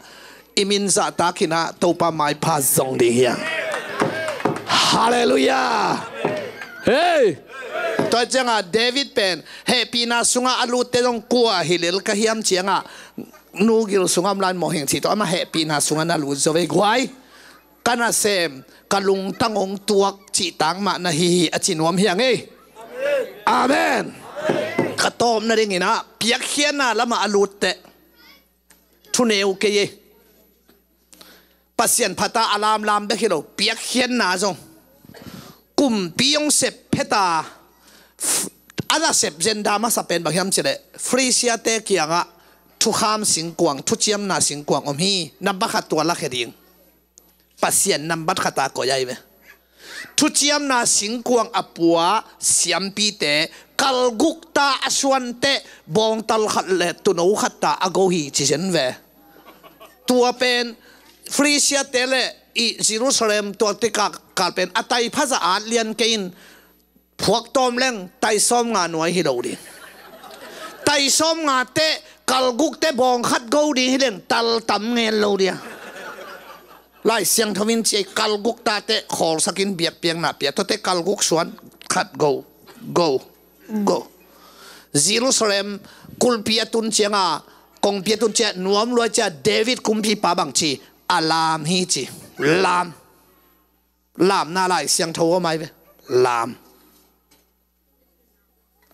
I min zahtak ina Topa maipha zong ding hiang. Halleluiah. Hei. Tua cianga David pen hehpihna sunga a lutte zong kua hi lel ka hiam cianga nugil sunga om lai mawh heng cih tawh amah hehpihna sungah na lut zo vei guai. Ka nasem ka lungtang hong tuak cih tang mah na hi hi a ci nuam hiang ei. Amen. Ka tawpna dinginah piakkhiatna lamah a lutte thuneu kei ei. Pasian phata a lamlam bek hi lo piakkhiatna zong kumpi hong sep pheta. A nasep zenda masa pen bang hiam cileh Frisia te kiangah thukham singkuang thuciamna singkuang om hi. Nambat khat tua lakhia ding. Pasian nambat khata koih ai ve. Thuciamna singkuang a pua siampite kalgukta a suante bawngtal khat le tuno khatta a go hi ci zen ve. Tua pen Frisia te le i Jerusalem tua te kal pen a taiphaza at lian kei in phuak tawm leng taisawm nga nuai hi lo ding. Taisawm nga te kalguk te bawng khat go ding hi leng tal tam ngen lo dia. Lai Siangtho in ciai kalguk tate khawlsakin biakpiakna pia tuate kalguk suan khat go go go. Jerusalem kulpi a tun cianga kongpi a tun cia nuam luai cia David kumpipa bang ci a lam hi ci. Lam. Lamna Lai Siangtho aw mai ve. Lam.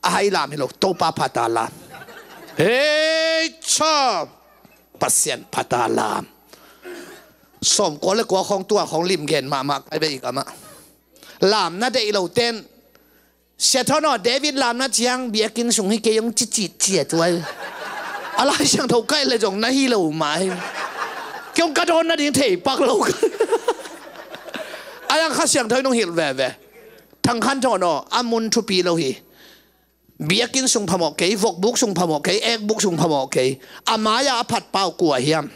A hai lam hi lo Topa phata lam. Hei cha. Pasian phata lam. Sawm kua le kua khong tua khong lim gen mahmah kai ve i kamah. Lamna deih lo ten Sia Thawn aw David lamna ciang biakinn sung hi kei hong cicit cia tuai. A Lai Siangtho kaih le zong na hi lo mah hi. Kei hong ka dawn nading thei pak lo. A yang Kha Siangtho in hong hilh veve. Thang Khan Thawn aw a mun thupi lo hi. Biakinn sung phamawh kei, vokbuk sung phamawh kei, ekbuk sung phamawh kei. A mai-a a phat pau kua hiam?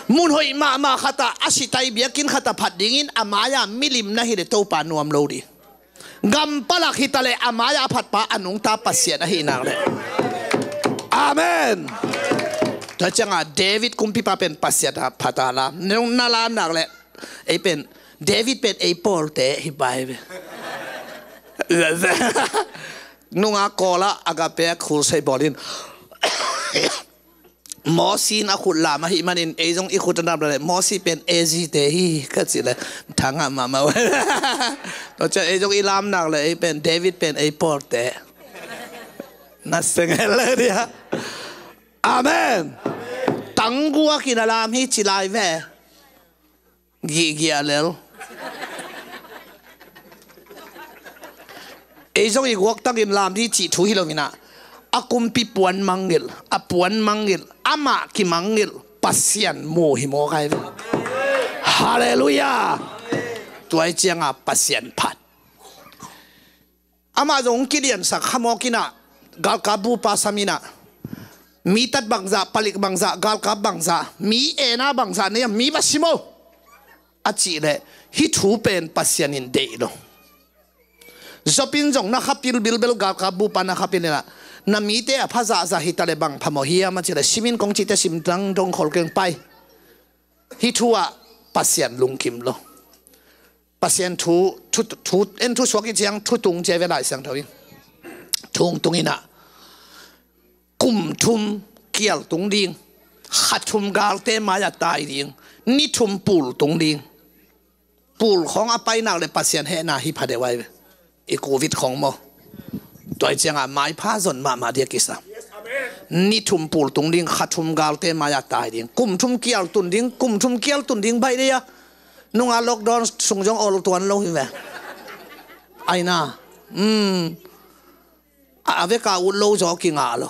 Mun hoih mahmah khatah a sitai biakinn khatah phat dingin a mai-a milim na hi le Topa nuam lo ding. Gampalak hitaleh a mai-a a phatpa a nungta Pasian ahi nak leh. Amen. Tua cianga David kumpipa pen Pasian a phata lam nung na lam nak leh ei pen David pen ei pawlte hi pai ve. Nunga kawla Agape a khulsei bawlin Mosi in a khut lam ahih manin ei zong i khut a nam le Mosi pen A Z te hi ka cih le thangah mahmah. Tua cian ei zong i lam nak le ei pen David pen ei pawlte. Na seng hel le dia. Amen. Tangguak in a lam hi ci lai ve. Gihgiah lel. Ei zong i guaktangin lam dih cih thu hi lo inah a kumpi puan mangngilh, a puan mangngilh, amah kimangngilh Pasian mu hi mawk ai ve. Halleluiah. Tuai cianga Pasian phat. Amah zong kiliansak khamawk inah galkap bupa sam inah mi tat bangzah, palik bangzah, galkap bangzah, mi ena bangzah nei a mi va sim o a cih leh hih thu pen Pasian in deih lo. Zopin zong na khapil bilbel galkap bupa na khapil inah na mite a phazahzah hitaleh bang phamawh hiam a cih leh simin kong cihte sim dang dong khol keng pai. Hih thu ah Pasian lungkim lo. Pasian thu, thu, thu, en thu suak i ciang thu tung cia ve Lai Siangtho in. Thung tung inah kum thum kial tung ding, kha thum galte mai-ah tai ding, ni thum pul tung ding. Pul khawng a painak le Pasian hehna hi pha deuh ai ve. I covid khawng maw? Tuai ciangah maipha zon mahmah dia kisa. Ni thum pul tung ding, kha thum galte mai-ah tai ding, kum thum kial tun ding, kum thum kial tun ding baih dia. Nunga lockdown sung zong ol tuan lo hi ve. Aina. A veka ut lo zaw kingah lo.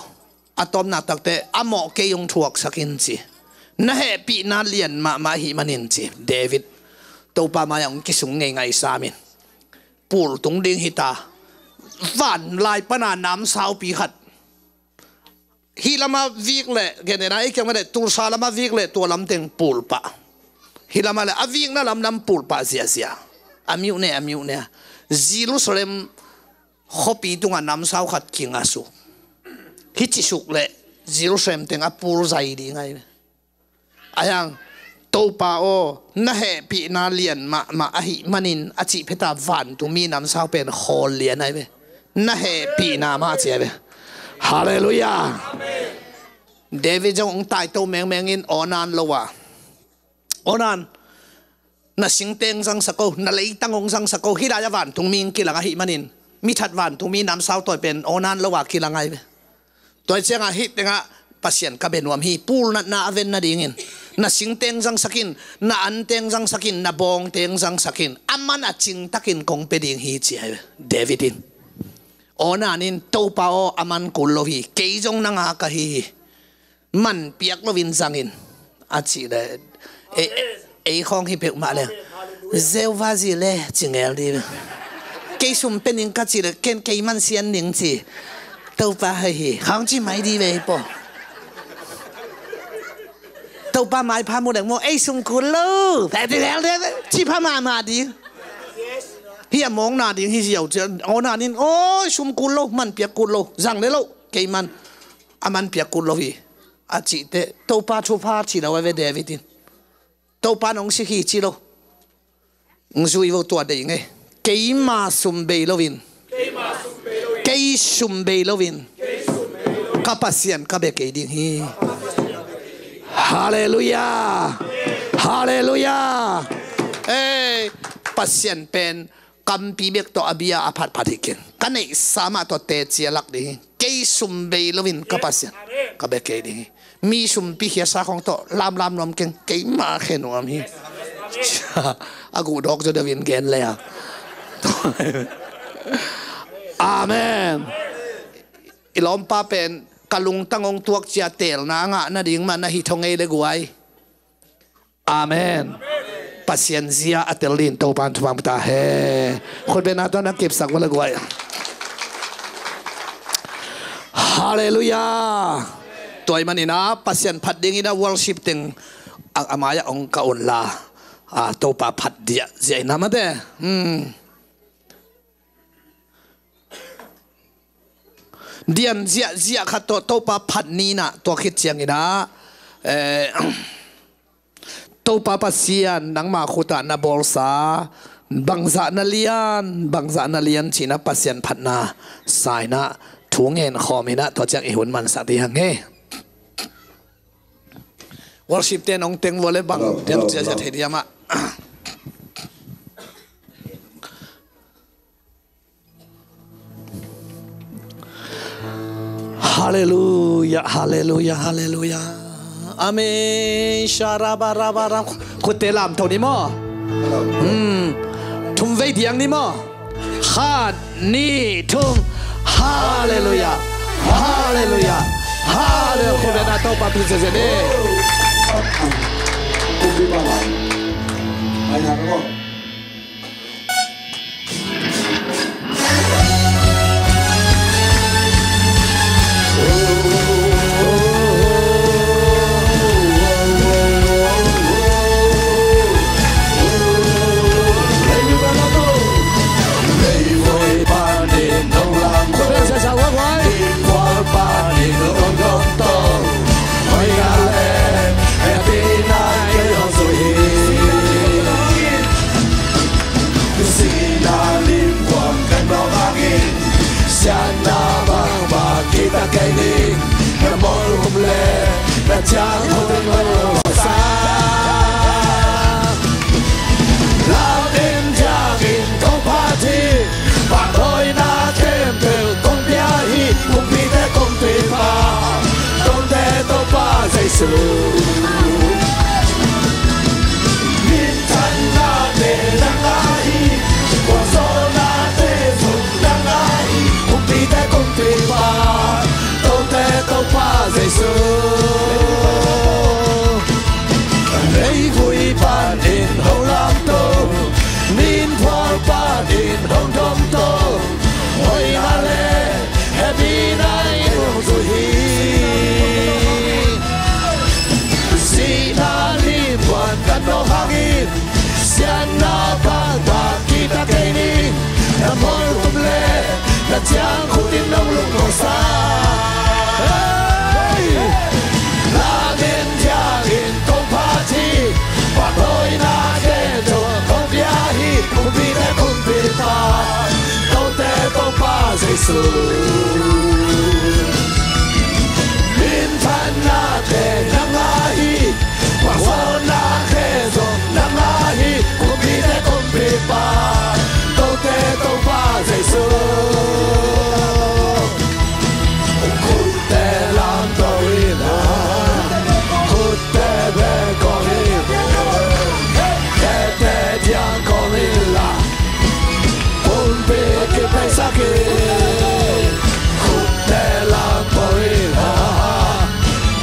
A tawpna takte a mawh kei hong thuaksak in ci. Na hehpihna lian mahmah ahih manin ci David. Topa mai-ah hong kisung ngeingai samin pul tung ding hita. Van lai pana nam saupi khat hih lama vik le, gen dena ei kiang mah le, Tulsa lama vik le tua lamteng pulpah. Hih lama le a vikna lamlam pulpah ziahziah. A miuh ne, a miuh ne. Jerusalem khuapi tungah namsau khat kinga suk. Hih ci suk le Jerusalem teng a pul zai ding ahi ve. Ahi hang, Topa aw, na hehpihna lian mahmah ahih manin a cih phet a vantungmi namsau pen khawl lian ahi ve. Na hehpihna mah ci ahi ve. Halleluiah. David zong hong taito mengmeng in aw nan lo a. Aw nan, na singteng zangsak o, na leitang hong zangsak o, hih lai a vantungmi hong kilang ahih manin, mithat vantungmi namsau tawi pen aw nan lo a kilang ahi ve. Tua hi ciangah hih tengah Pasian ka bia nuam hi, pulnatna a ven nadingin. Na singteng zangsak in, na anteng zangsak in, na bawngteng zangsak in, a man a cingtakin kong pia ding hi ci ahi ve, David in. Aw nan in, Topa aw, a man kul lo hi, kei zong nang a ka hi hi. Man piak loin zang in, a cih le, ei, ei khawng hi peuhmah le, Jehovah Jireh ci ngel dih. Kei sum pia ning ka cih le, ken kei man sian ning ci. Topa hei hi khawng ci mai dih ve hi paw. Topa maipha mu deng maw, ei sum kul lo, ci pha mahmah dih. Hi a mawng na ding hi ziau ci, aw nan in, aw sum kul lo, man piak kul lo, zang le lo, kei man, a man piak kul lo hi. A cih teh, Topa thupha ci lo a ve David in. Topa nong sik hi ci lo. Ng zui vo tua dei ngei. Keima sum bei loin. Kei sum bei loin. Ka Pasian ka bia kei ding hi. Halleluiah. Halleluiah. Ei, Pasian pen kampi bek tawh a bia a phatphat hi keng. Ka neihsa mah tawh teci a lak ding hi. Kei sum bei loin ka Pasian ka bia kei ding hi. Mi sumpi khiasa khong tawh lamlam nuam keng, keima khe nuam hi. A guh dawk zaw deuhin gen le a. Amen. I lawmpa pen ka lungtang hong tuak cia teelna a ngah nading mah na hi thong ei le guai. Amen. Pasian zia a tel din Topan thupha pia ta hen. Khutbetna tawh na kipsak vo le guai. Halleluiah. Tua ahih manin a Pasian phat dingin a worship teng a, a mai-ah hong kah unla, a, Topa phat diahziah in a mate. Hmm. Dian ziahziah khat tawh Topa phat ni in a, tua khit ciangin a, eh, Topa Pasian nangma khut ah na bawlsa, bangzah na lian, bangzah na lian ci-in a Pasian phatna sa in a thu ngen khawm in a, tua ciang i hun mansak dih hang e. Worship te nong teng vo le bang diam ciahciah thei diam ah. Halleluiah, halleluiah, halleluiah. Amen. Sharaba raba rab. Khutte lamto ni maw? Hmm. Thum vei diang ni maw? Khat, nih, thum. Halleluiah. Halleluiah. Halleluiah. Khutte na Topa pin sese ni. Siatna bangmah kita kei ning, na motum le na ciangkhut in nong lungmuang sa. Hey! Lamin diangin kong phat hi, pahtawina khempeuh kong pia hi, kumpite kumpipa, kote Topa Jesu. Minthanna te nang a hi, pangsawnna te zong nang a hi, kumpite kumpipa, kote Topa Jesu. Khutte lamto in la, khutte beng kawm in, khete diang kawm in la, pumpi kipeisak in. Khutte lamto in la,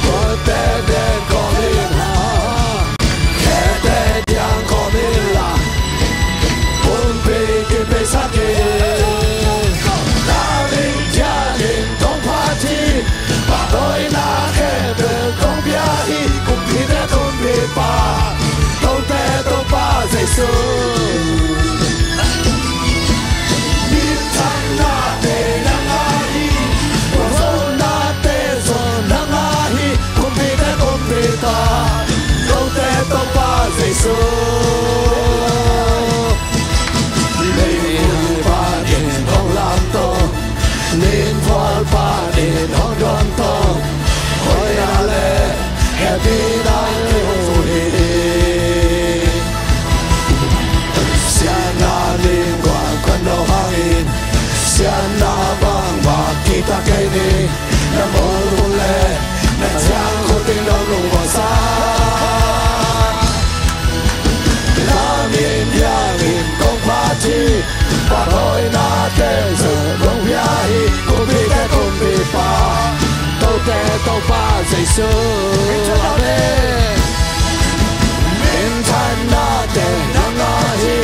khutte beng kawm in la, khete diang kawm in la, pumpi kipeisak in. Lamin diangin kong phat hi, pahtawina khempeuh kong pia hi, kumpite kumpipa, kote Topa Jesu. Minthanna te nang a hi, pangsawnna te zong nang a hi, kumpite kumpipa, kote Topa Jesu. Leitung panin hong lamto, nin phual panin hong duangto, hoihna le hehpihna i mu hi. Siatna ning guan khuan no hangin, siatna bangmah kita kei ning, na motum le na ciangkhut in nong lungmuang sa. Lamin diangin kong phat hi, pahtawina te zong kong pia hi, kumpite kumpipa, kote Topa Jesu. Amen. Minthanna te nang a hi,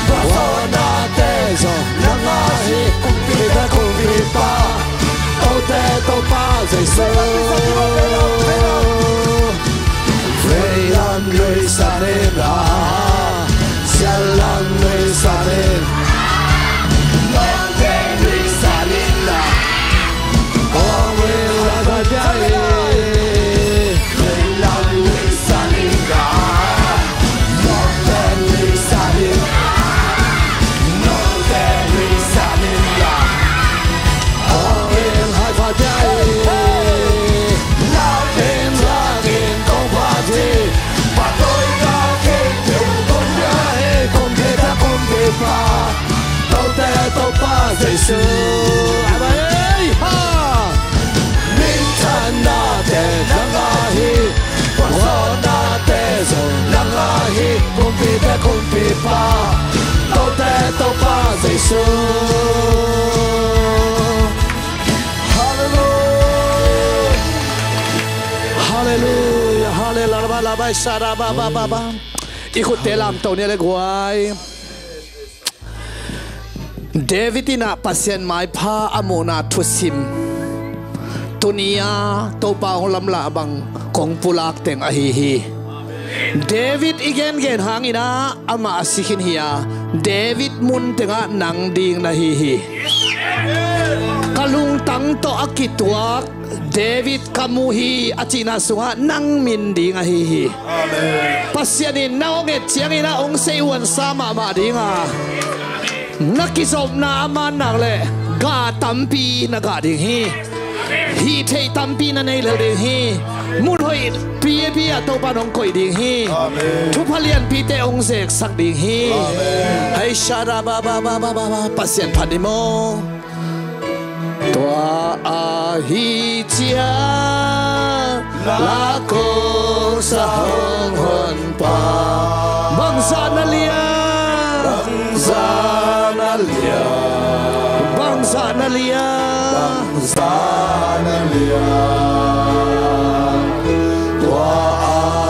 pangsawnna te zong nang a hi, kumpite kumpipa, kote Topa Jesu. Veilam nuihsan in la, siatlam nuihsan in, note nuihsan in la, ong in la, veilam nuihsan in la, note nuihsan in, note nuihsan in la, ong in la, veilam nuihsan in, Topa Jesu. Amen. Ha! Minthanna te nang a hi, pangsawnna te zong nang a hi, kumpite kumpipa, kote Topa Jesu. Hallelujah. Hallelujah. Hallelujah. Ba, la, ba, sa, ra, ba, ba, ba, ba. I khutte lamto ni le guai. David in ah Pasian maipha a muhna thusim tuni-a Topa hong lamlah bang kong pulak teng ahi hi. David i gengen hangin ah amah a si khin hi a, David mun tengah nang ding na hi hi. Ka lungtang tawh a kituak David ka mu hi a cihna sungah nang min ding ahi hi. Amen. Pasian in na hong et ciangin ah hong sei uansa mahmah ding a, na kizopna a man nak leh ga tampi na gah ding hi. Hih theih tampi na nei lel ding hi. Mun hoih pipi ah Topa in hong koih ding hi. Amen. Thupha lianpite hong zeksak ding hi. Amen. Hai sha ra ba ba ba ba ba ba. Pasian phat ni maw. Tua ahi ciang la kong sa hong honpa. Bangzah na lian. Bangzah na lian. Bangzah na lian. Bangzah na lian. Tua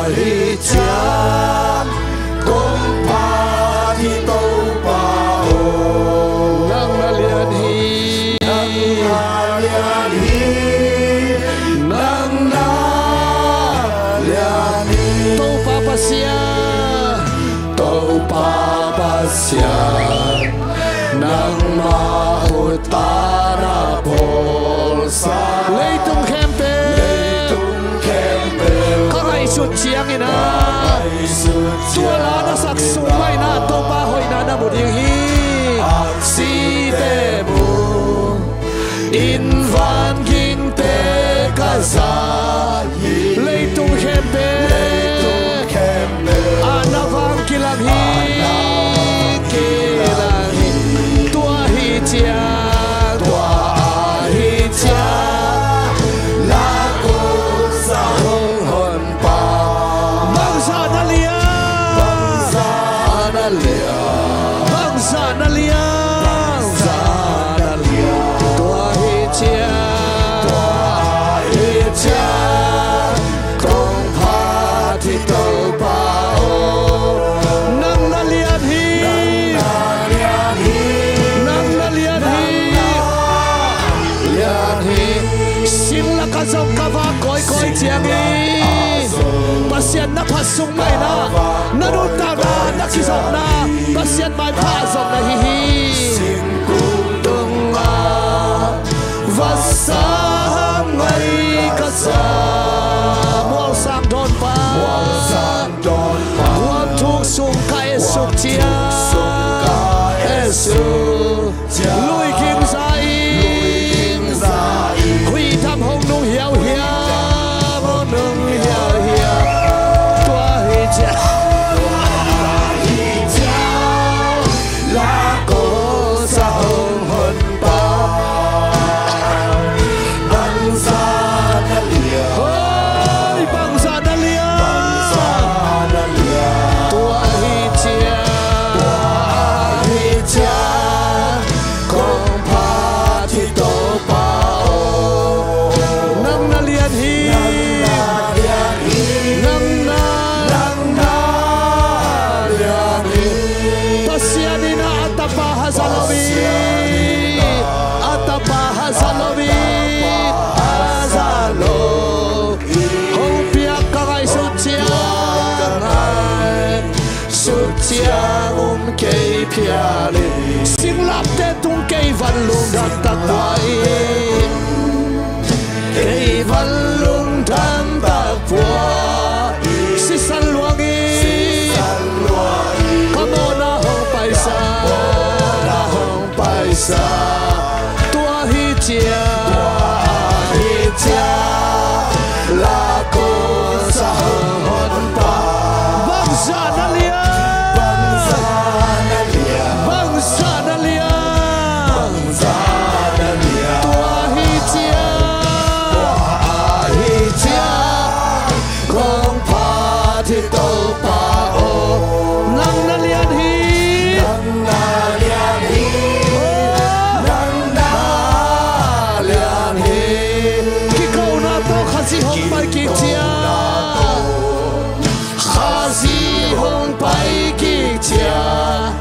ahi ciang kong phat hi Topa aw. Nang na lian hi. Nang na lian hi. Nang na lian hi. Topa Pasian. Topa Leitung khempeuh ka ngaihsut ciangin ah, tua la na sak sung mah in ah Topa hoihna na mu ding hi. Site mu in, vangingte ka za hi. Leitung khempeuh a na vang kilang hi, kilang hi. Tua hi ciang, tua ahi ciang, la kung sa hong honpa. Bangzah na lian, bangzah na lian, bangzah na lian, bangzah na lian. Tua hi ciang, tua hi ciang, kong phat hi Topa aw. Nang na lian hi, nang na lian hi, lian hi. Sing lakah zong ka va kawikawi ciang hi. Pasian na phat sung mah in ah, na nuntakna, na kizopna Pasian maipha zong na hi hi. Singkung tungah vasa hang ngai ka sa. Mualsang dawnpa, mualsang dawnpa, guam thuk sung ka et suk ciang, ka et suk ciang, lui ging za in, lui ging za in, huihdam hong nung hiauhiau, hong nung hiauhiau. Tua hi ciang, tua hi ciang, la kung sa hong honpa. Bangzah na lian, hoi, bangzah na lian, bangzah na lian. Tua hi ciang, tua hi ciang, kong phat hi Topa aw. Nang na lian hi, nang na lian hi, nang na, nang na lian hi. Pasian in ah a tapa hazat lo hi, a tapa hazat lo hi, hazat lo hi. Hong piak ka ngaihsut ciang, ngaihsut ciang um kei phial in. Singlapte tung kei van lungdam tak pua in, kei van lungdam tak pua in. Sisan luang in, sisan luang in, ka mawhna hong paisa, ka mawhna hong paisa. Tua hi ciang, tua hi ciang, la kung sa hong honpa. Bangzah na lian, bangzah na lian, bangzah na lian, bangzah na lian. Tua hi ciang, tua hi ciang, kong phat hi Topa aw. Nang na lian hi, nang na lian hi, nang na lian hi. Kikona tawh Khazih hong pai kik ciang, Khazih hong pai kik ciang,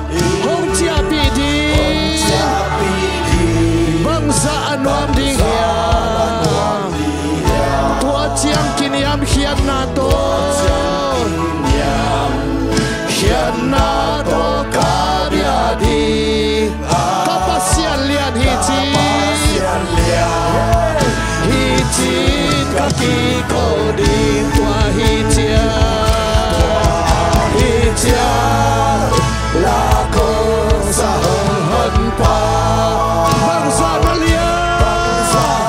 hong ciahpih ding, hong ciahpih ding. Bangzah a nuam ding hiam? Tua ciang kiniamkhiatna tawh, khiatna tawh ka bia ding. Ka Pasian lian hi ci, hi ci-in ka kiko ding. Tua hi ciang, hi ciang, la kong sa hong honpa. Bangzah na lian, bangzah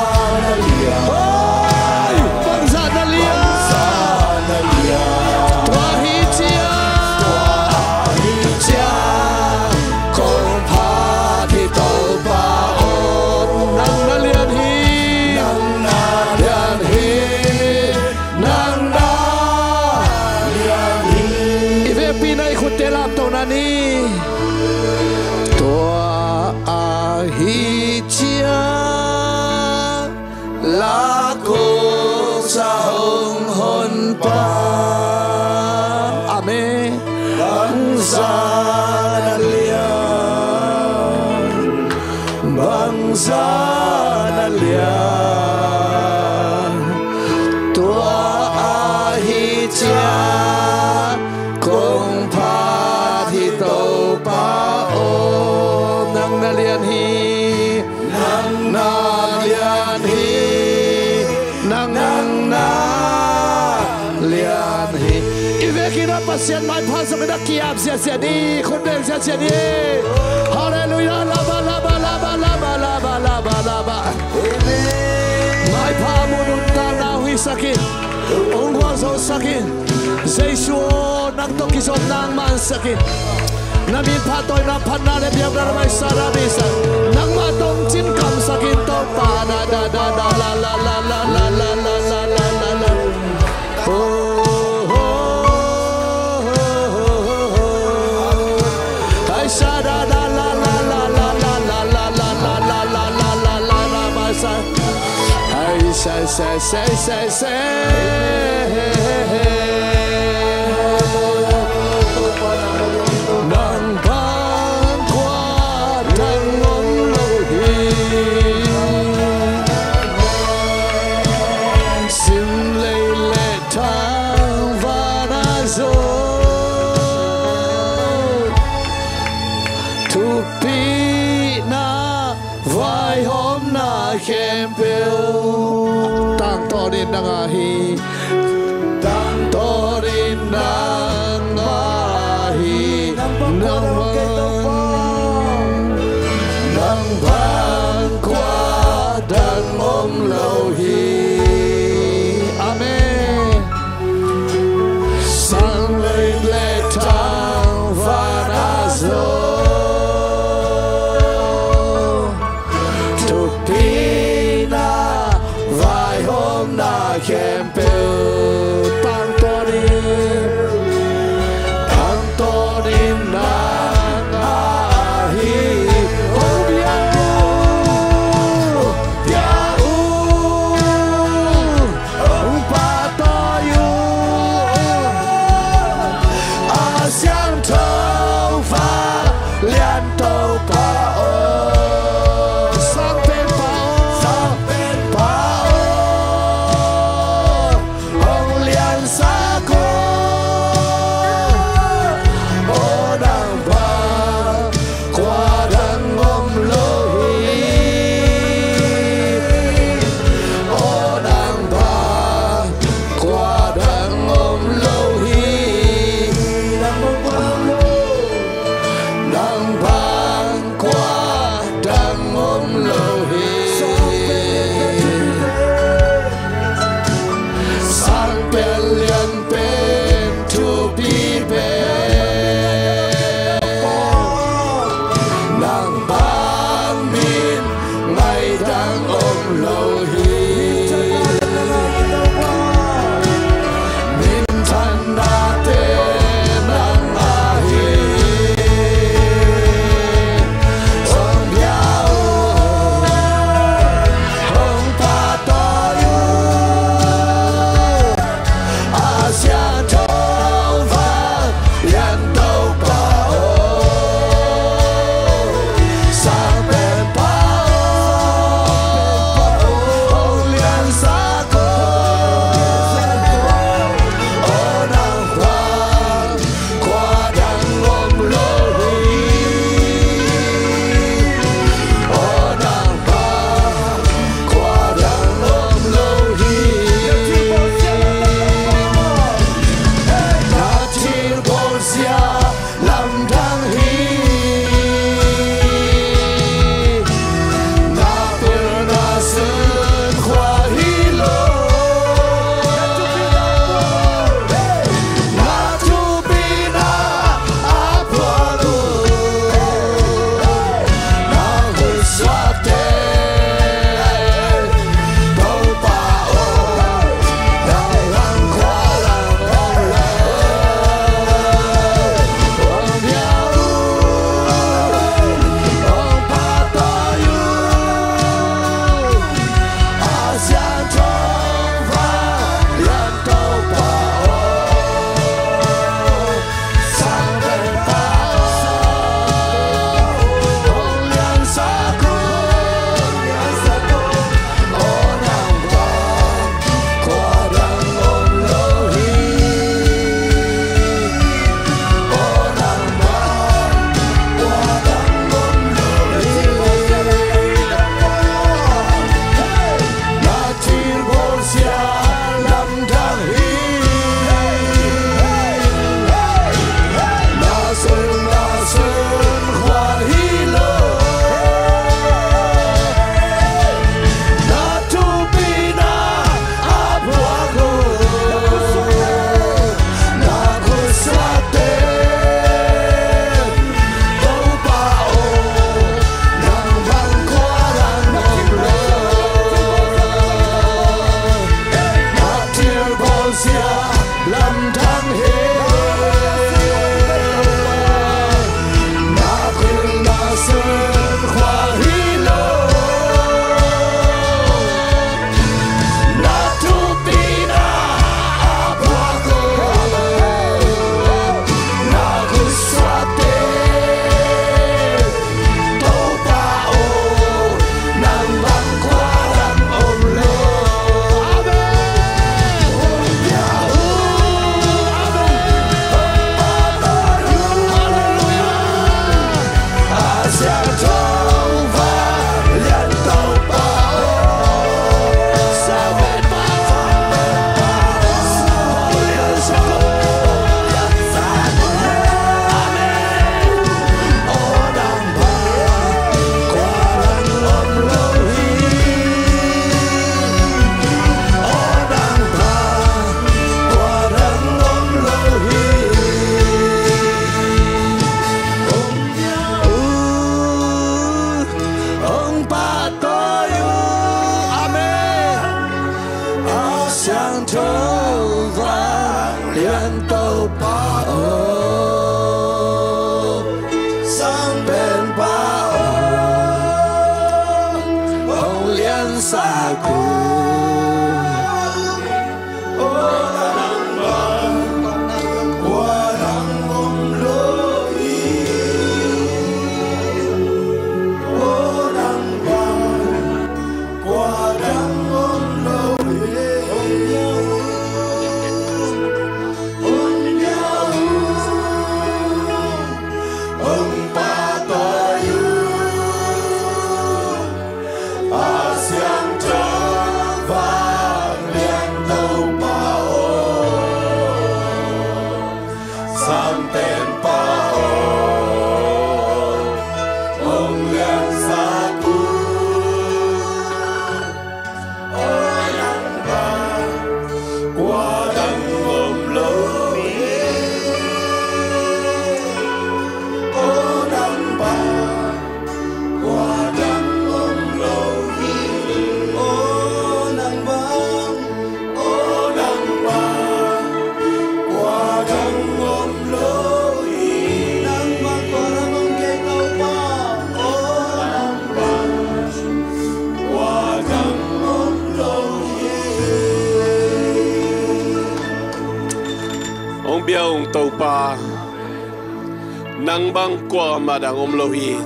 na lian, oi, bangzah na lian, bangzah na lian. Tua hi ciang, tua hi ciang, kong phat hi Topa aw. Nang na lian hi, nang na lian hi, nang na lian hi. I vekpi-in ah i khutte lamto na ni. Tua ahi ciang, la kong sa hong honpa. Amen. Bangzah na lian, bangzah na lian, tua ahi ciang kong phat hi Topa aw. Nang na lian hi, Pasian maipha zongin a ki-ap ziahziah ni, khut beng ziahziah ni. Halleluiah. Laba, laba, laba. Maipha mun nuntakna hong hisak in, hong gualzosak in. Jesu aw, nang tawh kizom nangmah hong sak in. Na min phatawina, phatna le biakna le maisa na mi sa. Nangmah tawh hong cin kamsak in Topa. Da, da, da, da, la, la. Oh, oh, oh. Hai sa da da la la la la la la la la la la la la la la la, maisa. Hai sa sa sa sa sa. Nang bang khua dang om lo hi. Sim lei le thang van a zong, thupina vaihawmna khempeuh tangtawnin nang a hi. Tangtawnin nang a hi. Nang bang, nang bang khua dang om lo hi. Amen. Sang lei le thang van a zong, thupina vaihawmna khempeuh tangtawnin, tangtawnin nang a hi. Hong bia uh, bia uh. Hong pahtawi uh, a siangtho vanglian Topa aw. Sang Penpa aw, Sang Penpa aw, hong liansak uh. Aw, nang bang khua dang om lo hi. Aw, nang bang khua dang om lo hi. Nang bang khua dang om lo hi. Sang Pen lian pen, thupi pen, nang bang min ngaih dang om lo hi. Minthan'nate nang a hi. Hong bia uh, hong pahtawi uh, a siangtho vanglian Tempa aw, hong liansak un. Aw nang bang kua dang om lo hi. Aw nang bang kua dang om lo hi. Aw nang bang, aw nang bang kua dang om lo hi. Nang bang kua dang om kei Topa. Aw nang bang kua dang om lo hi. Hong bia ung Topa. Nang bang kuamah dang om lo hi.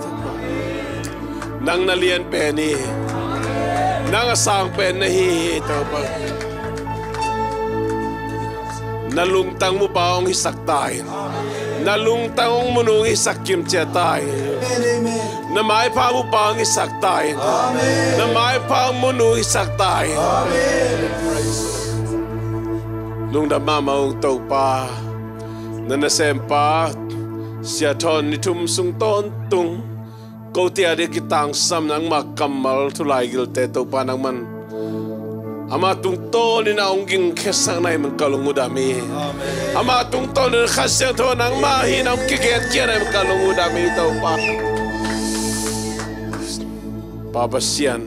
Nang na lian pen hi. Nang a sang pen na hi hi Topa. Na lungtang mupa hong hisak ta in. Na lungtang hong munu hong hisak kimcia ta in. Na maipha mupa hong hisak ta in. Na maipha hong munu hong hisak ta in. Lungdam mahmah ung Topa. Na nasempa Sia Thawn ni thum sung tawntung kote a dia kitangsam nangma kammal thu laigilte Topa nangman ama tungtawnin a hong gingkhiasak na hi man ka lung uh dam hi. Ama tungtawnin Kha Siangtho nangma hi nang kigenkhia na hi man ka lung uh dam hi Topa. Pa Pasian,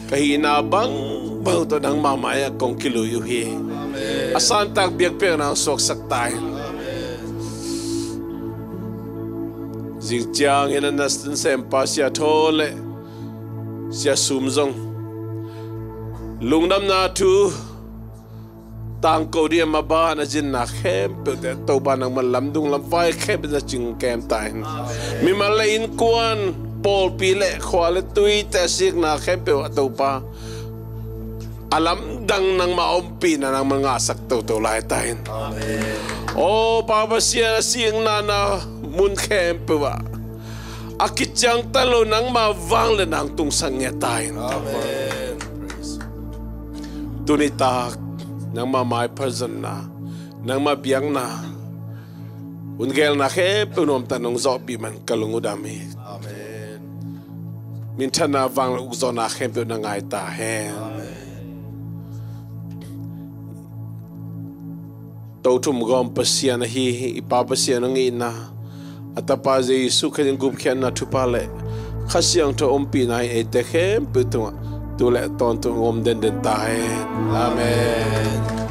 ka hihna bangbang tawh nangma mai-ah kong kilui uh hi. A santak biakpiakna hong suaksak ta in. Zing ciangin a nasempa Sia Thawn le Sia Sum zong lungdamna thu tangko ding a maban a zinna khempeuhte Topa nangman lamdung lamvai khempeuh na cingkem ta in. Mimal le innkuan, pawlpi le khua le tuite a sikna khempeuh ah Topa a lamdang nangma ompihna nangman ngahsak toto lai ta in. Aw Pa Pasian, a sikna na mun khempeuh ah a kiciangtan lo nangma vangliatna hong tungsak ngiat ta in. Tuni tak nangma maipha zonna, nangma biakna hun gelna khempeuh nuamtak nong zawhpih man ka lung uh dam hi. Minthanna vangliatna ukzawhna khempeuh na ngai ta hen. Tothum gawm Pasian ahi i Pa Pasian hong itna, a Tapa Jesu Khrih in gupkhiatna thupha le Kha Siangtho ompihna in eite khempeuh tungah tu le tawntung om denden ta hen. Amen.